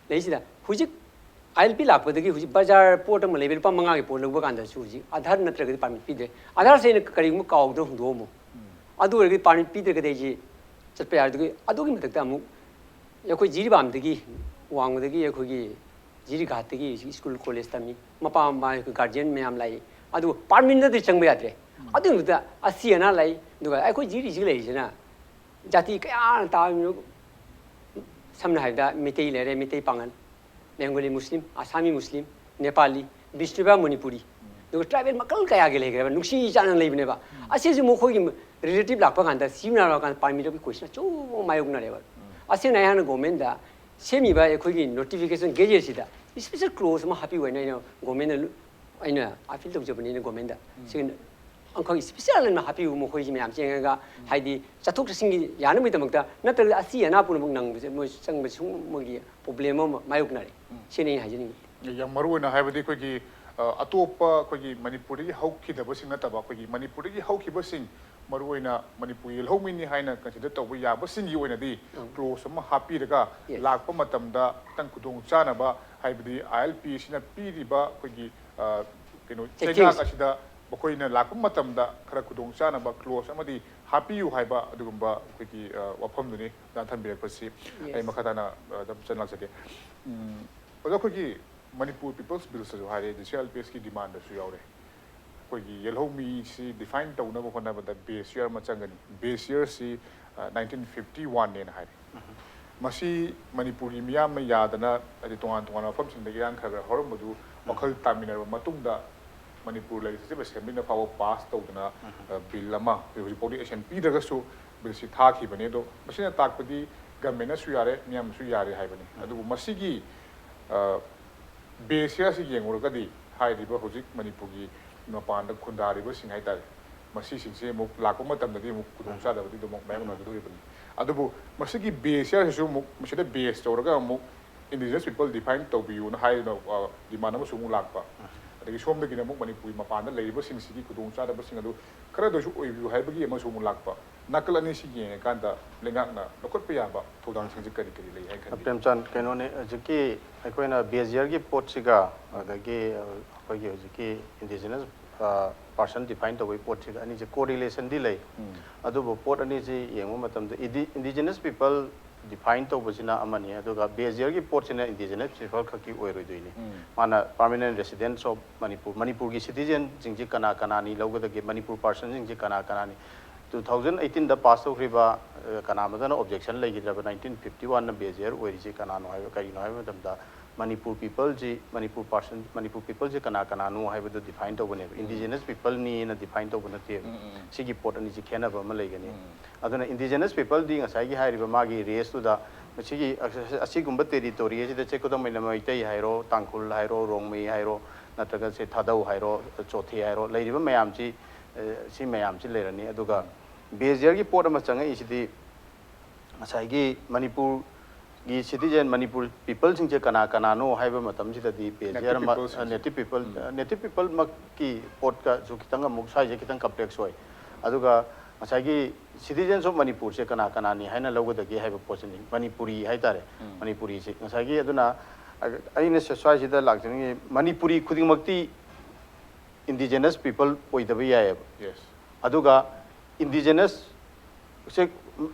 ꯂꯩꯁꯤꯗ ꯍꯧꯖꯤꯛ ꯑꯥꯏ ꯑꯦꯜ ꯄꯤ ꯂꯥꯛꯄꯗꯒꯤ ꯍꯧꯖꯤꯛ ꯕꯖꯥꯔ ꯄꯣꯠ ꯑꯃ ꯂꯩꯕ, ꯂꯨꯄꯥ ꯃꯉꯥꯒꯤ ꯄꯣꯠ ꯂꯧꯕ ꯀꯥꯟꯗꯁꯨ ꯍꯧꯖꯤꯛ ꯑꯥꯙꯥꯔ ꯅꯠꯇ꯭ꯔꯒꯗꯤ ꯄꯥꯔꯃꯤꯠ ꯄꯤꯗ꯭ꯔꯦ꯫ ꯑꯥꯙꯥꯔꯁꯦ ꯑꯩꯅ ꯀꯔꯤꯒꯨꯝꯕ ꯀꯥꯎꯗꯅ ꯍꯨꯟꯗꯣꯛꯑꯝꯃꯣ, ꯑꯗꯨ ꯑꯣꯏꯔꯒꯗꯤ ꯄꯥꯔꯃꯤꯠ ꯄꯤꯗ꯭ꯔꯒꯗꯤ ꯑꯩꯁꯦ ꯆꯠꯄ ꯌꯥꯔꯣꯏ꯫ ꯑꯗꯨꯒꯤ, ꯑꯗꯨꯒꯤ ꯃꯊꯛꯇ ꯑꯃꯨꯛ ꯑꯩꯈꯣꯏ ꯖꯤꯔꯤꯕꯥꯝꯗꯒꯤ, ꯋꯥꯡꯃꯗꯒꯤ ꯑꯩꯈꯣꯏꯒꯤ ꯖꯤꯔꯤꯘꯥꯠꯇꯒꯤ ꯁ꯭ꯀꯨꯜ ꯀꯣꯂꯦꯖ ꯇꯝꯃꯤ, ꯃꯄꯥ ꯃꯃꯥ ꯑꯩꯈꯣꯏ ꯒꯥꯔꯖꯤꯌꯟ ꯃꯌꯥꯝ ꯂꯥꯛꯏ꯫ ꯑꯗꯨꯒ ꯄꯥꯔꯃꯤꯠ ꯅꯠꯇ꯭ꯔꯗꯤ ꯆꯪꯕ ꯌꯥꯗ꯭ꯔꯦ꯫ ꯑꯗꯨꯒꯤ ꯃꯊꯛꯇ ꯑꯁꯤ ꯑꯅꯥ ꯂꯥꯛꯏ꯫ ꯑꯗꯨꯒ ꯑꯩꯈꯣꯏ ꯖꯤꯔꯤꯁꯤꯒ ꯂꯩꯔꯤꯁꯤꯅ ꯖꯥꯇꯤ ꯀꯌꯥꯅ ꯇꯥꯕꯅꯤꯅ, ꯁꯝꯅ ꯍꯥꯏꯔꯕꯗ ꯃꯩꯇꯩ ꯂꯩꯔꯦ, ꯃꯩꯇꯩ ꯄꯥꯉꯜ, ꯕꯦꯡꯒꯣꯂꯤ ꯃꯨꯁꯂꯤꯝ, ꯑꯁꯥꯃꯤ ꯃꯨꯁꯂꯤꯝ, ꯅꯦꯄꯥꯂꯤ, ꯕꯤꯁꯅꯨꯄ꯭ꯔꯤꯌꯥ ꯃꯅꯤꯄꯨꯔꯤ, ꯑꯗꯨꯒ ꯇ꯭ꯔꯥꯏꯕꯦꯜ ꯃꯈꯜ ꯀꯌꯥꯒꯤ ꯂꯩꯈ꯭ꯔꯦꯕ, ꯅꯨꯡꯁꯤ ꯆꯥꯟꯅꯅ ꯂꯩꯕꯅꯦꯕ꯫ ꯑꯁꯤꯁꯨ ꯃꯈꯣꯏꯒꯤ ꯔꯤꯂꯦꯇꯤꯚ ꯂꯥꯛꯄ ꯀꯥꯟꯗ, ꯁꯤꯖꯤꯟꯅꯔꯛꯑ ꯀꯥꯟꯗ ꯄꯥꯔꯃꯤꯠ ꯂꯧꯕꯒꯤ ꯀꯣꯏꯁꯟ ꯑꯆꯧꯕ ꯑꯃ ꯃꯥꯌꯣꯛꯅꯔꯦꯕ꯫ ꯑꯁꯤꯅ ꯑꯩꯍꯥꯛꯅ ꯒꯣꯔꯃꯦꯟꯗ ꯁꯦꯝꯃꯤꯕ ꯑꯩꯈꯣꯏꯒꯤ ꯅꯣꯇꯤꯐꯤꯀꯦꯁꯟ ꯒꯦꯖꯦꯠꯁꯤꯗ ꯏꯁꯄꯤꯁꯦꯜ ꯀ꯭ꯂꯣꯖ ꯑꯃ ꯍꯥꯞꯄꯤꯌꯨ ꯍꯥꯏꯅ ꯑꯩꯅ ꯒꯣꯔꯃꯦꯟꯗ ꯑꯩꯅ ꯑꯄꯤꯜ ꯇꯧꯖꯕꯅꯤꯅ ꯒꯣꯔꯃꯦꯟꯗ꯫ ꯁꯤ ꯑꯃꯈꯛ ꯏꯁꯄꯤꯁꯦꯜ ꯑꯃ ꯍꯥꯞꯄꯤꯌꯨ, ꯃꯈꯣꯏꯁꯤ ꯃꯌꯥꯝ ꯆꯦꯟꯒ ꯍꯥꯏꯗꯤ ꯆꯠꯊꯣꯛ ꯆꯠꯁꯤꯟꯒꯤ ꯌꯥꯅꯕꯒꯤꯗꯃꯛꯇ, ꯅꯠꯇ꯭ꯔꯒꯗꯤ ꯑꯁꯤ ꯑꯅꯥ ꯄꯨꯝꯅꯃꯛ ꯅꯪꯕꯁꯦ ꯃꯣꯏ ꯆꯪꯕꯁꯦ ꯁꯨꯝ ꯃꯣꯏꯒꯤ ꯄ꯭ꯔꯣꯕ꯭ꯂꯦꯝ ꯑꯃ ꯃꯥꯌꯣꯛꯅꯔꯦ꯫ ꯁꯤꯅꯤ ꯑꯩꯅ ꯍꯥꯏꯖꯅꯤꯡꯉꯤ꯫ ꯌꯥꯝ ꯃꯔꯨ ꯑꯣꯏꯅ ꯍꯥꯏꯕꯗꯤ ꯑꯩꯈꯣꯏꯒꯤ, ꯑ, ꯑꯇꯣꯞꯄ ꯑꯩꯈꯣꯏꯒꯤ ꯃꯅꯤꯄꯨꯔꯗꯒꯤ ꯍꯧꯈꯤꯗꯕꯁꯤꯡ ꯅꯠꯇꯕ, ꯑꯩꯈꯣꯏꯒꯤ ꯃꯅꯤꯄꯨꯔꯗꯒꯤ ꯍꯧꯈꯤꯕꯁꯤꯡ, ꯃꯔꯨ ꯑꯣꯏꯅ ꯃꯅꯤꯄꯨꯔꯒꯤ ꯂꯧꯃꯤꯅꯤ ꯍꯥꯏꯅ ꯀꯟꯁꯤꯗꯔ ꯇꯧꯕ ꯌꯥꯕꯁꯤꯡꯒꯤ ꯑꯣꯏꯅꯗꯤ ꯎꯝ꯫ ꯀ꯭ꯂꯣꯖ ꯑꯃ ꯍꯥꯞꯄꯤꯔꯒ Yes. ꯂꯥꯛꯄ ꯃꯇꯝꯗ ꯈꯤꯇꯪ ꯈꯨꯗꯣꯡ ꯆꯥꯅꯕ, ꯍꯥꯏꯕꯗꯤ ꯑꯥꯏ ꯑꯦꯜ ꯄꯤ ꯑꯁꯤꯅ ꯄꯤꯔꯤꯕ ꯑꯩꯈꯣꯏꯒꯤ, ꯑ, ꯀꯩꯅꯣ, ꯆꯩꯊꯦꯡ ꯆꯩꯉꯥꯛ ꯑꯁꯤꯗ ꯃꯈꯣꯏꯅ ꯂꯥꯛꯄ ꯃꯇꯝꯗ ꯈꯔ ꯈꯨꯗꯣꯡ ꯆꯥꯅꯕ ꯀ꯭ꯂꯣꯖ ꯑꯃꯗꯤ ꯍꯥꯄꯤꯌꯨ ꯍꯥꯏꯕ ꯑꯗꯨꯒꯨꯝꯕ ꯑꯩꯈꯣꯏꯒꯤ, ꯑ, ꯋꯥꯐꯝꯗꯨꯅꯤ ꯑꯣꯖꯥꯅ ꯊꯝꯕꯤꯔꯛꯄꯁꯤ꯫ ꯑꯩ Yes. ꯃꯈꯥ ꯇꯥꯅ, ꯑ, ꯑꯗꯨꯝ ꯆꯠ ꯂꯥꯛꯆꯒꯦ꯫ ꯎꯝ, ꯑꯣꯖꯥ, ꯑꯩꯈꯣꯏꯒꯤ ꯃꯅꯤꯄꯨꯔ ꯄꯤꯄꯜꯁ ꯕꯤꯜꯁꯇꯁꯨ ꯍꯥꯏꯔꯦ, ꯖꯤ ꯁꯤ ꯑꯥꯏ ꯑꯦꯜ ꯄꯤ ꯑꯦꯁꯀꯤ ꯗꯤꯃꯥꯟꯗꯁꯨ ꯌꯥꯎꯔꯦ꯫ ꯑꯩꯈꯣꯏꯒꯤ ꯌꯦꯜꯍꯧꯃꯤꯁꯤ ꯗꯤꯐꯥꯏꯟ ꯇꯧꯅꯕ ꯍꯣꯠꯅꯕꯗ ꯕꯦꯁ ꯌꯔ ꯑꯃ ꯆꯪꯒꯅꯤ꯫ ꯕꯦꯁ ꯌꯔꯁꯤ ꯅꯥꯏꯟꯇꯤꯟ ꯐꯤꯐꯇꯤ ꯋꯥꯟꯅꯦꯅ ꯍꯥꯏꯔꯤ꯫ ꯃꯁꯤ ꯃꯅꯤꯄꯨꯔꯒꯤ ꯃꯤꯌꯥꯝꯅ ꯌꯥꯗꯅ, ꯍꯥꯏꯗꯤ ꯇꯣꯉꯥꯟ ꯇꯣꯉꯥꯟꯕ ꯃꯐꯝꯁꯤꯡꯗ ꯏꯔꯥꯡ ꯈꯔ ꯈꯔ ꯍꯧꯔꯝꯕꯗꯨ ꯋꯥꯈꯜ ꯇꯥꯃꯤꯟꯅꯔꯕ ꯃꯇꯨꯡꯗ ꯃꯅꯤꯄꯨꯔ ꯂꯦꯖꯤꯁꯂꯦꯇꯤꯚ ꯑꯦꯁꯦꯝꯕ꯭ꯂꯤꯅ ꯐꯥꯎꯕ ꯄꯥꯁ ꯇꯧꯗꯅ, ꯕꯤꯜ ꯑꯃ ꯍꯧꯖꯤꯛ ꯐꯥꯎꯗꯤ ꯑꯦꯛꯁꯟ ꯄꯤꯗ꯭ꯔꯒꯁꯨ ꯕꯤꯜꯁꯤ ꯊꯥꯈꯤꯕꯅꯤ꯫ ꯑꯗꯣ ꯃꯁꯤꯅ ꯇꯥꯛꯄꯗꯤ ꯒꯃꯦꯟꯅꯁꯨ ꯌꯥꯔꯦ, ꯃꯤꯌꯥꯝꯅꯁꯨ ꯌꯥꯔꯦ ꯍꯥꯏꯕꯅꯤ꯫ ꯑꯗꯨꯕꯨ ꯃꯁꯤꯒꯤ ꯕꯦꯁ ꯌꯔꯁꯤ ꯌꯦꯡꯉꯨꯔꯒꯗꯤ ꯍꯥꯏꯔꯤꯕ ꯍꯧꯖꯤꯛ ꯃꯅꯤꯄꯨꯔꯒꯤ ꯃꯄꯥꯟꯗ ꯈꯨꯟꯗꯥꯔꯤꯕꯁꯤꯡ ꯍꯥꯏꯇꯥꯔꯦ, ꯃꯁꯤꯁꯤꯡꯁꯦ ꯑꯃꯨꯛ ꯂꯥꯛꯄ ꯃꯇꯝꯗꯗꯤ ꯑꯃꯨꯛ ꯈꯨꯗꯣꯡꯆꯥꯗꯕꯗꯤ ꯑꯗꯨꯃꯛ ꯃꯥꯌꯣꯛꯅꯒꯗꯧꯔꯤꯕꯅꯤ꯫ ꯑꯗꯨꯕꯨ ꯃꯁꯤꯒꯤ ꯕꯦꯁ ꯌꯔꯁꯤꯁꯨ ꯑꯃꯨꯛ ꯃꯁꯤꯗ ꯕꯦꯁ ꯇꯧꯔꯒ ꯑꯃꯨꯛ ꯏꯟꯗꯤꯖꯤꯅꯁ ꯄꯤꯄꯜ ꯗꯤꯐꯥꯏꯟ ꯇꯧꯕꯤꯌꯨꯅ ꯍꯥꯏꯗꯨꯅ ꯗꯤꯃꯥꯟ ꯑꯃꯁꯨ ꯑꯃꯨꯛ ꯂꯥꯛꯄ꯫ ꯑꯗꯒꯤ ꯁꯣꯝꯗꯒꯤꯅ ꯑꯃꯨꯛ ꯃꯅꯤꯄꯨꯔꯒꯤ ꯃꯄꯥꯟꯗ ꯂꯩꯔꯤꯕꯁꯤꯡꯁꯤꯒꯤ ꯈꯨꯗꯣꯡꯆꯥꯗꯕꯁꯤꯡ ꯑꯗꯨ ꯈꯔꯗ ꯑꯣꯏꯁꯨ ꯑꯣꯏꯕꯤꯌꯨ ꯍꯥꯏꯕꯒꯤ ꯑꯃꯁꯨ ꯑꯃꯨꯛ ꯂꯥꯛꯄ꯫ ꯅꯥꯀꯜ ꯑꯅꯤꯁꯤ ꯌꯦꯡꯉꯀꯥꯟꯗ ꯂꯩꯉꯥꯛꯅ ꯂꯧꯈꯠꯄ ꯌꯥꯕ ꯊꯧꯗꯥꯡꯁꯤꯡꯁꯦ ꯀꯔꯤ ꯀꯔꯤ ꯂꯩ ꯍꯥꯏꯅ ꯈꯟꯕꯤ? ꯄ꯭ꯔꯦꯝꯆꯥꯟ, ꯀꯩꯅꯣꯅꯦ, ꯍꯧꯖꯤꯛꯀꯤ ꯑꯩꯈꯣꯏꯅ ꯕꯦꯁ ꯌꯔꯒꯤ ꯄꯣꯠꯁꯤꯒ ꯑꯗꯒꯤ ꯑꯩꯈꯣꯏꯒꯤ ꯍꯧꯖꯤꯛꯀꯤ ꯏꯟꯗꯤꯖꯤꯅꯁ ꯄꯥꯔꯁꯟ ꯗꯤꯐꯥꯏꯟ ꯇꯧꯕꯒꯤ ꯄꯣꯠꯁꯤꯒ ꯑꯅꯤꯁꯦ ꯀꯣꯔꯤꯂꯦꯁꯟꯗꯤ ꯂꯩ꯫ ꯑꯗꯨꯕꯨ ꯄꯣꯠ ꯑꯅꯤꯁꯤ ꯌꯦꯡꯕ ꯃꯇꯝꯗ ꯏꯟꯗꯤꯖꯤꯅꯁ ꯄꯤꯄꯜ ꯗꯤꯐꯥꯏꯟ ꯇꯧꯕꯁꯤꯅ ꯑꯃꯅꯤ, ꯑꯗꯨꯒ ꯕꯦꯁ ꯌꯔꯒꯤ ꯄꯣꯠꯁꯤꯅ ꯏꯟꯗꯤꯖꯤꯅꯁ ꯄꯤꯄꯜ ꯈꯛꯀꯤ ꯑꯣꯏꯔꯣꯏꯗꯣꯏꯅꯤ꯫ ꯃꯥꯅ ꯄꯥꯔꯃꯤꯅꯦꯟ ꯔꯦꯁꯤꯗꯦꯟꯁ ꯑꯣꯐ ꯃꯅꯤꯄꯨꯔ, ꯃꯅꯤꯄꯨꯔꯒꯤ ꯁꯤꯇꯤꯖꯦꯟꯁꯤꯡꯁꯤ ꯀꯅꯥ ꯀꯅꯥꯅꯤ ꯂꯧꯒꯗꯒꯦ, ꯃꯅꯤꯄꯨꯔ ꯄꯥꯔꯁꯟꯁꯤꯡꯁꯤ ꯀꯅꯥ ꯀꯅꯥꯅꯤ, ꯇꯨ ꯊꯥꯎꯖꯟ ꯑꯩꯠꯇꯤꯟꯗ ꯄꯥꯁ ꯇꯧꯈ꯭ꯔꯤꯕ ꯀꯅꯥ ꯑꯃꯠꯇꯅ ꯑꯣꯕꯖꯦꯛꯁꯟ ꯂꯩꯈꯤꯗ꯭ꯔꯕ ꯅꯥꯏꯟꯇꯤꯟ ꯐꯤꯐꯇꯤ ꯋꯥꯟꯅ ꯕꯦꯁ ꯌꯔ ꯑꯣꯏꯔꯤꯁꯤ ꯀꯅꯥꯅꯣ ꯍꯥꯏꯕ, ꯀꯔꯤꯅꯣ ꯍꯥꯏꯕ ꯃꯇꯝꯗ ꯃꯅꯤꯄꯨꯔ ꯄꯤꯄꯜꯁꯤ, ꯃꯅꯤꯄꯨꯔ ꯄꯥꯔꯁꯟ, ꯃꯅꯤꯄꯨꯔ ꯄꯤꯄꯜꯁꯤ ꯀꯅꯥ ꯀꯅꯥꯅꯣ ꯍꯥꯏꯕꯗꯨ ꯗꯤꯐꯥꯏꯟ ꯇꯧꯕꯅꯦꯕ꯫ ꯏꯟꯗꯤꯖꯤꯅꯁ ꯄꯤꯄꯜꯅꯤꯅ ꯗꯤꯐꯥꯏꯟ ꯇꯧꯕ ꯅꯠꯇꯦꯕ꯫ ꯁꯤꯒꯤ ꯄꯣꯠ ꯑꯅꯤꯁꯤ ꯈꯦꯠꯅꯕ ꯑꯃ ꯂꯩꯒꯅꯤ꯫ ꯑꯗꯨꯅ ꯏꯟꯗꯤꯖꯤꯅꯁ ꯄꯤꯄꯜꯗꯤ ꯉꯁꯥꯏꯒꯤ ꯍꯥꯏꯔꯤꯕ ꯃꯥꯒꯤ ꯔꯦꯁꯇꯨꯗ ꯃꯁꯤꯒꯤ ꯑꯁꯤꯒꯨꯝꯕ ꯇꯦꯔꯤꯇꯣꯔꯤ ꯑꯁꯤꯗ ꯁꯦ, ꯈꯨꯗꯝ ꯑꯣꯏꯅ ꯃꯩꯇꯩ ꯍꯥꯏꯔꯣ, ꯇꯥꯡꯈꯨꯜ ꯍꯥꯏꯔꯣ, ꯔꯣꯡꯃꯩ ꯍꯥꯏꯔꯣ, ꯅꯠꯇ꯭ꯔꯒ ꯁꯦ ꯊꯥꯗꯧ ꯍꯥꯏꯔꯣ, ꯆꯣꯊꯦ ꯍꯥꯏꯔꯣ, ꯂꯩꯔꯤꯕ ꯃꯌꯥꯝꯁꯤ, ꯁꯤ ꯃꯌꯥꯝꯁꯤ ꯂꯩꯔꯅꯤ꯫ ꯑꯗꯨꯒ ꯕꯦꯁ ꯌꯔꯒꯤ ꯄꯣꯠ ꯑꯃ ꯆꯪꯉꯛꯏꯁꯤꯗꯤ ꯉꯁꯥꯏꯒꯤ ꯃꯅꯤꯄꯨꯔꯒꯤ ꯁꯤꯇꯤꯖꯦꯟ, ꯃꯅꯤꯄꯨꯔ ꯄꯤꯄꯜꯁꯤꯡꯁꯦ ꯀꯅꯥ ꯀꯅꯥꯅꯣ ꯍꯥꯏꯕ ꯃꯇꯝꯁꯤꯗꯗꯤ ꯕꯦꯁ ꯌꯔ ꯑꯃ, ꯅꯦꯇꯤꯚ ꯄꯤꯄꯜ, ꯅꯦꯇꯤꯚ ꯄꯤꯄꯜꯃꯛꯀꯤ ꯄꯣꯠꯀꯁꯨ ꯈꯤꯇꯪ ꯑꯃꯨꯛ ꯁ꯭ꯋꯥꯏꯁꯦ ꯈꯤꯇꯪ ꯀꯝꯄ꯭ꯂꯦꯛꯁ ꯑꯣꯏ꯫ ꯑꯗꯨꯒ ꯉꯁꯥꯏꯒꯤ ꯁꯤꯇꯤꯖꯦꯟꯁ ꯑꯣꯐ ꯃꯅꯤꯄꯨꯔꯁꯦ ꯀꯅꯥ ꯀꯅꯥꯅꯤ ꯍꯥꯏꯅ ꯂꯧꯒꯗꯒꯦ ꯍꯥꯏꯕ ꯄꯣꯠꯁꯤꯅꯤ, ꯃꯅꯤꯄꯨꯔꯤ ꯍꯥꯏꯇꯥꯔꯦ꯫ ꯃꯅꯤꯄꯨꯔꯤꯁꯤ ꯉꯁꯥꯏꯒꯤ, ꯑꯗꯨꯅ ꯑꯩꯅ ꯁ꯭ꯋꯥꯏꯁꯤꯗ ꯂꯥꯛꯆꯅꯤꯡꯉꯤ, ꯃꯅꯤꯄꯨꯔꯤ ꯈꯨꯗꯤꯡꯃꯛꯇꯤ ꯏꯟꯗꯤꯖꯤꯅꯁ ꯄꯤꯄꯜ ꯑꯣꯏꯗꯕ ꯌꯥꯏꯑꯕ꯫ ꯌꯦꯁ꯫ ꯑꯗꯨꯒ ꯏꯟꯗꯤꯖꯤꯅꯁ ꯁꯦ,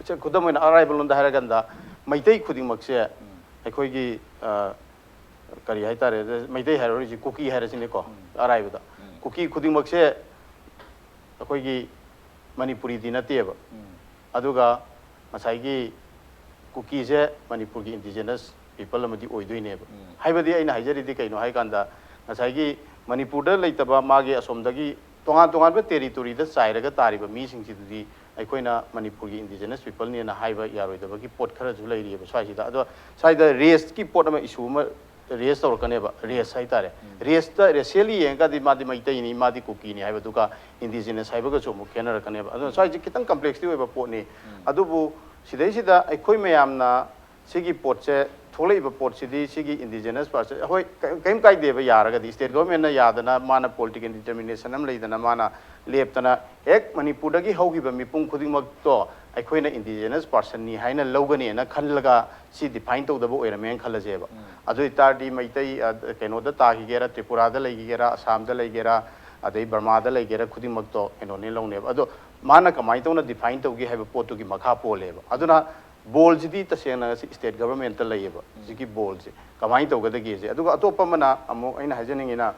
ꯁꯦ ꯈꯨꯗꯝ ꯑꯣꯏꯅ ꯑꯔꯥꯏꯕ ꯂꯣꯟꯗ ꯍꯥꯏꯔꯀꯥꯟꯗ ꯃꯩꯇꯩ ꯈꯨꯗꯤꯡꯃꯛꯁꯦ ꯑꯩꯈꯣꯏꯒꯤ, ꯑ, ꯀꯔꯤ ꯍꯥꯏꯇꯥꯔꯦ, ꯃꯩꯇꯩ ꯍꯥꯏꯔꯔꯣꯏꯁꯤ, ꯀꯨꯀꯤ ꯍꯥꯏꯔꯁꯤꯅꯦꯀꯣ, ꯑꯔꯥꯏꯕꯗ꯫ ꯀꯨꯀꯤ ꯈꯨꯗꯤꯡꯃꯛꯁꯦ ꯑꯩꯈꯣꯏꯒꯤ ꯃꯅꯤꯄꯨꯔꯤꯗꯤ ꯅꯠꯇꯦꯕ꯫ ꯑꯗꯨꯒ ꯉꯁꯥꯏꯒꯤ ꯀꯨꯀꯤꯁꯦ ꯃꯅꯤꯄꯨꯔꯒꯤ indigenous people ꯑꯃꯗꯤ ꯑꯣꯏꯗꯣꯏꯅꯦꯕ꯫ ꯍꯥꯏꯕꯗꯤ ꯑꯩꯅ ꯍꯥꯏꯖꯔꯤꯗꯤ ꯀꯩꯅꯣ ꯍꯥꯏꯀꯥꯟꯗ, ꯉꯁꯥꯏꯒꯤ ꯃꯅꯤꯄꯨꯔꯗ ꯂꯩꯇꯕ ꯃꯥꯒꯤ ꯑꯁꯣꯝꯗꯒꯤ ꯇꯣꯉꯥꯟ ꯇꯣꯉꯥꯟꯕ territoryꯗ ꯆꯥꯏꯔꯒ ꯇꯥꯔꯤꯕ ꯃꯤꯁꯤꯡꯁꯤꯗꯨꯗꯤ ꯑꯩꯈꯣꯏꯅ ꯃꯅꯤꯄꯨꯔꯒꯤ indigenous peopleꯅꯦꯅ ꯍꯥꯏꯕ ꯌꯥꯔꯣꯏꯗꯕꯒꯤ ꯄꯣꯠ ꯈꯔꯁꯨ ꯂꯩꯔꯤꯑꯕ ꯁ꯭ꯋꯥꯏꯁꯤꯗ꯫ ꯑꯗꯣ ꯁ꯭ꯋꯥꯏꯗ raceꯀꯤ ꯄꯣꯠ ꯑꯃ issue ꯑꯃ raise ꯇꯧꯔꯛꯀꯅꯦꯕ, race ꯍꯥꯏꯇꯥꯔꯦ꯫ Raceꯇ, racially ꯌꯦꯡꯉꯒꯗꯤ ꯃꯥꯗꯤ ꯃꯩꯇꯩꯅꯤ, ꯃꯥꯗꯤ ꯀꯨꯀꯤꯅꯤ ꯍꯥꯏꯕꯗꯨꯒ indigenous ꯍꯥꯏꯕꯒꯁꯨ ꯑꯃꯨꯛ ꯈꯦꯠꯅꯔꯛꯀꯅꯦꯕ꯫ ꯑꯗꯨꯅ ꯁ꯭ꯋꯥꯏꯁꯦ ꯈꯤꯇꯪ complexꯇꯤ ꯑꯣꯏꯕ ꯄꯣꯠꯅꯤ꯫ ꯑꯗꯨꯕꯨ ꯁꯤꯗꯩꯁꯤꯗ ꯑꯩꯈꯣꯏ ꯃꯌꯥꯝꯅ ꯁꯤꯒꯤ ꯄꯣꯠꯁꯦ, ꯊꯣꯛꯂꯛꯏꯕ ꯄꯣꯠꯁꯤꯗꯤ ꯁꯤꯒꯤ indigenous person, ꯍꯣꯏ, ꯀ-, ꯀꯔꯤꯝ ꯀꯥꯏꯗꯦꯕ, ꯌꯥꯔꯒꯗꯤ state governmentꯅ ꯌꯥꯗꯅ, ꯃꯥꯅ political determination ꯑꯃ ꯂꯩꯗꯅ, ꯃꯥꯅ ꯂꯦꯞꯇꯅ ꯍꯦꯛ ꯃꯅꯤꯄꯨꯔꯗꯒꯤ ꯍꯧꯈꯤꯕ ꯃꯤꯄꯨꯝ ꯈꯨꯗꯤꯡꯃꯛꯇꯣ ꯑꯩꯈꯣꯏꯅ indigenous personꯅꯤ ꯍꯥꯏꯅ ꯂꯧꯒꯅꯦꯅ ꯈꯜꯂꯒ ꯁꯤ define ꯇꯧꯗꯕ ꯑꯣꯏꯔꯝꯃꯦꯅ ꯈꯜꯂꯁꯦꯕ꯫ ꯑꯗꯨ ꯑꯣꯏꯇꯥꯔꯗꯤ ꯃꯩꯇꯩ, ꯑ, ꯀꯩꯅꯣꯗ ꯇꯥꯈꯤꯒꯦꯔꯥ, ꯇ꯭ꯔꯤꯄꯨꯔꯥꯗ ꯂꯩꯈꯤꯒꯦꯔꯥ, ꯑꯁꯥꯝꯗ ꯂꯩꯒꯦꯔꯥ, ꯑꯗꯩ ꯕꯔꯃꯥꯗ ꯂꯩꯒꯦꯔꯥ, ꯈꯨꯗꯤꯡꯃꯛꯇꯣ ꯀꯩꯅꯣꯅꯦ ꯂꯧꯅꯦꯕ꯫ ꯑꯗꯣ ꯃꯥꯅ ꯀꯃꯥꯏꯅ ꯇꯧꯅ define ꯇꯧꯒꯦ ꯍꯥꯏꯕ ꯄꯣꯠꯇꯨꯒꯤ ꯃꯈꯥ ꯄꯣꯜꯂꯦꯕ꯫ ꯑꯗꯨꯅ ballꯁꯤꯗꯤ ꯇꯁꯦꯡꯅ ꯁꯤ state governmentꯇ ꯂꯩꯌꯦꯕ, ꯍꯧꯖꯤꯛꯀꯤ ballꯁꯦ ꯀꯃꯥꯏꯅ ꯇꯧꯒꯗꯒꯦꯁꯦ꯫ ꯑꯗꯨꯒ ꯑꯇꯣꯞꯄ ꯑꯃꯅ ꯑꯃꯨꯛ ꯑꯩꯅ ꯍꯥꯏꯖꯅꯤꯡꯉꯤꯅ,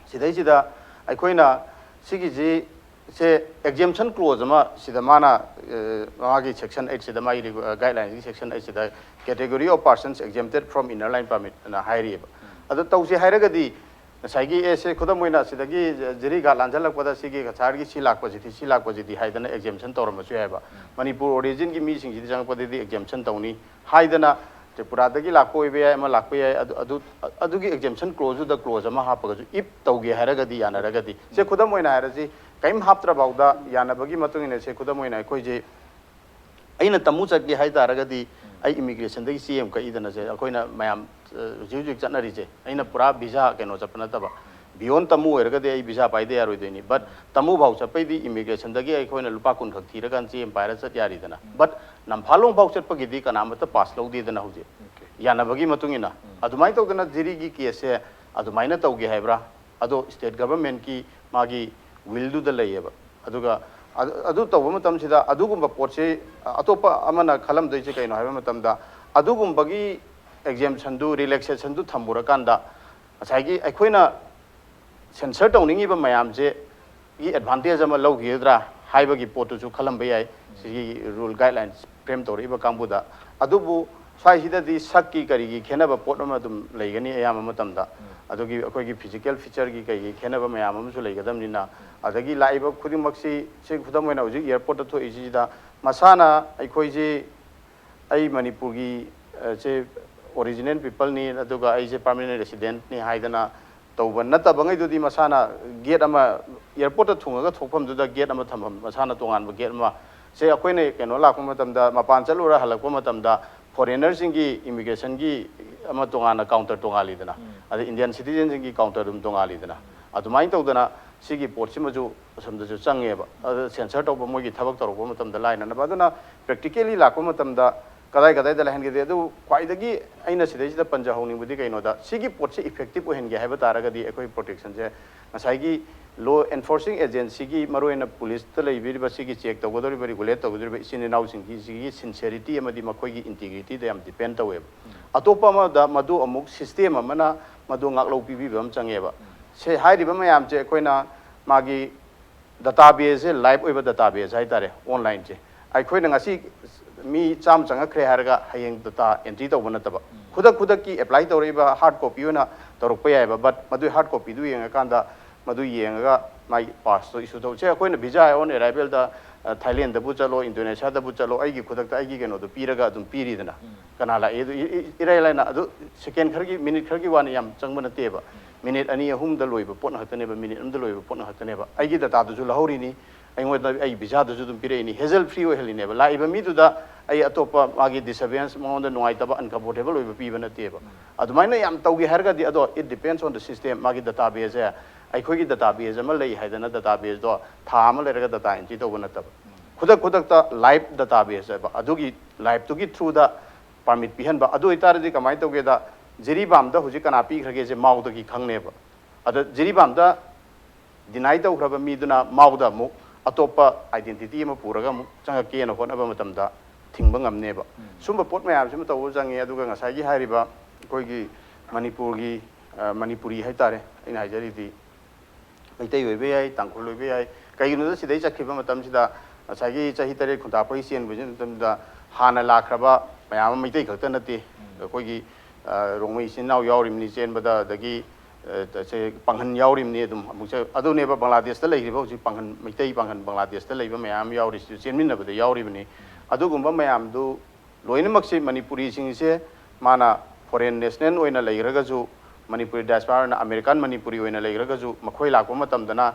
ꯁꯤꯗꯩꯁꯤꯗ ꯑꯩꯈꯣꯏꯅ ꯁꯤꯒꯤꯁꯤ, ꯁꯦ exemption clause ꯑꯃ ꯁꯤꯗ ꯃꯥꯅ, ꯑ, ꯃꯥꯒꯤ section eight ꯁꯤꯗ, ꯃꯥꯒꯤ ꯔꯤꯒꯨ-, ꯑ, guidelinesꯀꯤ section eight ꯁꯤꯗ category of persons exempted from inner line permitꯅ ꯍꯥꯏꯔꯤꯑꯕ꯫ ꯑꯗꯣ ꯇꯧꯁꯦ ꯍꯥꯏꯔꯒꯗꯤ ꯉꯁꯥꯏꯒꯤ, ꯑꯦ, ꯁꯦ ꯈꯨꯗꯝ ꯑꯣꯏꯅ ꯁꯤꯗꯒꯤ ꯖꯤꯔꯤꯒꯥꯠ ꯂꯥꯟꯖꯜꯂꯛꯄꯗ ꯁꯤꯒꯤ ꯀꯁꯥꯔꯒꯤ ꯁꯤ ꯂꯥꯛꯄꯁꯤꯗꯤ, ꯁꯤ ꯂꯥꯛꯄꯁꯤꯗꯤ ꯍꯥꯏꯗꯅ exemption ꯇꯧꯔꯝꯕꯁꯨ ꯌꯥꯏꯕ꯫ ꯃꯅꯤꯄꯨꯔ originꯒꯤ ꯃꯤꯁꯤꯡꯁꯤꯗꯤ ꯆꯪꯉꯛꯄꯗꯗꯤ exemption ꯇꯧꯅꯤ ꯍꯥꯏꯗꯅ, ꯇ꯭ꯔꯤꯄꯨꯔꯥꯗꯒꯤ ꯂꯥꯛꯄ ꯑꯣꯏꯕ ꯌꯥꯏ, ꯑꯃ ꯂꯥꯛꯄ ꯌꯥꯏ, ꯑꯗꯨ, ꯑꯗꯨ, ꯑꯗꯨꯒꯤ exemption clauseꯗꯨꯗ clause ꯑꯃ ꯍꯥꯞꯄꯒꯁꯨ, if ꯇꯧꯒꯦ ꯍꯥꯏꯔꯒꯗꯤ, ꯌꯥꯅꯔꯒꯗꯤ, ꯁꯦ ꯈꯨꯗꯝ ꯑꯣꯏꯅ ꯍꯥꯏꯔꯁꯤ, ꯀꯔꯤꯝ ꯍꯥꯞꯇ꯭ꯔꯐꯥꯎꯗ ꯌꯥꯅꯕꯒꯤ ꯃꯇꯨꯡ ꯏꯟꯅ, ꯁꯦ ꯈꯨꯗꯝ ꯑꯣꯏꯅ ꯑꯩꯈꯣꯏꯁꯦ, ꯑꯩꯅ ꯇꯃꯨ ꯆꯠꯀꯦ ꯍꯥꯏ ꯇꯥꯔꯒꯗꯤ, ꯑꯩ immigrationꯗꯒꯤ ꯆꯦ ꯑꯃ ꯀꯛꯏꯗꯅ, ꯁꯦ ꯑꯩꯈꯣꯏꯅ ꯃꯌꯥꯝ, ꯑ, ꯍꯧꯖꯤꯛ ꯍꯧꯖꯤꯛ ꯆꯠꯅꯔꯤꯁꯦ, ꯑꯩꯅ ꯄꯨꯔꯥ visa ꯀꯩꯅꯣ ꯆꯠꯄ ꯅꯠꯇꯕ, beyond ꯇꯃꯨ ꯑꯣꯏꯔꯒꯗꯤ ꯑꯩ visa ꯄꯥꯏꯗ ꯌꯥꯔꯣꯏꯗꯣꯏꯅꯤ꯫ But ꯇꯃꯨ ꯐꯥꯎ ꯆꯠꯄꯩꯗꯤ immigrationꯗꯒꯤ ꯑꯩꯈꯣꯏꯅ ꯂꯨꯄꯥ ꯀꯨꯟ ꯈꯛ ꯊꯤꯔꯀꯥꯟꯗ ꯆꯦ ꯑꯃ ꯄꯥꯏꯔ ꯆꯠ ꯌꯥꯔꯤꯗꯅ꯫ But ꯅꯝꯐꯥꯂꯣꯡ ꯐꯥꯎ ꯆꯠꯄꯒꯤꯗꯤ ꯀꯅꯥꯃꯠꯇ pass ꯂꯧꯗꯦꯗꯅ ꯍꯧꯖꯤꯛ, ꯌꯥꯅꯕꯒꯤ ꯃꯇꯨꯡ ꯏꯟꯅ꯫ ꯑꯗꯨꯃꯥꯏꯅ ꯇꯧꯗꯅ ꯖꯤꯔꯤꯒꯤ caseꯁꯦ ꯑꯗꯨꯃꯥꯏꯅ ꯇꯧꯒꯦ ꯍꯥꯏꯕ꯭ꯔꯥ? ꯑꯗꯣ state governmentꯀꯤ ꯃꯥꯒꯤ willꯗꯨꯗ ꯂꯩꯌꯦꯕ꯫ ꯑꯗꯨꯒ ꯑꯗꯨ, ꯑꯗꯨ ꯇꯧꯕ ꯃꯇꯝꯁꯤꯗ ꯑꯗꯨꯒꯨꯝꯕ ꯄꯣꯠꯁꯤ, ꯑꯇꯣꯞꯄ ꯑꯃꯅ ꯈꯜꯂꯝꯗꯣꯏꯁꯦ ꯀꯩꯅꯣ ꯍꯥꯏꯕ ꯃꯇꯝꯗ, ꯑꯗꯨꯒꯨꯝꯕꯒꯤ exemptionꯗꯨ, relaxationꯗꯨ ꯊꯝꯃꯨꯔꯀꯥꯟꯗ, ꯉꯁꯥꯏꯒꯤ ꯑꯩꯈꯣꯏꯅ ꯁꯦꯟꯁꯔ ꯇꯧꯅꯤꯡꯉꯤꯕ ꯃꯌꯥꯝꯁꯦ ꯒꯤ ꯑꯦꯗꯚꯥꯟꯇꯦꯖ ꯑꯃ ꯂꯧꯈꯤꯒꯗ꯭ꯔꯥ ꯍꯥꯏꯕꯒꯤ ꯄꯣꯠꯇꯨꯁꯨ ꯈꯜꯂꯝꯕ ꯌꯥꯏ꯫ ꯁꯤꯒꯤ ꯔꯨꯜ ꯒꯥꯏꯗꯂꯥꯏꯟꯁ ꯐ꯭ꯔꯦꯝ ꯇꯧꯔꯛꯏꯕ ꯀꯥꯡꯕꯨꯗ꯫ ꯑꯗꯨꯕꯨ ꯁ꯭ꯋꯥꯏꯁꯤꯗꯗꯤ ꯁꯛꯀꯤ ꯀꯔꯤꯒꯤ ꯈꯦꯠꯅꯕ ꯄꯣꯠ ꯑꯃ ꯑꯗꯨꯝ ꯂꯩꯒꯅꯤ ꯑꯌꯥꯝꯕ ꯃꯇꯝꯗ꯫ ꯑꯗꯨꯒꯤ ꯑꯩꯈꯣꯏꯒꯤ ꯐꯤꯖꯤꯀꯦꯜ ꯐꯤꯆꯔꯒꯤ ꯀꯩꯒꯤ ꯈꯦꯠꯅꯕ ꯃꯌꯥꯝ ꯑꯃꯁꯨ ꯂꯩꯒꯗꯕꯅꯤꯅ꯫ ꯑꯗꯒꯤ ꯂꯥꯛꯏꯕ ꯈꯨꯗꯤꯡꯃꯛꯁꯤ, ꯁꯤ ꯈꯨꯗꯝ ꯑꯣꯏꯅ ꯍꯧꯖꯤꯛ ꯑꯦꯌꯥꯔꯄꯣꯔꯠꯇ ꯊꯣꯛꯏꯁꯤꯗ ꯃꯁꯥꯅ ꯑꯩꯈꯣꯏꯁꯤ, ꯑꯩ ꯃꯅꯤꯄꯨꯔꯒꯤ, ꯑ, ꯁꯦ ꯑꯣꯔꯤꯖꯤꯅꯦꯜ ꯄꯤꯄꯜꯅꯤ, ꯑꯗꯨꯒ ꯑꯩꯁꯦ ꯄꯥꯔꯃꯤꯅꯦꯟ ꯔꯦꯁꯤꯗꯦꯟꯠꯅꯤ ꯍꯥꯏꯗꯅ ꯇꯧꯕ ꯅꯠꯇꯕꯉꯩꯗꯨꯗꯤ ꯃꯁꯥꯅ ꯒꯦꯠ ꯑꯃ, ꯑꯦꯌꯥꯔꯄꯣꯔꯠꯇ ꯊꯨꯡꯉꯒ ꯊꯣꯛꯐꯝꯗꯨꯗ ꯒꯦꯠ ꯑꯃ ꯊꯝꯐꯝ, ꯃꯁꯥꯅ ꯇꯣꯉꯥꯟꯕ ꯒꯦꯠ ꯑꯃ꯫ ꯁꯦ ꯑꯩꯈꯣꯏꯅ ꯀꯩꯅꯣ ꯂꯥꯛꯄ ꯃꯇꯝꯗ, ꯃꯄꯥꯟ ꯆꯠꯂꯨꯔ ꯍꯜꯂꯛꯄ ꯃꯇꯝꯗ ꯐꯣꯔꯦꯅꯔꯁꯤꯡꯒꯤ ꯏꯃꯤꯒ꯭ꯔꯦꯁꯟꯒꯤ ꯑꯃ ꯇꯣꯉꯥꯟꯅ ꯀꯥꯎꯟꯇꯔ ꯇꯣꯉꯥꯜꯂꯤꯗꯅ, ꯑꯗꯩ ꯏꯟꯗꯤꯌꯟ ꯁꯤꯇꯤꯖꯦꯟꯁꯤꯡꯒꯤ ꯀꯥꯎꯟꯇꯔ ꯑꯗꯨꯝ ꯇꯣꯉꯥꯜꯂꯤꯗꯅ, ꯑꯗꯨꯃꯥꯏꯅ ꯇꯧꯗꯅ ꯁꯤꯒꯤ ꯄꯣꯠꯁꯤꯃꯁꯨ ꯑꯁꯣꯝꯗꯁꯨ ꯆꯪꯉꯦꯕ꯫ ꯑꯗ ꯁꯦꯟꯁꯔ ꯇꯧꯕ ꯃꯣꯏꯒꯤ ꯊꯕꯛ ꯇꯧꯔꯛꯄ ꯃꯇꯝꯗ ꯂꯥꯏꯅꯅꯕ꯫ ꯑꯗꯨꯅ ꯄ꯭ꯔꯦꯛꯇꯤꯀꯦꯜꯂꯤ ꯂꯥꯛꯄ ꯃꯇꯝꯗ ꯀꯗꯥꯏ ꯀꯗꯥꯏꯗ ꯂꯩꯍꯟꯒꯗꯦ? ꯑꯗꯨ ꯈ꯭ꯋꯥꯏꯗꯒꯤ ꯑꯩꯅ ꯁꯤꯗꯩꯁꯤꯗ ꯄꯟꯖꯍꯧꯅꯤꯡꯕꯗꯤ ꯀꯩꯅꯣꯗ, ꯁꯤꯒꯤ ꯄꯣꯠꯁꯦ ꯏꯐꯦꯛꯇꯤꯞ ꯑꯣꯏꯍꯟꯒꯦ ꯍꯥꯏꯕ ꯇꯥꯔꯒꯗꯤ ꯑꯩꯈꯣꯏ ꯄ꯭ꯔꯣꯇꯦꯛꯁꯟꯁꯦ ꯉꯁꯥꯏꯒꯤ ꯂꯣ ꯑꯦꯟꯐꯣꯔꯁꯤꯡ ꯑꯦꯖꯦꯟꯁꯤꯒꯤ, ꯃꯔꯨꯑꯣꯏꯅ ꯄꯨꯂꯤꯁꯇ ꯂꯩꯕꯤꯔꯤꯕ, ꯁꯤꯒꯤ ꯆꯦꯛ ꯇꯧꯒꯗꯧꯔꯤꯕ, ꯔꯤꯒꯨꯂꯦꯠ ꯇꯧꯒꯗꯧꯔꯤꯕ ꯏꯆꯤꯟ ꯏꯅꯥꯎꯁꯤꯡꯒꯤ ꯁꯤꯒꯤ ꯁꯤꯟꯁꯦꯔꯤꯇꯤ ꯑꯃꯗꯤ ꯃꯈꯣꯏꯒꯤ ꯏꯟꯇꯤꯒ꯭ꯔꯤꯇꯤꯗ ꯌꯥꯝ ꯗꯤꯄꯦꯟ ꯇꯧꯋꯦꯕ꯫ ꯑꯇꯣꯞꯄ ꯑꯃꯗ ꯃꯗꯨ ꯑꯃꯨꯛ ꯁꯤꯁꯇꯦꯝ ꯑꯃꯅ ꯃꯗꯨ ꯉꯥꯛꯂꯧ ꯄꯤꯕꯤꯕ ꯑꯃ ꯆꯪꯉꯦꯕ꯫ ꯁꯦ ꯍꯥꯏꯔꯤꯕ ꯃꯌꯥꯝꯁꯦ ꯑꯩꯈꯣꯏꯅ ꯃꯥꯒꯤ ꯗꯇꯥ ꯕꯦꯁꯁꯦ, ꯂꯥꯏꯚ ꯑꯣꯏꯕ ꯗꯇꯥ ꯕꯦꯁ ꯍꯥꯏꯇꯥꯔꯦ, ꯑꯣꯟꯂꯥꯏꯟꯁꯦ꯫ ꯑꯩꯈꯣꯏꯅ ꯉꯁꯤ ꯃꯤ ꯆꯥꯝꯃ ꯆꯪꯉꯛꯈ꯭ꯔꯦ ꯍꯥꯏꯔꯒ ꯍꯌꯦꯡ ꯗꯇꯥ ꯑꯦꯟꯇ꯭ꯔꯤ ꯇꯧꯕ ꯅꯠꯇꯕ, ꯈꯨꯗꯛ ꯈꯨꯗꯛꯀꯤ ꯑꯦꯄ꯭ꯂꯥꯏ ꯇꯧꯔꯛꯏꯕ ꯍꯥꯔꯗ ꯀꯣꯄꯤ ꯑꯣꯏꯅ ꯇꯧꯔꯛꯄ ꯌꯥꯏꯑꯕ꯫ ꯕꯠ ꯃꯗꯨꯏ ꯍꯥꯔꯗ ꯀꯣꯄꯤꯗꯨ ꯌꯦꯡꯉꯀꯥꯟꯗ, ꯃꯗꯨ ꯌꯦꯡꯉꯒ ꯃꯥꯒꯤ ꯄꯥꯁꯇꯣ ꯏꯁꯨ ꯇꯧ꯫ ꯁꯦ ꯑꯩꯈꯣꯏꯅ ꯚꯤꯖꯥ ꯑꯣꯟ ꯑꯦꯔꯥꯏꯚꯦꯜꯗ, ꯑ, ꯊꯥꯏꯂꯦꯟꯗꯕꯨ ꯆꯠꯂꯣ, ꯏꯟꯗꯣꯅꯦꯁꯤꯌꯥꯗꯕꯨ ꯆꯠꯂꯣ, ꯑꯩꯒꯤ ꯈꯨꯗꯛꯇ ꯑꯩꯒꯤ ꯀꯩꯅꯣꯗꯣ ꯄꯤꯔꯒ ꯑꯗꯨꯝ ꯄꯤꯔꯤꯗꯅ꯫ ꯀꯅꯥ ꯂꯥꯛꯏ? ꯑꯗꯨ ꯏ-, ꯏ-, ꯏꯔꯥꯏ ꯂꯥꯏꯅ ꯑꯗꯨ ꯁꯦꯀꯦꯟ ꯈꯔꯒꯤ, ꯃꯤꯅꯤꯠ ꯈꯔꯒꯤ ꯋꯥꯅꯤ, ꯌꯥꯝ ꯆꯪꯕ ꯅꯠꯇꯦꯕ꯫ ꯃꯤꯅꯤꯠ ꯑꯅꯤ ꯑꯍꯨꯝꯗ ꯂꯣꯏꯕ ꯄꯣꯠ ꯉꯥꯛꯇꯅꯦꯕ, ꯃꯤꯅꯤꯠ ꯑꯃꯗ ꯂꯣꯏꯕ ꯄꯣꯠ ꯉꯥꯛꯇꯅꯦꯕ꯫ ꯑꯩꯒꯤ ꯗꯇꯥꯗꯨꯁꯨ ꯂꯧꯍꯧꯔꯤꯅꯤ, ꯑꯩꯉꯣꯟꯗ ꯑꯩ ꯚꯤꯖꯥꯗꯨꯁꯨ ꯑꯗꯨꯝ ꯄꯤꯔꯛꯏꯅꯤ, ꯍꯦꯖꯜ ꯐ꯭ꯔꯤ ꯑꯣꯏꯍꯜꯂꯤꯅꯦꯕ꯫ ꯂꯥꯛꯏꯕ ꯃꯤꯗꯨꯗ ꯑꯩ ꯑꯇꯣꯞꯄ ꯃꯥꯒꯤ ꯗꯤꯁꯇꯔꯕꯦꯟꯁ, ꯃꯉꯣꯟꯗ ꯅꯨꯡꯉꯥꯏꯇꯕ, ꯑꯟꯀꯝꯐꯣꯔꯇꯦꯕꯜ ꯑꯣꯏꯕ ꯄꯤꯕ ꯅꯠꯇꯦꯕ꯫ ꯑꯗꯨꯃꯥꯏꯅ ꯌꯥꯝ ꯇꯧꯒꯦ ꯍꯥꯏꯔꯒꯗꯤ, ꯑꯗꯣ it depends on the system, ꯃꯥꯒꯤ ꯗꯇꯥ ꯕꯦꯁꯁꯦ꯫ ꯑꯩꯈꯣꯏꯒꯤ ꯗꯇꯥ ꯕꯦꯁ ꯑꯃ ꯂꯩ ꯍꯥꯏꯗꯅ ꯗꯇꯥ ꯕꯦꯁꯇꯣ ꯊꯥ ꯑꯃ ꯂꯩꯔꯒ ꯗꯇꯥ ꯑꯦꯟꯇ꯭ꯔꯤ ꯇꯧꯕ ꯅꯠꯇꯕ, ꯈꯨꯗꯛ ꯈꯨꯗꯛꯇ ꯂꯥꯏꯚ ꯗꯇꯥ ꯕꯦꯁ ꯍꯥꯏꯕ, ꯑꯗꯨꯒꯤ ꯂꯥꯏꯚꯇꯨꯒꯤ ꯊ꯭ꯔꯨꯗ ꯄꯥꯔꯃꯤꯠ ꯄꯤꯍꯟꯕ꯫ ꯑꯗꯨ ꯑꯣꯏꯇꯥꯔꯗꯤ ꯀꯃꯥꯏꯅ ꯇꯧꯒꯦꯗ, ꯖꯤꯔꯤꯕꯥꯝꯗ ꯍꯧꯖꯤꯛ ꯀꯅꯥ ꯄꯤꯈ꯭ꯔꯒꯦꯁꯦ ꯃꯥꯎꯗꯒꯤ ꯈꯪꯅꯦꯕ꯫ ꯑꯗ ꯖꯤꯔꯤꯕꯥꯝꯗ ꯗꯤꯅꯥꯏ ꯇꯧꯈ꯭ꯔꯕ ꯃꯤꯗꯨꯅ ꯃꯥꯎꯗ ꯑꯃꯨꯛ ꯑꯇꯣꯞꯄ ꯑꯥꯏꯗꯦꯟꯇꯤꯇꯤ ꯑꯃ ꯄꯨꯔꯒ ꯑꯃꯨꯛ ꯆꯪꯉꯛꯀꯦꯅ ꯍꯣꯠꯅꯕ ꯃꯇꯝꯗ ꯊꯤꯡꯕ ꯉꯝꯅꯦꯕ꯫ ꯁꯨꯝꯕ ꯄꯣꯠ ꯃꯌꯥꯝꯁꯤꯃ ꯇꯧꯕ ꯆꯪꯉꯦ꯫ ꯑꯗꯨꯒ ꯉꯁꯥꯏꯒꯤ ꯍꯥꯏꯔꯤꯕ ꯑꯩꯈꯣꯏꯒꯤ ꯃꯅꯤꯄꯨꯔꯒꯤ, ꯑ, ꯃꯅꯤꯄꯨꯔꯤ ꯍꯥꯏꯇꯥꯔꯦ, ꯑꯩꯅ ꯍꯥꯏꯖꯔꯤꯗꯤ ꯃꯩꯇꯩ ꯑꯣꯏꯕ ꯌꯥꯏ, ꯇꯥꯡꯈꯨꯜ ꯑꯣꯏꯕ ꯌꯥꯏ꯫ ꯀꯩꯒꯤꯅꯣꯗ ꯁꯤꯗꯩ ꯆꯠꯈꯤꯕ ꯃꯇꯝꯁꯤꯗ ꯉꯁꯥꯏꯒꯤ ꯆꯍꯤ ꯇꯔꯦꯠ ꯈꯨꯟꯇꯥꯛꯄꯒꯤ ꯆꯦꯟꯕꯁꯤ ꯃꯇꯝꯗ ꯍꯥꯟꯅ ꯂꯥꯛꯈ꯭ꯔꯕ ꯃꯌꯥꯝ ꯑꯃ ꯃꯩꯇꯩ ꯈꯛꯇ ꯅꯠꯇꯦ, ꯑꯩꯈꯣꯏꯒꯤ ꯔꯣꯡꯃꯩ ꯏꯆꯤꯟ ꯏꯅꯥꯎ ꯌꯥꯎꯔꯤꯕꯅꯤ ꯆꯦꯟꯕꯗ, ꯑꯗꯒꯤ ꯁꯦ ꯄꯥꯡꯒꯟ ꯌꯥꯎꯔꯤꯕꯅꯤ꯫ ꯑꯗꯨꯝ ꯑꯃꯨꯛꯁꯦ ꯑꯗꯨꯅꯦꯕ ꯕꯪꯒ꯭ꯂꯥꯗꯦꯁꯇ ꯂꯩꯔꯤꯕ ꯍꯧꯖꯤꯛ ꯄꯥꯡꯒꯟ, ꯃꯩꯇꯩ ꯄꯥꯡꯒꯟ ꯕꯪꯒ꯭ꯂꯥꯗꯦꯁꯇ ꯂꯩꯕ ꯃꯌꯥꯝ ꯌꯥꯎꯔꯤꯁꯤꯁꯨ ꯆꯦꯟꯃꯤꯟꯅꯕꯗ ꯌꯥꯎꯔꯤꯕꯅꯤ꯫ ꯑꯗꯨꯒꯨꯝꯕ ꯃꯌꯥꯝꯗꯨ ꯂꯣꯏꯅꯃꯛꯁꯤ ꯃꯅꯤꯄꯨꯔꯤꯁꯤꯡꯁꯦ ꯃꯥꯅ ꯐꯣꯔꯦꯟ ꯅꯦꯁꯅꯦꯜ ꯑꯣꯏꯅ ꯂꯩꯈ꯭ꯔꯒꯁꯨ, ꯃꯅꯤꯄꯨꯔꯤ ꯗꯥꯏꯁꯄꯥꯔꯅ ꯑꯃꯦꯔꯤꯀꯥꯟ ꯃꯅꯤꯄꯨꯔꯤ ꯑꯣꯏꯅ ꯂꯩꯈ꯭ꯔꯒꯁꯨ, ꯃꯈꯣꯏ ꯂꯥꯛꯄ ꯃꯇꯝꯗꯅ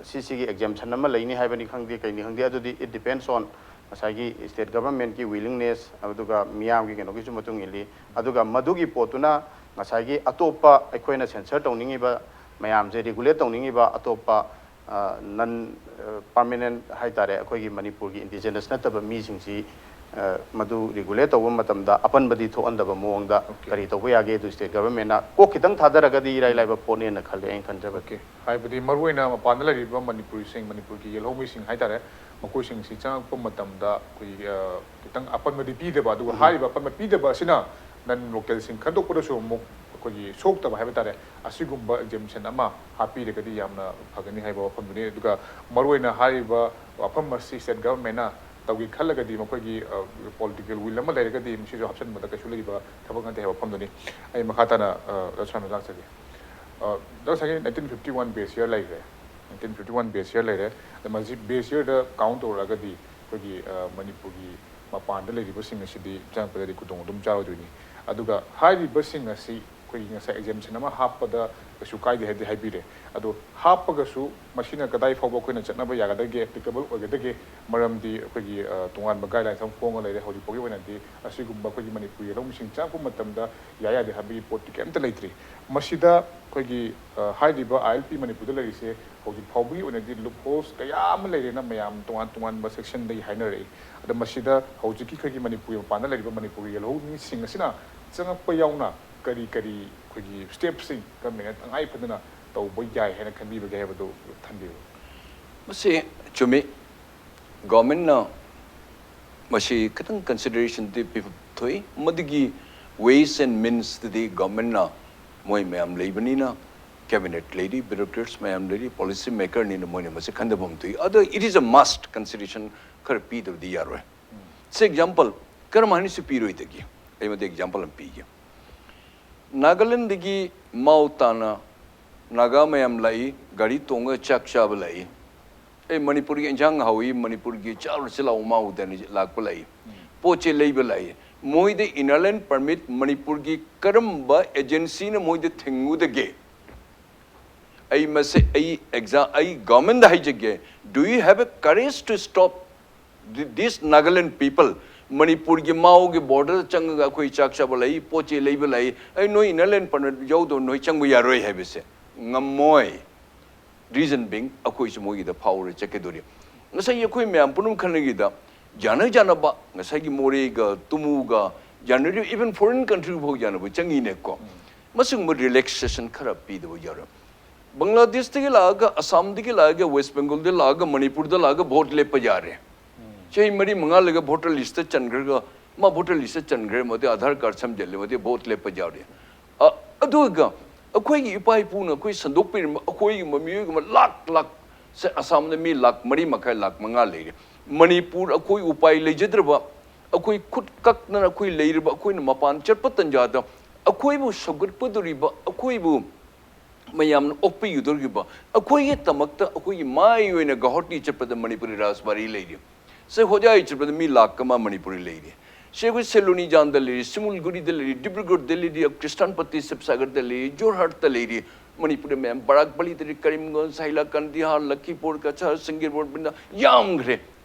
ꯁꯤꯁꯤꯒꯤ ꯑꯦꯛꯖꯦꯝꯁꯟ ꯑꯃ ꯂꯩꯅꯤ ꯍꯥꯏꯕꯅꯤ ꯈꯪꯗꯦ, ꯀꯩꯅꯤ ꯈꯪꯗꯦ, ꯑꯗꯨꯗꯤ it depends on ꯉꯁꯥꯏꯒꯤ ꯁ꯭ꯇꯦꯠ ꯒꯚꯔꯟꯃꯦꯟꯠꯀꯤ ꯋꯤꯂꯤꯡꯅꯦꯁ, ꯑꯗꯨꯒ ꯃꯤꯌꯥꯝꯒꯤ ꯀꯩꯅꯣꯒꯤꯁꯨ ꯃꯇꯨꯡ ꯏꯜꯂꯤ꯫ ꯑꯗꯨꯒ ꯃꯗꯨꯒꯤ ꯄꯣꯠꯇꯨꯅ ꯉꯁꯥꯏꯒꯤ ꯑꯇꯣꯞꯄ ꯑꯩꯈꯣꯏꯅ ꯁꯦꯟꯁꯔ ꯇꯧꯅꯤꯡꯉꯤꯕ ꯃꯌꯥꯝꯁꯦ ꯔꯤꯒꯨꯂꯦꯠ ꯇꯧꯅꯤꯡꯉꯤꯕ ꯑꯇꯣꯞꯄ ꯅꯟ ꯄꯥꯔꯃꯤꯅꯦꯟꯠ ꯍꯥꯏꯇꯥꯔꯦ, ꯑꯩꯈꯣꯏꯒꯤ ꯃꯅꯤꯄꯨꯔꯒꯤ ꯏꯟꯗꯤꯖꯤꯅꯁ ꯅꯠꯇꯕ ꯃꯤꯁꯤꯡꯁꯤ ꯃꯗꯨ ꯔꯤꯒꯨꯂꯦꯠ ꯇꯧꯕ ꯃꯇꯝꯗ ꯑꯄꯟꯕꯗꯤ ꯊꯣꯛꯍꯟꯗꯕ ꯃꯑꯣꯡꯗ ꯀꯔꯤ ꯇꯧꯕ ꯌꯥꯒꯦ ꯑꯗꯨ ꯁ꯭ꯇꯦꯠ ꯒꯚꯔꯟꯃꯦꯟꯠꯅ ꯀꯣꯛ ꯈꯤꯇꯪ ꯊꯥꯗꯔꯒꯗꯤ ꯏꯔꯥꯏ ꯂꯥꯏꯕ ꯄꯣꯠꯅꯦꯅ ꯈꯜꯂꯦ ꯑꯩꯅ ꯈꯟꯖꯕꯗ꯫ ꯑꯣꯀꯦ꯫ ꯍꯥꯏꯕꯗꯤ ꯃꯔꯨꯑꯣꯏꯅ ꯃꯄꯥꯟꯗ ꯂꯩꯔꯤꯕ ꯃꯅꯤꯄꯨꯔꯤꯁꯤꯡ, ꯃꯅꯤꯄꯨꯔꯒꯤ ꯌꯦꯜꯍꯧꯃꯤꯁꯤꯡ ꯍꯥꯏꯇꯥꯔꯦ, ꯃꯈꯣꯏꯁꯤꯡꯁꯤ ꯆꯪꯉꯛꯄ ꯃꯇꯝꯗ ꯑꯩꯈꯣꯏꯒꯤ ꯈꯤꯇꯪ ꯑꯄꯟꯕꯗꯤ ꯄꯤꯗꯕ, ꯑꯗꯨꯒ ꯍꯥꯏꯔꯤꯕ ꯑꯄꯟꯕ ꯄꯤꯗꯕ ꯑꯁꯤꯅ ꯅꯟ ꯂꯣꯀꯦꯜꯁꯤꯡ ꯈꯟꯗꯣꯛꯄꯗꯁꯨ ꯑꯃꯨꯛ ꯑꯩꯈꯣꯏꯒꯤ ꯁꯣꯛꯇꯕ ꯍꯥꯏꯕ ꯇꯥꯔꯦ, ꯑꯁꯤꯒꯨꯝꯕ ꯑꯦꯛꯖꯦꯝꯁꯟ ꯑꯃ ꯍꯥꯞꯄꯤꯔꯒꯗꯤ ꯌꯥꯝꯅ ꯐꯒꯅꯤ ꯍꯥꯏꯕ ꯋꯥꯐꯝꯗꯨꯅꯤ꯫ ꯑꯗꯨꯒ ꯃꯔꯨꯑꯣꯏꯅ ꯍꯥꯏꯔꯤꯕ ꯋꯥꯐꯝ ꯑꯁꯤ ꯁ꯭ꯇꯦꯠ ꯒꯚꯔꯟꯃꯦꯟꯠꯅ ꯇꯧꯒꯦ ꯈꯜꯂꯒꯗꯤ, ꯃꯈꯣꯏꯒꯤ ꯄꯣꯂꯤꯇꯤꯀꯦꯜ ꯋꯤꯜ ꯑꯃ ꯂꯩꯔꯒꯗꯤ ꯃꯁꯤꯁꯨ ꯍꯥꯞꯆꯤꯟꯕꯗ ꯀꯩꯁꯨ ꯂꯩꯕ ꯊꯕꯛ ꯅꯠꯇꯦ ꯍꯥꯏꯕ ꯋꯥꯐꯝꯗꯨꯅꯤ꯫ ꯑꯩ ꯃꯈꯥ ꯇꯥꯅ ꯗꯥ ꯁ꯭ꯋꯥꯃꯤ ꯂꯥꯛꯆꯒꯦ꯫ ꯗꯥ ꯉꯁꯥꯏꯒꯤ nineteen fifty one base year ꯂꯩꯈ꯭ꯔꯦ꯫ nineteen fifty one base year ꯂꯩꯔꯦ꯫ ꯑꯗ ꯃꯁꯤ base yearꯗ count ꯇꯧꯔꯛꯑꯒꯗꯤ ꯑꯩꯈꯣꯏꯒꯤ ꯃꯅꯤꯄꯨꯔꯒꯤ ꯃꯄꯥꯟꯗ ꯂꯩꯔꯤꯕꯁꯤꯡ ꯑꯁꯤꯗꯤ ꯆꯪꯉꯛꯄꯗꯗꯤ ꯈꯨꯗꯣꯡ ꯑꯗꯨꯝ ꯆꯥꯔꯣꯏꯗꯣꯏꯅꯤ꯫ ꯑꯗꯨꯒ ꯍꯥꯏꯔꯤꯕꯁꯤꯡ ꯑꯁꯤ ꯑꯩꯈꯣꯏꯒꯤ ꯉꯁꯥꯏ ꯑꯦꯛꯖꯦꯝꯁꯟ ꯑꯃ ꯍꯥꯞꯄꯗ ꯀꯩꯁꯨ ꯀꯥꯏꯗꯦ ꯍꯥꯏꯗꯤ ꯍꯥꯏꯕꯤꯔꯦ꯫ ꯑꯗꯣ ꯍꯥꯞꯄꯒꯁꯨ ꯃꯁꯤꯅ ꯀꯗꯥꯏ ꯐꯥꯎꯕ ꯑꯩꯈꯣꯏꯅ ꯆꯠꯅꯕ ꯌꯥꯒꯗꯒꯦ, ꯑꯦꯄ꯭ꯂꯤꯀꯦꯕꯜ ꯑꯣꯏꯒꯗꯒꯦ? ꯃꯔꯝꯗꯤ ꯑꯩꯈꯣꯏꯒꯤ ꯇꯣꯉꯥꯟꯕ ꯒꯥꯏꯗꯂꯥꯏꯟꯁ ꯑꯃ ꯐꯣꯡꯉ ꯂꯩꯔꯦ꯫ ꯍꯧꯖꯤꯛ ꯐꯥꯎꯒꯤ ꯑꯣꯏꯅꯗꯤ ꯑꯁꯤꯒꯨꯝꯕ ꯑꯩꯈꯣꯏꯒꯤ ꯃꯅꯤꯄꯨꯔꯒꯤ ꯂꯧꯃꯤꯁꯤꯡ ꯆꯪꯉꯛꯄ ꯃꯇꯝꯗ ꯌꯥꯏ ꯌꯥꯗꯦ ꯍꯥꯏꯕꯒꯤ ꯄꯣꯠꯇꯤ ꯀꯩꯝꯇ ꯂꯩꯇ꯭ꯔꯤ꯫ ꯃꯁꯤꯗ ꯑꯩꯈꯣꯏꯒꯤ ꯍꯥꯏꯔꯤꯕ ILP ꯃꯅꯤꯄꯨꯔꯗ ꯂꯩꯔꯤꯁꯦ ꯍꯧꯖꯤꯛ ꯐꯥꯎꯕꯒꯤ ꯑꯣꯏꯅꯗꯤ ꯂꯨꯞ ꯍꯣꯜꯁ ꯀꯌꯥ ꯑꯃ ꯂꯩꯔꯦꯅ ꯃꯌꯥꯝ ꯇꯣꯉꯥꯟ ꯇꯣꯉꯥꯟꯕ ꯁꯦꯛꯁꯟꯗꯒꯤ ꯍꯥꯏꯅꯔꯛꯏ꯫ ꯑꯗꯣ ꯃꯁꯤꯗ ꯍꯧꯖꯤꯛꯀꯤ ꯑꯩꯈꯣꯏꯒꯤ ꯃꯅꯤꯄꯨꯔꯒꯤ ꯃꯄꯥꯟꯗ ꯂꯩꯔꯤꯕ ꯃꯅꯤꯄꯨꯔꯒꯤ ꯌꯦꯜꯍꯧꯃꯤꯁꯤꯡ ꯑꯁꯤꯅ ꯆꯪꯉꯛꯄ ꯌꯥꯎꯅ ꯀꯔꯤ ꯀꯔꯤ ꯑꯩꯈꯣꯏꯒꯤ ꯁ꯭ꯇꯦꯞꯁꯤꯡ ꯒꯚꯔꯟꯃꯦꯟꯠꯅ ꯇꯉꯥꯏ ꯐꯗꯅ ꯇꯧꯕ ꯌꯥꯏ ꯍꯥꯏꯅ ꯈꯟꯕꯤꯕꯒꯦ ꯍꯥꯏꯕꯗꯨ ꯊꯝꯕꯤꯌꯨ꯫ ꯃꯁꯤ ꯆꯨꯝꯃꯤ꯫ ꯒꯣꯔꯃꯦꯟꯅ ꯃꯁꯤ ꯈꯤꯇꯪ ꯀꯟꯁꯤꯗꯔꯦꯁꯟꯗꯤ ꯄꯤꯕ ꯊꯣꯛꯏ꯫ ꯃꯗꯨꯒꯤ ways and meansꯇꯨꯗꯤ ꯒꯣꯔꯃꯦꯟꯅ ꯃꯣꯏ ꯃꯌꯥꯝ ꯂꯩꯕꯅꯤꯅ Cabinet ꯂꯩꯔꯤ, bureaucrats ꯃꯌꯥꯝ ꯂꯩꯔꯤ, policy maker ꯅꯤꯅ ꯃꯣꯏꯅ ꯃꯁꯤ ꯈꯟꯊꯐꯝ ꯊꯣꯛꯏ꯫ ꯑꯗꯣ it is a must, consideration ꯈꯔ ꯄꯤꯗꯕꯗꯤ ꯌꯥꯔꯣꯏ꯫ ꯁꯤ example ꯀꯔꯝ ꯍꯥꯏꯅꯁꯨ ꯄꯤꯔꯣꯏꯗꯒꯦ? ꯑꯩ ꯃꯗꯨ example ꯑꯃ ꯄꯤꯒꯦ꯫ ꯅꯥꯒꯥꯂꯦꯟꯗꯒꯤ ꯃꯥꯎ ꯇꯥꯅ ꯅꯥꯒꯥ ꯃꯌꯥꯝ ꯂꯥꯛꯏ, ꯒꯥꯔꯤ ꯇꯣꯡꯉꯒ ꯆꯥꯛ ꯆꯥꯕ ꯂꯥꯛꯏ꯫ ꯑꯩ ꯃꯅꯤꯄꯨꯔꯒꯤ ꯏꯟꯖꯥꯡ ꯍꯥꯎꯏ, ꯃꯅꯤꯄꯨꯔꯒꯤ ꯆꯥꯔꯨꯁꯤ ꯂꯥꯛꯑꯣ ꯃꯥꯎꯗꯅ ꯂꯥꯛꯄ ꯂꯥꯛꯏ꯫ ꯄꯣꯠ ꯆꯩ ꯂꯩꯕ ꯂꯥꯛꯏ꯫ ꯃꯣꯏꯗ inner line permit ꯃꯅꯤꯄꯨꯔꯒꯤ ꯀꯔꯝꯕ agencyꯅ ꯃꯣꯏꯗ ꯊꯤꯡꯉꯨꯗꯒꯦ? ꯑꯩ ꯃꯁꯤ ꯑꯩ exam ꯑꯩ governmentꯗ ꯍꯥꯏꯖꯒꯦ, do you have a courage to stop th- these Nagaland people? ꯃꯅꯤꯄꯨꯔꯒꯤ ꯃꯥꯎꯒꯤ borderꯗ ꯆꯪꯉꯒ ꯑꯩꯈꯣꯏ ꯆꯥꯛ ꯆꯥꯕ ꯂꯩ, ꯄꯣꯠ ꯆꯩ ꯂꯩꯕ ꯂꯩ, ꯑꯩ ꯅꯣꯏ inner line permit ꯌꯥꯎꯗꯕ ꯅꯣꯏ ꯆꯪꯕ ꯌꯥꯔꯣꯏ ꯍꯥꯏꯕꯁꯦ ꯉꯝꯃꯣꯏ꯫ Reason being, ꯑꯩꯈꯣꯏꯁꯨ ꯃꯣꯏꯒꯤꯗ ꯐꯥꯎꯔ ꯆꯠꯀꯗꯧꯔꯤ꯫ ꯉꯁꯥꯏ ꯑꯩꯈꯣꯏ ꯃꯌꯥꯝ ꯄꯨꯝꯅꯃꯛ ꯈꯟꯅꯈꯤꯗ ꯌꯥꯅ ꯌꯥꯅꯕ ꯉꯁꯥꯏꯒꯤ ꯃꯣꯔꯦꯒ ꯇꯨꯃꯨꯒ ꯌꯥꯅꯔꯤꯕ, even foreign country ꯐꯥꯎ ꯌꯥꯅꯕ ꯆꯪꯉꯤꯅꯦꯀꯣ꯫ ꯃꯁꯤꯒꯨꯝꯕ relaxation ꯈꯔ ꯄꯤꯗꯕ ꯌꯥꯔꯣꯏ꯫ ꯕꯪꯒ꯭ꯂꯥꯗꯦꯁꯇꯒꯤ ꯂꯥꯛꯑꯒ, ꯑꯁꯥꯝꯗꯒꯤ ꯂꯥꯛꯑꯒ, ꯋꯦꯁ ꯕꯦꯡꯒꯣꯜꯗ ꯂꯥꯛꯑꯒ ꯃꯅꯤꯄꯨꯔꯗ ꯂꯥꯛꯑꯒ vote ꯂꯦꯞꯄ ꯌꯥꯔꯦ꯫ ꯆꯍꯤ ꯃꯔꯤ ꯃꯉꯥ ꯂꯩꯒ voter listꯇ ꯆꯟꯈ꯭ꯔꯒ, ꯃꯥ voter listꯇ ꯆꯟꯈ꯭ꯔꯦ, ꯃꯗꯤ ꯑꯙꯥꯔ card ꯁꯝꯖꯜꯂꯦ, ꯃꯗꯤ vote ꯂꯦꯞꯄ ꯌꯥꯔꯦ꯫ ꯑ, ꯑꯗꯨꯒ ꯑꯩꯈꯣꯏꯒꯤ ꯏꯄꯥ ꯏꯄꯨꯅ ꯑꯩꯈꯣꯏ ꯁꯟꯗꯣꯛꯄꯤꯔꯝꯕ ꯑꯩꯈꯣꯏꯒꯤ ꯃꯤꯑꯣꯏ ꯑꯃ ꯂꯥꯛ ꯂꯥꯛ ꯁꯦ, ꯑꯁꯥꯝꯗ ꯃꯤ ꯂꯥꯛ ꯃꯔꯤ ꯃꯈꯥꯏ, ꯂꯥꯛ ꯃꯉꯥ ꯂꯩꯔꯦ꯫ ꯃꯅꯤꯄꯨꯔ ꯑꯩꯈꯣꯏ ꯎꯄꯥꯏ ꯂꯩꯖꯗ꯭ꯔꯕ, ꯑꯩꯈꯣꯏ ꯈꯨꯠ ꯀꯛꯅꯅ ꯑꯩꯈꯣꯏ ꯂꯩꯔꯤꯕ, ꯑꯩꯈꯣꯏꯅ ꯃꯄꯥꯟ ꯆꯠꯄ ꯇꯟꯖꯥꯗ ꯑꯩꯈꯣꯏꯕꯨ ꯁꯧꯒꯠꯄꯗꯧꯔꯤꯕ, ꯑꯩꯈꯣꯏꯕꯨ ꯃꯌꯥꯝꯅ ꯑꯣꯛꯄꯤꯒꯗꯧꯔꯤꯕ, ꯑꯩꯈꯣꯏꯒꯤꯗꯃꯛꯇ ꯑꯩꯈꯣꯏꯒꯤ ꯃꯥꯏ ꯑꯣꯏꯅ ꯒꯧꯍꯥꯇꯤ ꯆꯠꯄꯗ ꯃꯅꯤꯄꯨꯔꯤ ꯔꯥꯖꯕꯥꯔꯤ ꯂꯩꯔꯤ꯫ ꯁꯦ ꯍꯣꯖꯥꯏ ꯆꯠꯄꯗ ꯃꯤ ꯂꯥꯛ ꯑꯃ ꯃꯅꯤꯄꯨꯔꯤ ꯂꯩꯔꯤ꯫ ꯁꯦ ꯑꯩꯈꯣꯏ ꯁꯦꯂꯣꯅꯤꯖꯥꯟꯗ ꯂꯩꯔꯤ, ꯁꯤꯃꯨꯜꯒꯨꯔꯤꯗ ꯂꯩꯔꯤ, ꯗꯤꯕ꯭ꯔꯨꯒꯔꯗ ꯂꯩꯔꯤ, ꯀ꯭ꯔꯤꯁꯇꯥꯟꯄꯇꯤ ꯁꯤꯕꯁꯥꯒꯔꯗ ꯂꯩꯔꯤ, ꯖꯣꯔꯍꯥꯠꯇ ꯂꯩꯔꯤ, ꯃꯅꯤꯄꯨꯔꯗ ꯃꯌꯥꯝ, ꯕꯔꯥꯛ ꯚꯦꯂꯤꯗ ꯂꯩꯔꯤ, ꯀꯔꯤꯝꯒꯟꯖ, ꯍꯥꯏꯂꯥꯀꯥꯟꯗ, ꯕꯤꯍꯥꯔ, ꯂꯈꯤꯄꯨꯔ, ꯀꯆꯥꯔ, ꯁꯤꯡꯒꯤꯔꯕꯣꯔ, ꯕꯤꯟꯗ ꯌꯥꯝꯈ꯭ꯔꯦ꯫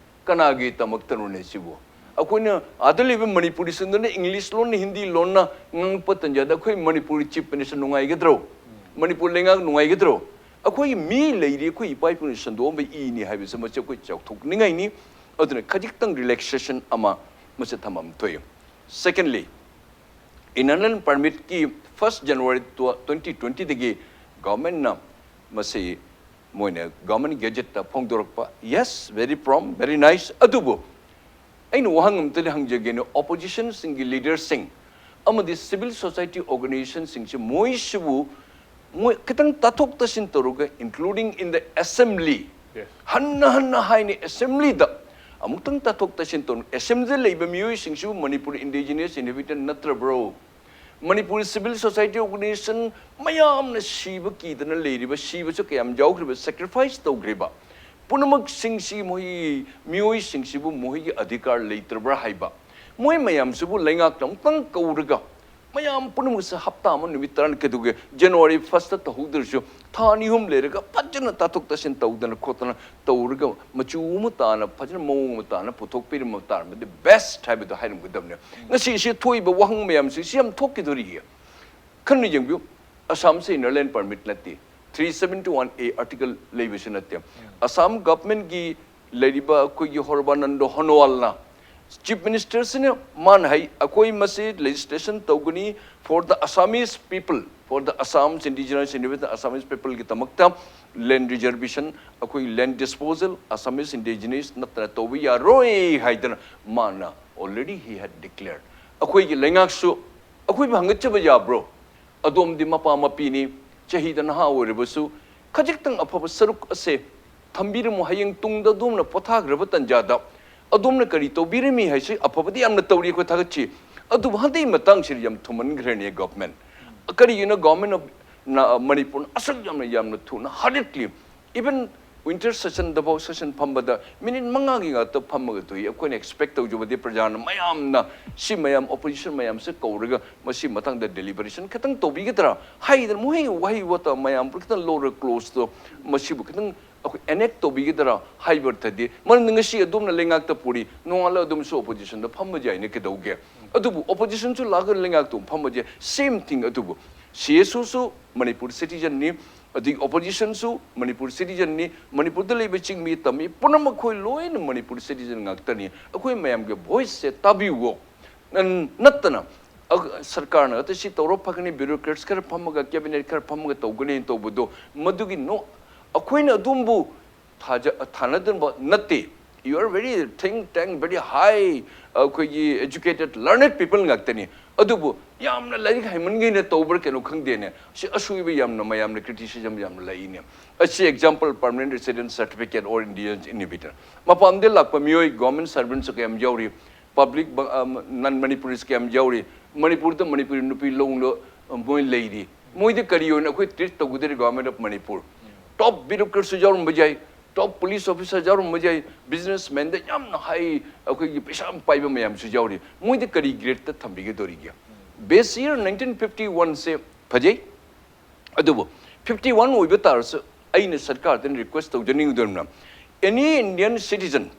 ꯀꯅꯥꯒꯤꯗꯃꯛꯇꯅꯣꯅꯦ ꯁꯤꯕꯨ? ꯑꯩꯈꯣꯏꯅ ꯑꯥꯗ ꯂꯩꯕ ꯃꯅꯤꯄꯨꯔꯤꯁꯤꯡꯗꯨꯅ ꯏꯪꯂꯤꯁ ꯂꯣꯟꯅ, ꯍꯤꯟꯗꯤ ꯂꯣꯟꯅ ꯉꯥꯡꯉꯛꯄ ꯇꯟꯖꯥꯗ ꯑꯩꯈꯣꯏ ꯃꯅꯤꯄꯨꯔꯤ chief minister ꯅꯨꯡꯉꯥꯏꯒꯗ꯭ꯔꯣ? ꯃꯅꯤꯄꯨꯔ ꯂꯩꯉꯥꯛ ꯅꯨꯡꯉꯥꯏꯒꯗ꯭ꯔꯣ? ꯑꯩꯈꯣꯏꯒꯤ ꯃꯤ ꯂꯩꯔꯤ, ꯑꯩꯈꯣꯏ ꯏꯄꯥ ꯏꯄꯨꯅ ꯁꯟꯗꯣꯛꯑꯝꯕ ꯏꯅꯤ ꯍꯥꯏꯕꯁꯦ ꯃꯁꯤ ꯑꯩꯈꯣꯏ ꯆꯥꯎꯊꯣꯛꯅꯤꯡꯉꯥꯏꯅꯤ꯫ ꯑꯗꯨꯅ ꯈꯖꯤꯛꯇꯪ relaxation ꯑꯃ ꯃꯁꯤ ꯊꯝꯐꯝ ꯊꯣꯛꯏ꯫ Secondly, inner line permitꯀꯤ first January twenty twentyꯗꯒꯤ governmentꯅ ꯃꯁꯤ ꯃꯣꯏꯅ government gazetteꯇ ꯐꯣꯡꯗꯣꯔꯛꯄ, yes, very prompt, very nice. ꯑꯗꯨꯕꯨ ꯑꯩꯅ ꯋꯥꯍꯪ ꯑꯃꯇꯗꯤ ꯍꯪꯖꯒꯦꯅꯦ, oppositionꯁꯤꯡꯒꯤ leaderꯁꯤꯡ ꯑꯃꯗꯤ civil society organizationꯁꯤꯡꯁꯤ ꯃꯣꯏꯁꯤꯕꯨ ꯃꯣꯏ ꯈꯤꯇꯪ ꯇꯥꯊꯣꯛ ꯇꯥꯁꯤꯟ ꯇꯧꯔꯒ, including in the assembly, Yes. ꯍꯟꯅ ꯍꯟꯅ ꯍꯥꯏꯅꯤ, assembly ꯗ ꯑꯃꯨꯛꯇꯪ ꯇꯥꯊꯣꯛ ꯇꯥꯁꯤꯟ ꯇꯧꯔꯒ, assembly ꯗ ꯂꯩꯕ ꯃꯤꯑꯣꯏꯁꯤꯡꯁꯤꯕꯨ Manipur indigenous inhabitant ꯅꯠꯇ꯭ꯔꯕ꯭ꯔꯣ? Manipur civil society organization ꯃꯌꯥꯝꯅ ꯁꯤꯕ ꯀꯤꯗꯅ ꯂꯩꯔꯤꯕ, ꯁꯤꯕꯁꯨ ꯀꯌꯥꯝ ꯌꯥꯎꯈ꯭ꯔꯤꯕ, sacrifice ꯇꯧꯈ꯭ꯔꯤꯕ ꯄꯨꯝꯅꯃꯛꯁꯤꯡꯁꯤ, ꯃꯣꯏ ꯃꯤꯑꯣꯏꯁꯤꯡꯁꯤꯕꯨ ꯃꯣꯏꯒꯤ ꯑꯙꯤꯀꯥꯔ ꯂꯩꯇ꯭ꯔꯕ꯭ꯔꯥ ꯍꯥꯏꯕ, ꯃꯣꯏ ꯃꯌꯥꯝꯁꯤꯕꯨ ꯂꯩꯉꯥꯛꯇ ꯑꯃꯨꯛꯇꯪ ꯀꯧꯔꯒ, ꯃꯌꯥꯝ ꯄꯨꯝꯅꯃꯛꯁꯦ ꯍꯞꯇꯥ ꯑꯃ ꯅꯨꯃꯤꯠ ꯇꯔꯥꯅꯤ ꯀꯩꯗꯧꯒꯦ? January first ꯇ ꯇꯧꯍꯧꯗ꯭ꯔꯁꯨ, ꯊꯥ ꯑꯅꯤ ꯑꯍꯨꯝ ꯂꯩꯔꯒ ꯐꯖꯅ ꯇꯥꯊꯣꯛ ꯇꯥꯁꯤꯟ ꯇꯧꯗꯅ ꯈꯣꯠꯇꯅ ꯇꯧꯔꯒ, ꯃꯆꯨ ꯑꯃ ꯇꯥꯅ, ꯐꯖꯅ ꯃꯑꯣꯡ ꯑꯃ ꯇꯥꯅ ꯄꯨꯊꯣꯛꯄꯤꯔꯝꯕ ꯇꯥꯔꯝꯕꯗꯤ best ꯍꯥꯏꯕꯗꯣ ꯍꯥꯏꯔꯝꯒꯗꯕꯅꯦ꯫ ꯉꯁꯤ ꯁꯤ ꯊꯣꯛꯏꯕ ꯋꯥꯍꯪ ꯃꯌꯥꯝꯁꯤ, ꯁꯤ ꯌꯥꯝ ꯊꯣꯛꯈꯤꯗꯣꯔꯤꯌꯦ꯫ ꯈꯟꯅ ꯌꯦꯡꯕꯤꯌꯨ, ꯑꯁꯥꯝꯁꯦ inner line permit ꯅꯠꯇꯦ, three seventy one A article ꯂꯩꯕꯁꯨ ꯅꯠꯇꯦ꯫ ꯑꯁꯥꯝ government ꯀꯤ ꯂꯩꯔꯤꯕ ꯑꯩꯈꯣꯏꯒꯤ ꯍꯣꯔꯕꯥꯅꯟꯗ ꯁꯣꯅꯣꯋꯥꯜꯅ, Chief Minister ꯁꯤꯅ ꯃꯥꯅ ꯍꯥꯏ, "ꯑꯩꯈꯣꯏ ꯃꯁꯤ legislation ꯇꯧꯒꯅꯤ for the Assamese people, for the Assam's indigenous, indigenous Assamese people ꯒꯤꯗꯃꯛꯇ land reservation, ꯑꯩꯈꯣꯏ land disposal Assamese indigenous ꯅꯠꯇꯅ ꯇꯧꯕ ꯌꯥꯔꯣꯏ" ꯍꯥꯏꯗꯅ ꯃꯥꯅ already he had declared꯫ ꯑꯩꯈꯣꯏꯒꯤ ꯂꯩꯉꯥꯛꯁꯨ ꯑꯩꯈꯣꯏꯕꯨ ꯍꯪꯒꯠꯆꯕ ꯌꯥꯕ꯭ꯔꯣ? ꯑꯗꯣꯝꯗꯤ ꯃꯄꯥ ꯃꯄꯤꯅꯤ, ꯆꯍꯤꯗ ꯅꯍꯥ ꯑꯣꯏꯔꯕꯁꯨ ꯈꯖꯤꯛꯇꯪ ꯑꯐꯕ ꯁꯔꯨꯛ ꯑꯁꯦ ꯊꯝꯕꯤꯔꯝꯃꯨ, ꯍꯌꯦꯡ ꯇꯨꯡꯗ ꯑꯗꯣꯝꯅ ꯄꯣꯊꯥꯈ꯭ꯔꯕ ꯇꯟꯖꯥꯗ ꯑꯗꯣꯝꯅ ꯀꯔꯤ ꯇꯧꯕꯤꯔꯝꯃꯤ ꯍꯥꯏꯁꯤ ꯑꯐꯕꯗꯤ ꯌꯥꯝꯅ ꯇꯧꯔꯤ, ꯑꯩꯈꯣꯏ ꯊꯥꯒꯠꯆꯤ꯫ ꯑꯗꯨꯕꯨ ꯍꯟꯗꯛꯀꯤ ꯃꯇꯥꯡꯁꯤꯗ ꯌꯥꯝ ꯊꯨꯃꯟꯈ꯭ꯔꯦꯅꯦ government꯫ ꯀꯔꯤꯒꯤꯅꯣ government of ꯅ-, ꯃꯅꯤꯄꯨꯔꯅ ꯑꯁꯨꯛ ꯌꯥꯝꯅ, ꯌꯥꯝꯅ ꯊꯨꯅ, hurriedly, even winter session ꯗꯐꯥꯎ session ꯐꯝꯕꯗ ꯃꯤꯅꯤꯠ ꯃꯉꯥꯒꯤ ꯉꯥꯛꯇ ꯐꯝꯃꯒ ꯇꯣꯛꯏ꯫ ꯑꯩꯈꯣꯏꯅ expect ꯇꯧꯖꯕꯗꯤ ꯄ꯭ꯔꯖꯥꯅ ꯃꯌꯥꯝꯅ ꯁꯤ ꯃꯌꯥꯝ opposition ꯃꯌꯥꯝꯁꯦ ꯀꯧꯔꯒ ꯃꯁꯤ ꯃꯇꯥꯡꯗ deliberation ꯈꯤꯇꯪ ꯇꯧꯕꯤꯒꯗ꯭ꯔꯥ ꯍꯥꯏꯗꯅ ꯃꯣꯏ ꯋꯥꯍꯩ ꯋꯥꯇꯥ ꯃꯌꯥꯝ ꯈꯤꯇꯪ ꯂꯧꯔꯒ clause ꯇꯣ ꯃꯁꯤꯕꯨ ꯈꯤꯇꯪ ꯑꯩꯈꯣꯏ enact ꯇꯧꯕꯤꯒꯗ꯭ꯔꯥ ꯍꯥꯏꯕ ꯑꯗꯨꯗꯤ, ꯃꯔꯝꯗꯤ ꯉꯁꯤ ꯑꯗꯣꯝꯅ ꯂꯩꯉꯥꯛꯇ ꯄꯨꯔꯤ, ꯅꯣꯡꯉꯥꯜꯂ ꯑꯗꯣꯝꯁꯨ opposition ꯗ ꯐꯝꯕ ꯌꯥꯏꯅ ꯀꯩꯗꯧꯒꯦ? ꯑꯗꯨꯕꯨ opposition ꯁꯨ ꯂꯥꯛꯑꯒ ꯂꯩꯉꯥꯛꯇ ꯐꯝꯕꯁꯦ same thing꯫ ꯑꯗꯨꯕꯨ C S O ꯁꯨ ꯃꯅꯤꯄꯨꯔ citizen ꯅꯤ, ꯑꯗꯒꯤ opposition ꯁꯨ ꯃꯅꯤꯄꯨꯔ citizen ꯅꯤ, ꯃꯅꯤꯄꯨꯔꯗ ꯂꯩꯕ ꯆꯤꯡꯃꯤ ꯇꯝꯃꯤ ꯄꯨꯝꯅꯃꯛ ꯑꯩꯈꯣꯏ ꯂꯣꯏꯅ ꯃꯅꯤꯄꯨꯔ citizen ꯉꯥꯛꯇꯅꯤ꯫ ꯑꯩꯈꯣꯏ ꯃꯌꯥꯝꯒꯤ voice ꯁꯦ ꯇꯥꯕꯤꯌꯨꯑꯣ꯫ ꯅꯠꯇꯅ ꯑ-, ꯁꯔꯀꯥꯔꯅ ꯉꯥꯛꯇ ꯁꯤ ꯇꯧꯔ ꯐꯒꯅꯤ, bureaucrats ꯈꯔ ꯐꯝꯃꯒ, cabinet ꯈꯔ ꯐꯝꯃꯒ ꯇꯧꯒꯅꯤ ꯇꯧꯕꯗꯣ, ꯃꯗꯨꯒꯤ ꯅꯣ-, ꯑꯩꯈꯣꯏꯅ ꯑꯗꯣꯝꯕꯨ ꯊꯥꯖ-, ꯊꯥꯅꯗꯅꯕ ꯅꯠꯇꯦ꯫ You are very think tank, very high, ꯑꯩꯈꯣꯏꯒꯤ educated, learned people ꯉꯥꯛꯇꯅꯤ꯫ ꯑꯗꯨꯕꯨ ꯌꯥꯝꯅ ꯂꯥꯏꯔꯤꯛ ꯍꯩꯃꯟꯈꯩꯅ ꯇꯧꯕ꯭ꯔꯥ ꯀꯩꯅꯣ ꯈꯪꯗꯦꯅꯦ꯫ ꯁꯤ ꯑꯁꯣꯏꯕ ꯌꯥꯝꯅ ꯃꯌꯥꯝꯅ criticism ꯌꯥꯝꯅ ꯂꯩꯅꯦ꯫ ꯑꯁꯤ example, permanent resident certificate or indigent inhabitant, ꯃꯄꯥꯟꯗ ꯂꯥꯛꯄ ꯃꯤꯑꯣꯏ, government servants ꯀꯌꯥꯝ ꯌꯥꯎꯔꯤ, public, non Manipuris ꯀꯌꯥꯝ ꯌꯥꯎꯔꯤ, ꯃꯅꯤꯄꯨꯔꯗ ꯃꯅꯤꯄꯨꯔꯤ ꯅꯨꯄꯤ ꯂꯧꯅ ꯃꯣꯏ ꯂꯩꯔꯤ꯫ ꯃꯣꯏꯗꯤ ꯀꯔꯤ ꯑꯣꯏꯅ ꯑꯩꯈꯣꯏ treat ꯇꯧꯒꯗꯧꯔꯤ? Government of Manipur, top bureaucrats ꯁꯨ ꯌꯥꯎꯔꯝꯕ ꯌꯥꯏ, top police officer ꯌꯥꯎꯔꯝꯕ ꯌꯥꯏ, businessman ꯗ ꯌꯥꯝꯅ high ꯑꯩꯈꯣꯏꯒꯤ ꯄꯩꯁꯥ ꯌꯥꯝ ꯄꯥꯏꯕ ꯃꯌꯥꯝꯁꯨ ꯌꯥꯎꯔꯤ꯫ ꯃꯣꯏꯗꯤ ꯀꯔꯤ grade ꯇ ꯊꯝꯕꯤꯒꯗꯧꯔꯤꯒꯦ? Base year nineteen fifty one ꯁꯦ ꯐꯖꯩ, ꯑꯗꯨꯕꯨ fifty one ꯑꯣꯏꯕ ꯇꯥꯔꯁꯨ ꯑꯩꯅ ꯁꯔꯀꯥꯔꯗ request ꯇꯧꯖꯅꯤꯡꯗꯕꯅ, any Indian citizen,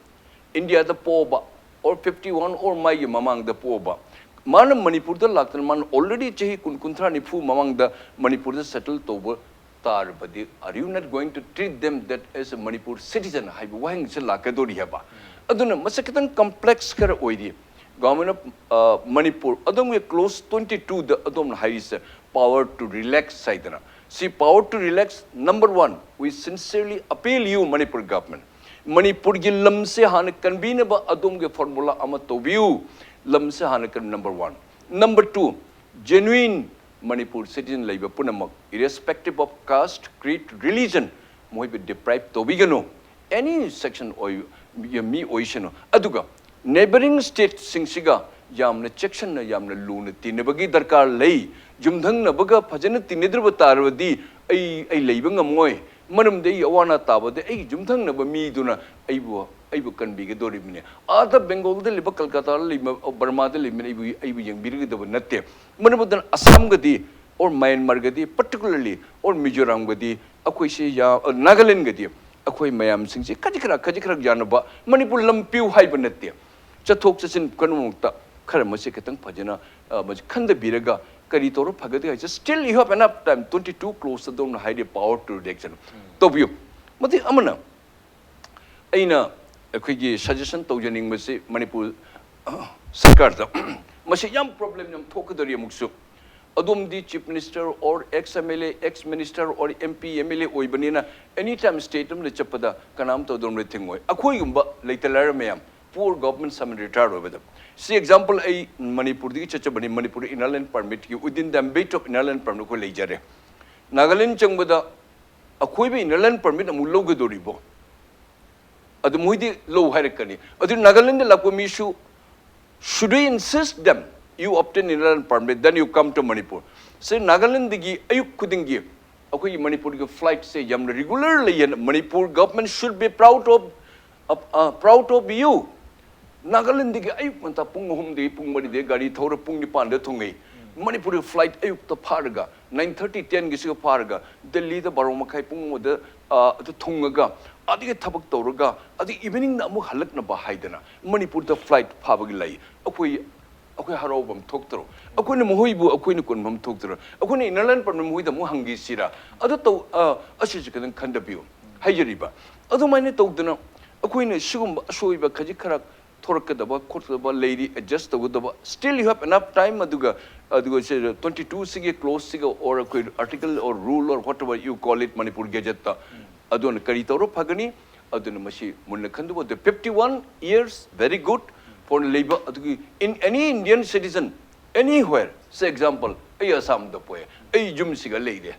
ꯏꯟꯗꯤꯌꯥꯗ ꯄꯣꯛꯑꯕ, or fifty one or ꯃꯥꯒꯤ ꯃꯃꯥꯡꯗ ꯄꯣꯛꯑꯕ, ꯃꯥꯅ ꯃꯅꯤꯄꯨꯔꯗ ꯂꯥꯛꯇꯅ ꯃꯥꯅ already ꯆꯍꯤ ꯀꯨꯟ, ꯀꯨꯟꯊ꯭ꯔꯥ, ꯅꯤꯐꯨ ꯃꯃꯥꯡꯗ ꯃꯅꯤꯄꯨꯔꯗ settle ꯇꯧꯕ ꯇꯥꯔꯕꯗꯤ, are you not going to treat them that as a Manipur citizen ꯍꯥꯏꯕ ꯋꯥꯍꯪꯁꯦ ꯂꯥꯛꯀꯗꯧꯔꯤ ꯍꯥꯏꯕ꯫ ꯑꯗꯨꯅ ꯃꯁꯤ ꯈꯤꯇꯪ complex ꯈꯔ ꯑꯣꯏꯔꯤ꯫ Government of Manipur, ꯑꯗꯣꯝꯒꯤ clause twenty two ꯗ ꯑꯗꯣꯝꯅ ꯍꯥꯏꯔꯤꯁꯦ power to relax ꯍꯥꯏꯗꯅ꯫ ꯁꯤ power to relax, number one, we sincerely appeal you, Manipur government, ꯃꯅꯤꯄꯨꯔꯒꯤ ꯂꯝꯁꯦ ꯍꯥꯟꯅ ꯀꯟꯕꯤꯅꯕ ꯑꯗꯣꯝꯒꯤ formula ꯑꯃ ꯇꯧꯕꯤꯌꯨ꯫ ꯂꯝꯁꯦ ꯍꯥꯟꯅ ꯀꯟ-, number one꯫ Number two, genuine Manipur citizen ꯂꯩꯕ ꯄꯨꯝꯅꯃꯛ, irrespective of caste, creed, religion, ꯃꯈꯣꯏꯕꯨ deprive ꯇꯧꯕꯤꯒꯅꯨ꯫ Any section ꯑꯣꯏ, ꯃꯤ ꯑꯣꯏꯁꯅꯨ꯫ ꯑꯗꯨꯒ neighbouring state ꯁꯤꯡꯁꯤꯒ ꯌꯥꯝꯅ ꯆꯦꯛꯁꯤꯟꯅ, ꯌꯥꯝꯅ ꯂꯨꯅ ꯇꯤꯟꯅꯕꯒꯤ ꯗꯔꯀꯥꯔ ꯂꯩ꯫ ꯌꯨꯝꯊꯪꯅꯕꯒ ꯐꯖꯅ ꯇꯤꯟꯅꯗ꯭ꯔꯕ ꯇꯥꯔꯕꯗꯤ ꯑꯩ, ꯑꯩ ꯂꯩꯕ ꯉꯝꯃꯣꯏ꯫ ꯃꯔꯝꯗꯤ ꯑꯩ ꯑꯋꯥ ꯑꯅꯥ ꯇꯥꯕꯗ ꯑꯩꯒꯤ ꯌꯨꯝꯊꯪꯅꯕ ꯃꯤꯗꯨꯅ ꯑꯩꯕꯨ, ꯑꯩꯕꯨ ꯀꯟꯕꯤꯒꯗꯧꯔꯤꯕꯅꯤ꯫ ꯑꯥꯗ ꯕꯦꯡꯒꯣꯜꯗ ꯂꯩꯕ, ꯀꯜꯀꯇꯥꯗ ꯂꯩꯕ, ꯕꯔꯃꯥꯗ ꯂꯩꯕꯅ ꯑꯩꯕꯨ, ꯑꯩꯕꯨ ꯌꯦꯡꯕꯤꯔꯒꯗꯕ ꯅꯠꯇꯦ꯫ ꯃꯔꯝ ꯑꯗꯨꯅ ꯑꯁꯥꯝꯒꯗꯤ, or ꯃ꯭ꯌꯥꯟꯃꯥꯔꯒꯗꯤ particularly, or ꯃꯤꯖꯣꯔꯥꯝꯒꯗꯤ, ꯑꯩꯈꯣꯏꯁꯤ ꯌꯥ-, ꯅꯥꯒꯥꯂꯦꯟꯒꯗꯤ ꯑꯩꯈꯣꯏ ꯃꯌꯥꯝꯁꯤꯡꯁꯤ ꯈꯖꯤꯛ ꯈꯔ, ꯈꯖꯤꯛ ꯈꯔ ꯌꯥꯅꯕ, ꯃꯅꯤꯄꯨꯔ ꯂꯝ ꯄꯤꯌꯨ ꯍꯥꯏꯕ ꯅꯠꯇꯦ꯫ ꯆꯠꯊꯣꯛ ꯆꯠꯁꯤꯟ ꯄꯨꯝꯅꯃꯛꯇ ꯈꯔ ꯃꯁꯤ ꯈꯤꯇꯪ ꯐꯖꯅ, ꯑ, ꯃꯁꯤ ꯈꯟꯊꯕꯤꯔꯒ ꯀꯔꯤ ꯇꯧꯔ ꯐꯒꯗꯒꯦ ꯍꯥꯏꯁꯦ, still you have enough time, twenty two clause ꯑꯗꯣꯝꯅ ꯍꯥꯏꯔꯤ power to reaction ꯇꯧꯕꯤꯌꯨ꯫ ꯃꯇꯤꯛ ꯑꯃꯅ ꯑꯩꯅ ꯑꯩꯈꯣꯏꯒꯤ suggestion ꯇꯧꯖꯅꯤꯡꯕꯁꯤ ꯃꯅꯤꯄꯨꯔ, ꯑ, ꯁꯔꯀꯥꯔꯗ ꯃꯁꯤ ꯌꯥꯝ problem ꯌꯥꯝ ꯊꯣꯛꯀꯗꯧꯔꯤ ꯑꯃꯨꯛꯁꯨ꯫ ꯑꯗꯣꯝꯗꯤ chief minister or ex M L A, ex minister or M P, M L A ꯑꯣꯏꯕꯅꯤꯅ any time state ꯑꯃꯗ ꯆꯠꯄꯗ ꯀꯅꯥꯝꯇ ꯑꯗꯣꯝꯗ ꯊꯤꯡꯉꯣꯏ꯫ ꯑꯩꯈꯣꯏꯒꯨꯝꯕ ꯂꯩꯇ ꯂꯥꯏꯔ ꯃꯌꯥꯝ, Poor government semi-retired ꯑꯣꯏꯕꯗ, ꯁꯤ example ꯑꯩ ꯃꯅꯤꯄꯨꯔꯗꯒꯤ ꯆꯠꯆꯕꯅꯤ, ꯃꯅꯤꯄꯨꯔꯗ Inner Line Permitꯀꯤ, within the ambit of Inner Line Permit ꯑꯩꯈꯣꯏ ꯂꯩꯖꯔꯦ꯫ ꯅꯥꯒꯥꯂꯦꯟ ꯆꯪꯕꯗ ꯑꯩꯈꯣꯏꯕꯨ Inner Line Permit ꯑꯃꯨꯛ ꯂꯧꯒꯗꯧꯔꯤꯕꯣ? ꯑꯗꯨ ꯃꯣꯏꯗꯤ ꯂꯧ ꯍꯥꯏꯔꯛꯀꯅꯤ꯫ ꯑꯗꯨ ꯅꯥꯒꯥꯂꯦꯟꯗ ꯂꯥꯛꯄ ꯃꯤꯁꯨ, should we insist them, you obtain Inner Line Permit, then you come to Manipur? ꯁꯤ ꯅꯥꯒꯥꯂꯦꯟꯗꯒꯤ ꯑꯌꯨꯛ ꯈꯨꯗꯤꯡꯒꯤ ꯑꯩꯈꯣꯏꯒꯤ ꯃꯅꯤꯄꯨꯔꯒꯤ flightꯁꯦ ꯌꯥꯝꯅ regular ꯂꯩꯌꯦꯅ, Manipur government should be proud of, uh, uh, proud of you. ꯅꯥꯒꯥꯂꯦꯟꯗꯒꯤ ꯑꯌꯨꯛ ꯉꯟꯇꯥ ꯄꯨꯡ ꯑꯍꯨꯝꯗꯒꯤ ꯄꯨꯡ ꯃꯔꯤꯗꯒꯤ ꯒꯥꯔꯤ ꯊꯧꯔ ꯄꯨꯡ ꯅꯤꯄꯥꯟꯗ ꯊꯨꯡꯉꯩ꯫ ꯃꯅꯤꯄꯨꯔꯒꯤ flight ꯑꯌꯨꯛꯇ ꯐꯥꯔꯒ nine thirty, tenꯒꯤꯁꯤꯒ ꯐꯥꯔꯒ ꯗꯦꯜꯂꯤꯗ ꯕꯥꯔꯣ ꯃꯈꯥꯏ ꯄꯨꯡ ꯑꯃꯗ, ꯑ, ꯑꯗꯨ ꯊꯨꯡꯉꯒ, ꯑꯗꯒꯤ ꯊꯕꯛ ꯇꯧꯔꯒ, ꯑꯗꯒꯤ eveningꯗ ꯑꯃꯨꯛ ꯍꯜꯂꯛꯅꯕ ꯍꯥꯏꯗꯅ ꯃꯅꯤꯄꯨꯔꯗ flight ꯐꯥꯕꯒꯤ ꯂꯩ꯫ ꯑꯩꯈꯣꯏ, ꯑꯩꯈꯣꯏ ꯍꯔꯥꯎꯐꯝ ꯊꯣꯛꯇ꯭ꯔꯣ? ꯑꯩꯈꯣꯏꯅ ꯃꯈꯣꯏꯕꯨ ꯑꯩꯈꯣꯏꯅ ꯀꯣꯟꯐꯝ ꯊꯣꯛꯇ꯭ꯔꯣ? ꯑꯩꯈꯣꯏꯅ Inner Line Permit ꯃꯈꯣꯏꯗ ꯑꯃꯨꯛ ꯍꯪꯈꯤꯁꯤꯔꯥ? ꯑꯗꯨ ꯇꯧ-, ꯑ, ꯑꯁꯤꯁꯨ ꯈꯤꯇꯪ ꯈꯟꯊꯕꯤꯌꯨ꯫ ꯍꯥꯏꯖꯔꯤꯕ ꯑꯗꯨꯃꯥꯏꯅ ꯇꯧꯗꯅ ꯑꯩꯈꯣꯏꯅ ꯁꯤꯒꯨꯝꯕ ꯑꯁꯣꯏꯕ ꯈꯖꯤꯛ ꯈꯔ ꯊꯣꯔꯛꯀꯗꯕ ꯈꯣꯠꯀꯗꯕ ꯂꯩꯔꯤ, adjust ꯇꯧꯒꯗꯕ꯫ Still you have enough time꯫ ꯑꯗꯨꯒ, ꯑꯗꯨꯒ ꯁꯤ twenty-twoꯁꯤꯒꯤ clauseꯁꯤꯒ, or ꯑꯩꯈꯣꯏ article or rule or whatever you call it Manipur Gazetteꯇ, ꯑꯗꯨꯅ ꯀꯔꯤ ꯇꯧꯔ ꯐꯒꯅꯤ? ꯑꯗꯨꯅ ꯃꯁꯤ ꯃꯨꯟꯅ ꯈꯟꯗꯣꯛꯑꯣ꯫ The fifty-one years, very good꯫ Phone ꯂꯩꯕ ꯑꯗꯨꯒꯤ, in any Indian citizen, anywhere, say example, ꯑꯩ ꯑꯁꯥꯝꯗ ꯄꯣꯛꯑꯦ, ꯑꯩ ꯌꯨꯝꯁꯤꯒ ꯂꯩꯔꯦ,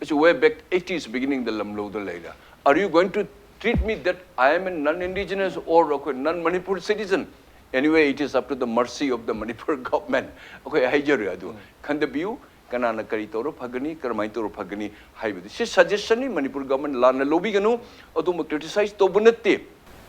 ꯑꯩꯁꯨ way back eighties beginningꯗ ꯂꯝꯂꯧꯗ ꯂꯩꯔꯦ꯫ Are you going to treat me that I am a non-indigenous or ꯑꯩꯈꯣꯏ non-Manipur citizen? Anyway, it is up to the mercy of the Manipur government꯫ ꯑꯩꯈꯣꯏ ꯍꯥꯏꯖꯔꯣꯏ꯫ ꯑꯗꯨ ꯈꯟꯊꯕꯤꯌꯨ, ꯀꯅꯥꯅ ꯀꯔꯤ ꯇꯧꯔ ꯐꯒꯅꯤ, ꯀꯔꯝꯍꯥꯏꯅ ꯇꯧꯔ ꯐꯒꯅꯤ ꯍꯥꯏꯕꯗꯨ꯫ ꯁꯤ suggestionꯅꯤ꯫ Manipur government ꯂꯥꯟꯅ ꯂꯧꯕꯤꯒꯅꯨ꯫ ꯑꯗꯨꯝꯕ criticize ꯇꯧꯕ ꯅꯠꯇꯦ꯫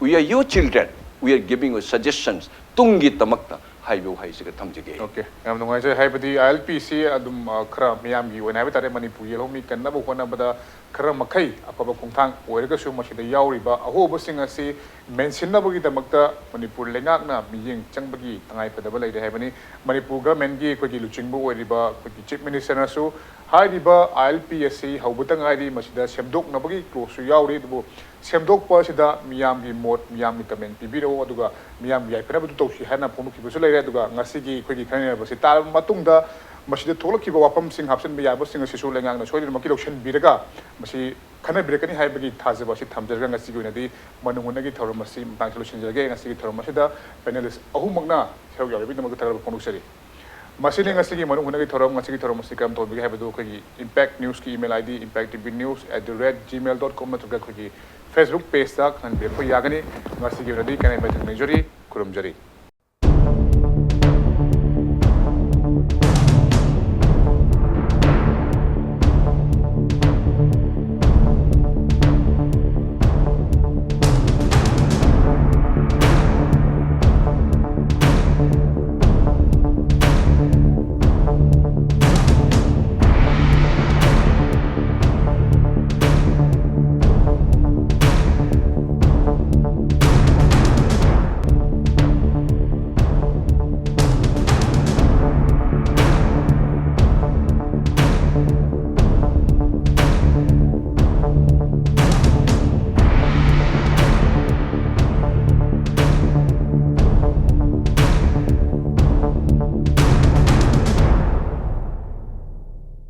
We are your children, we are giving you suggestions꯫ ꯇꯨꯡꯒꯤꯗꯃꯛꯇ ꯍꯥꯏꯕꯤꯌꯨ ꯍꯥꯏꯁꯤꯒ ꯊꯝꯖꯒꯦ꯫ Okay, ꯌꯥꯝ ꯅꯨꯡꯉꯥꯏꯖꯩ꯫ ꯍꯥꯏꯕꯗꯤ ILPꯁꯤ ꯑꯗꯨꯝ, ꯑ, ꯈꯔ ꯃꯤꯌꯥꯝꯒꯤ ꯑꯣꯏꯅ ꯍꯥꯏꯕ ꯇꯥꯔꯦ, ꯃꯅꯤꯄꯨꯔ ꯌꯦꯜꯍꯧꯃꯤ ꯀꯟꯅꯕ ꯍꯣꯠꯅꯕꯗ ꯈꯔ ꯃꯈꯩ ꯑꯐꯕ ꯈꯣꯡꯊꯥꯡ ꯑꯣꯏꯔꯒꯁꯨ, ꯃꯁꯤꯗ ꯌꯥꯎꯔꯤꯕ ꯑꯍꯣꯕꯁꯤꯡ ꯑꯁꯤ ꯃꯦꯟꯁꯤꯟꯅꯕꯒꯤꯗꯃꯛꯇ ꯃꯅꯤꯄꯨꯔ ꯂꯩꯉꯥꯛꯅ ꯃꯤꯠꯌꯦꯡ ꯆꯪꯕꯒꯤ ꯇꯉꯥꯏꯐꯗꯕ ꯂꯩꯔꯦ ꯍꯥꯏꯕꯅꯤ꯫ ꯃꯅꯤꯄꯨꯔ governmentꯀꯤ ꯑꯩꯈꯣꯏꯒꯤ ꯂꯨꯆꯤꯡꯕ ꯑꯣꯏꯔꯤꯕ ꯑꯩꯈꯣꯏꯒꯤ Chief Ministerꯅꯁꯨ ꯍꯥꯏꯔꯤꯕ ILP ꯑꯁꯤ ꯍꯧꯕꯇ ꯉꯥꯏꯔꯤ, ꯃꯁꯤꯗ ꯁꯦꯝꯗꯣꯛꯅꯕꯒꯤ clauseꯁꯨ ꯌꯥꯎꯔꯤ꯫ ꯑꯗꯨꯕꯨ ꯁꯦꯝꯗꯣꯛꯄ ꯑꯁꯤꯗ ꯃꯤꯌꯥꯝꯒꯤ ꯃꯣꯠ, ꯃꯤꯌꯥꯝꯒꯤ comment ꯄꯤꯕꯤꯔꯛꯎ, ꯑꯗꯨꯒ ꯃꯤꯌꯥꯝꯒꯤ ꯌꯥꯏꯐꯅꯕꯗꯨ ꯇꯧꯁꯤ ꯍꯥꯏꯅ ꯐꯣꯡꯗꯣꯛꯈꯤꯕꯁꯨ ꯂꯩꯔꯦ꯫ ꯑꯗꯨꯒ ꯉꯁꯤꯒꯤ ꯑꯩꯈꯣꯏꯒꯤ ꯈꯟꯅꯅꯕꯁꯤ ꯇꯥꯔꯕ ꯃꯇꯨꯡꯗ ꯃꯁꯤꯗ ꯊꯣꯛꯂꯛꯈꯤꯕ ꯋꯥꯐꯝꯁꯤꯡ ꯍꯥꯞꯆꯤꯟꯕ ꯌꯥꯕꯁꯤꯡ ꯑꯁꯤꯁꯨ ꯂꯩꯉꯥꯛꯅ ꯁꯣꯏꯗꯅꯃꯛꯀꯤ ꯂꯧꯁꯤꯟꯕꯤꯔꯒ ꯃꯁꯤ ꯈꯟꯅꯕꯤꯔꯛꯀꯅꯤ ꯍꯥꯏꯕꯒꯤ ꯊꯥꯖꯕ ꯑꯁꯤ ꯊꯝꯖꯔꯒ, ꯉꯁꯤꯒꯤ ꯑꯣꯏꯅꯗꯤ ꯃꯅꯨꯡ ꯍꯨꯠꯅꯒꯤ ꯊꯧꯔꯝ ꯑꯁꯤ ꯃꯇꯥꯡꯁꯤꯗ ꯂꯣꯏꯁꯤꯟꯖꯔꯒꯦ꯫ ꯉꯁꯤꯒꯤ ꯊꯧꯔꯝ ꯑꯁꯤꯗ panelist ꯑꯍꯨꯝꯃꯛꯅ ꯁꯔꯨꯛ ꯌꯥꯕꯤꯕꯒꯤꯗꯃꯛꯇ ꯊꯥꯒꯠꯄ ꯐꯣꯡꯗꯣꯛꯆꯔꯤ꯫ ꯃꯁꯤꯅꯤ ꯉꯁꯤꯒꯤ ꯃꯅꯨꯡ ꯍꯨꯠꯅꯒꯤ ꯊꯧꯔꯝ꯫ ꯉꯁꯤꯒꯤ ꯊꯧꯔꯝ ꯑꯁꯤ ꯀꯔꯝ ꯇꯧꯕꯤꯒꯦ ꯍꯥꯏꯕꯗꯨ ꯑꯩꯈꯣꯏꯒꯤ Impact News ꯀꯤ email ID impact T V news at the rate gmail dot com ꯅꯠꯇ꯭ꯔꯒ ꯑꯩꯈꯣꯏꯒꯤ Facebook page ꯇ ꯈꯪꯍꯟꯕꯤꯔꯛꯄ ꯌꯥꯒꯅꯤ꯫ ꯉꯁꯤꯒꯤ ꯑꯣꯏꯅꯗꯤ ꯀꯥꯏꯅ ꯌꯥꯊꯪ ꯅꯤꯖꯔꯤ, ꯈꯨꯔꯨꯝꯖꯔꯤ꯫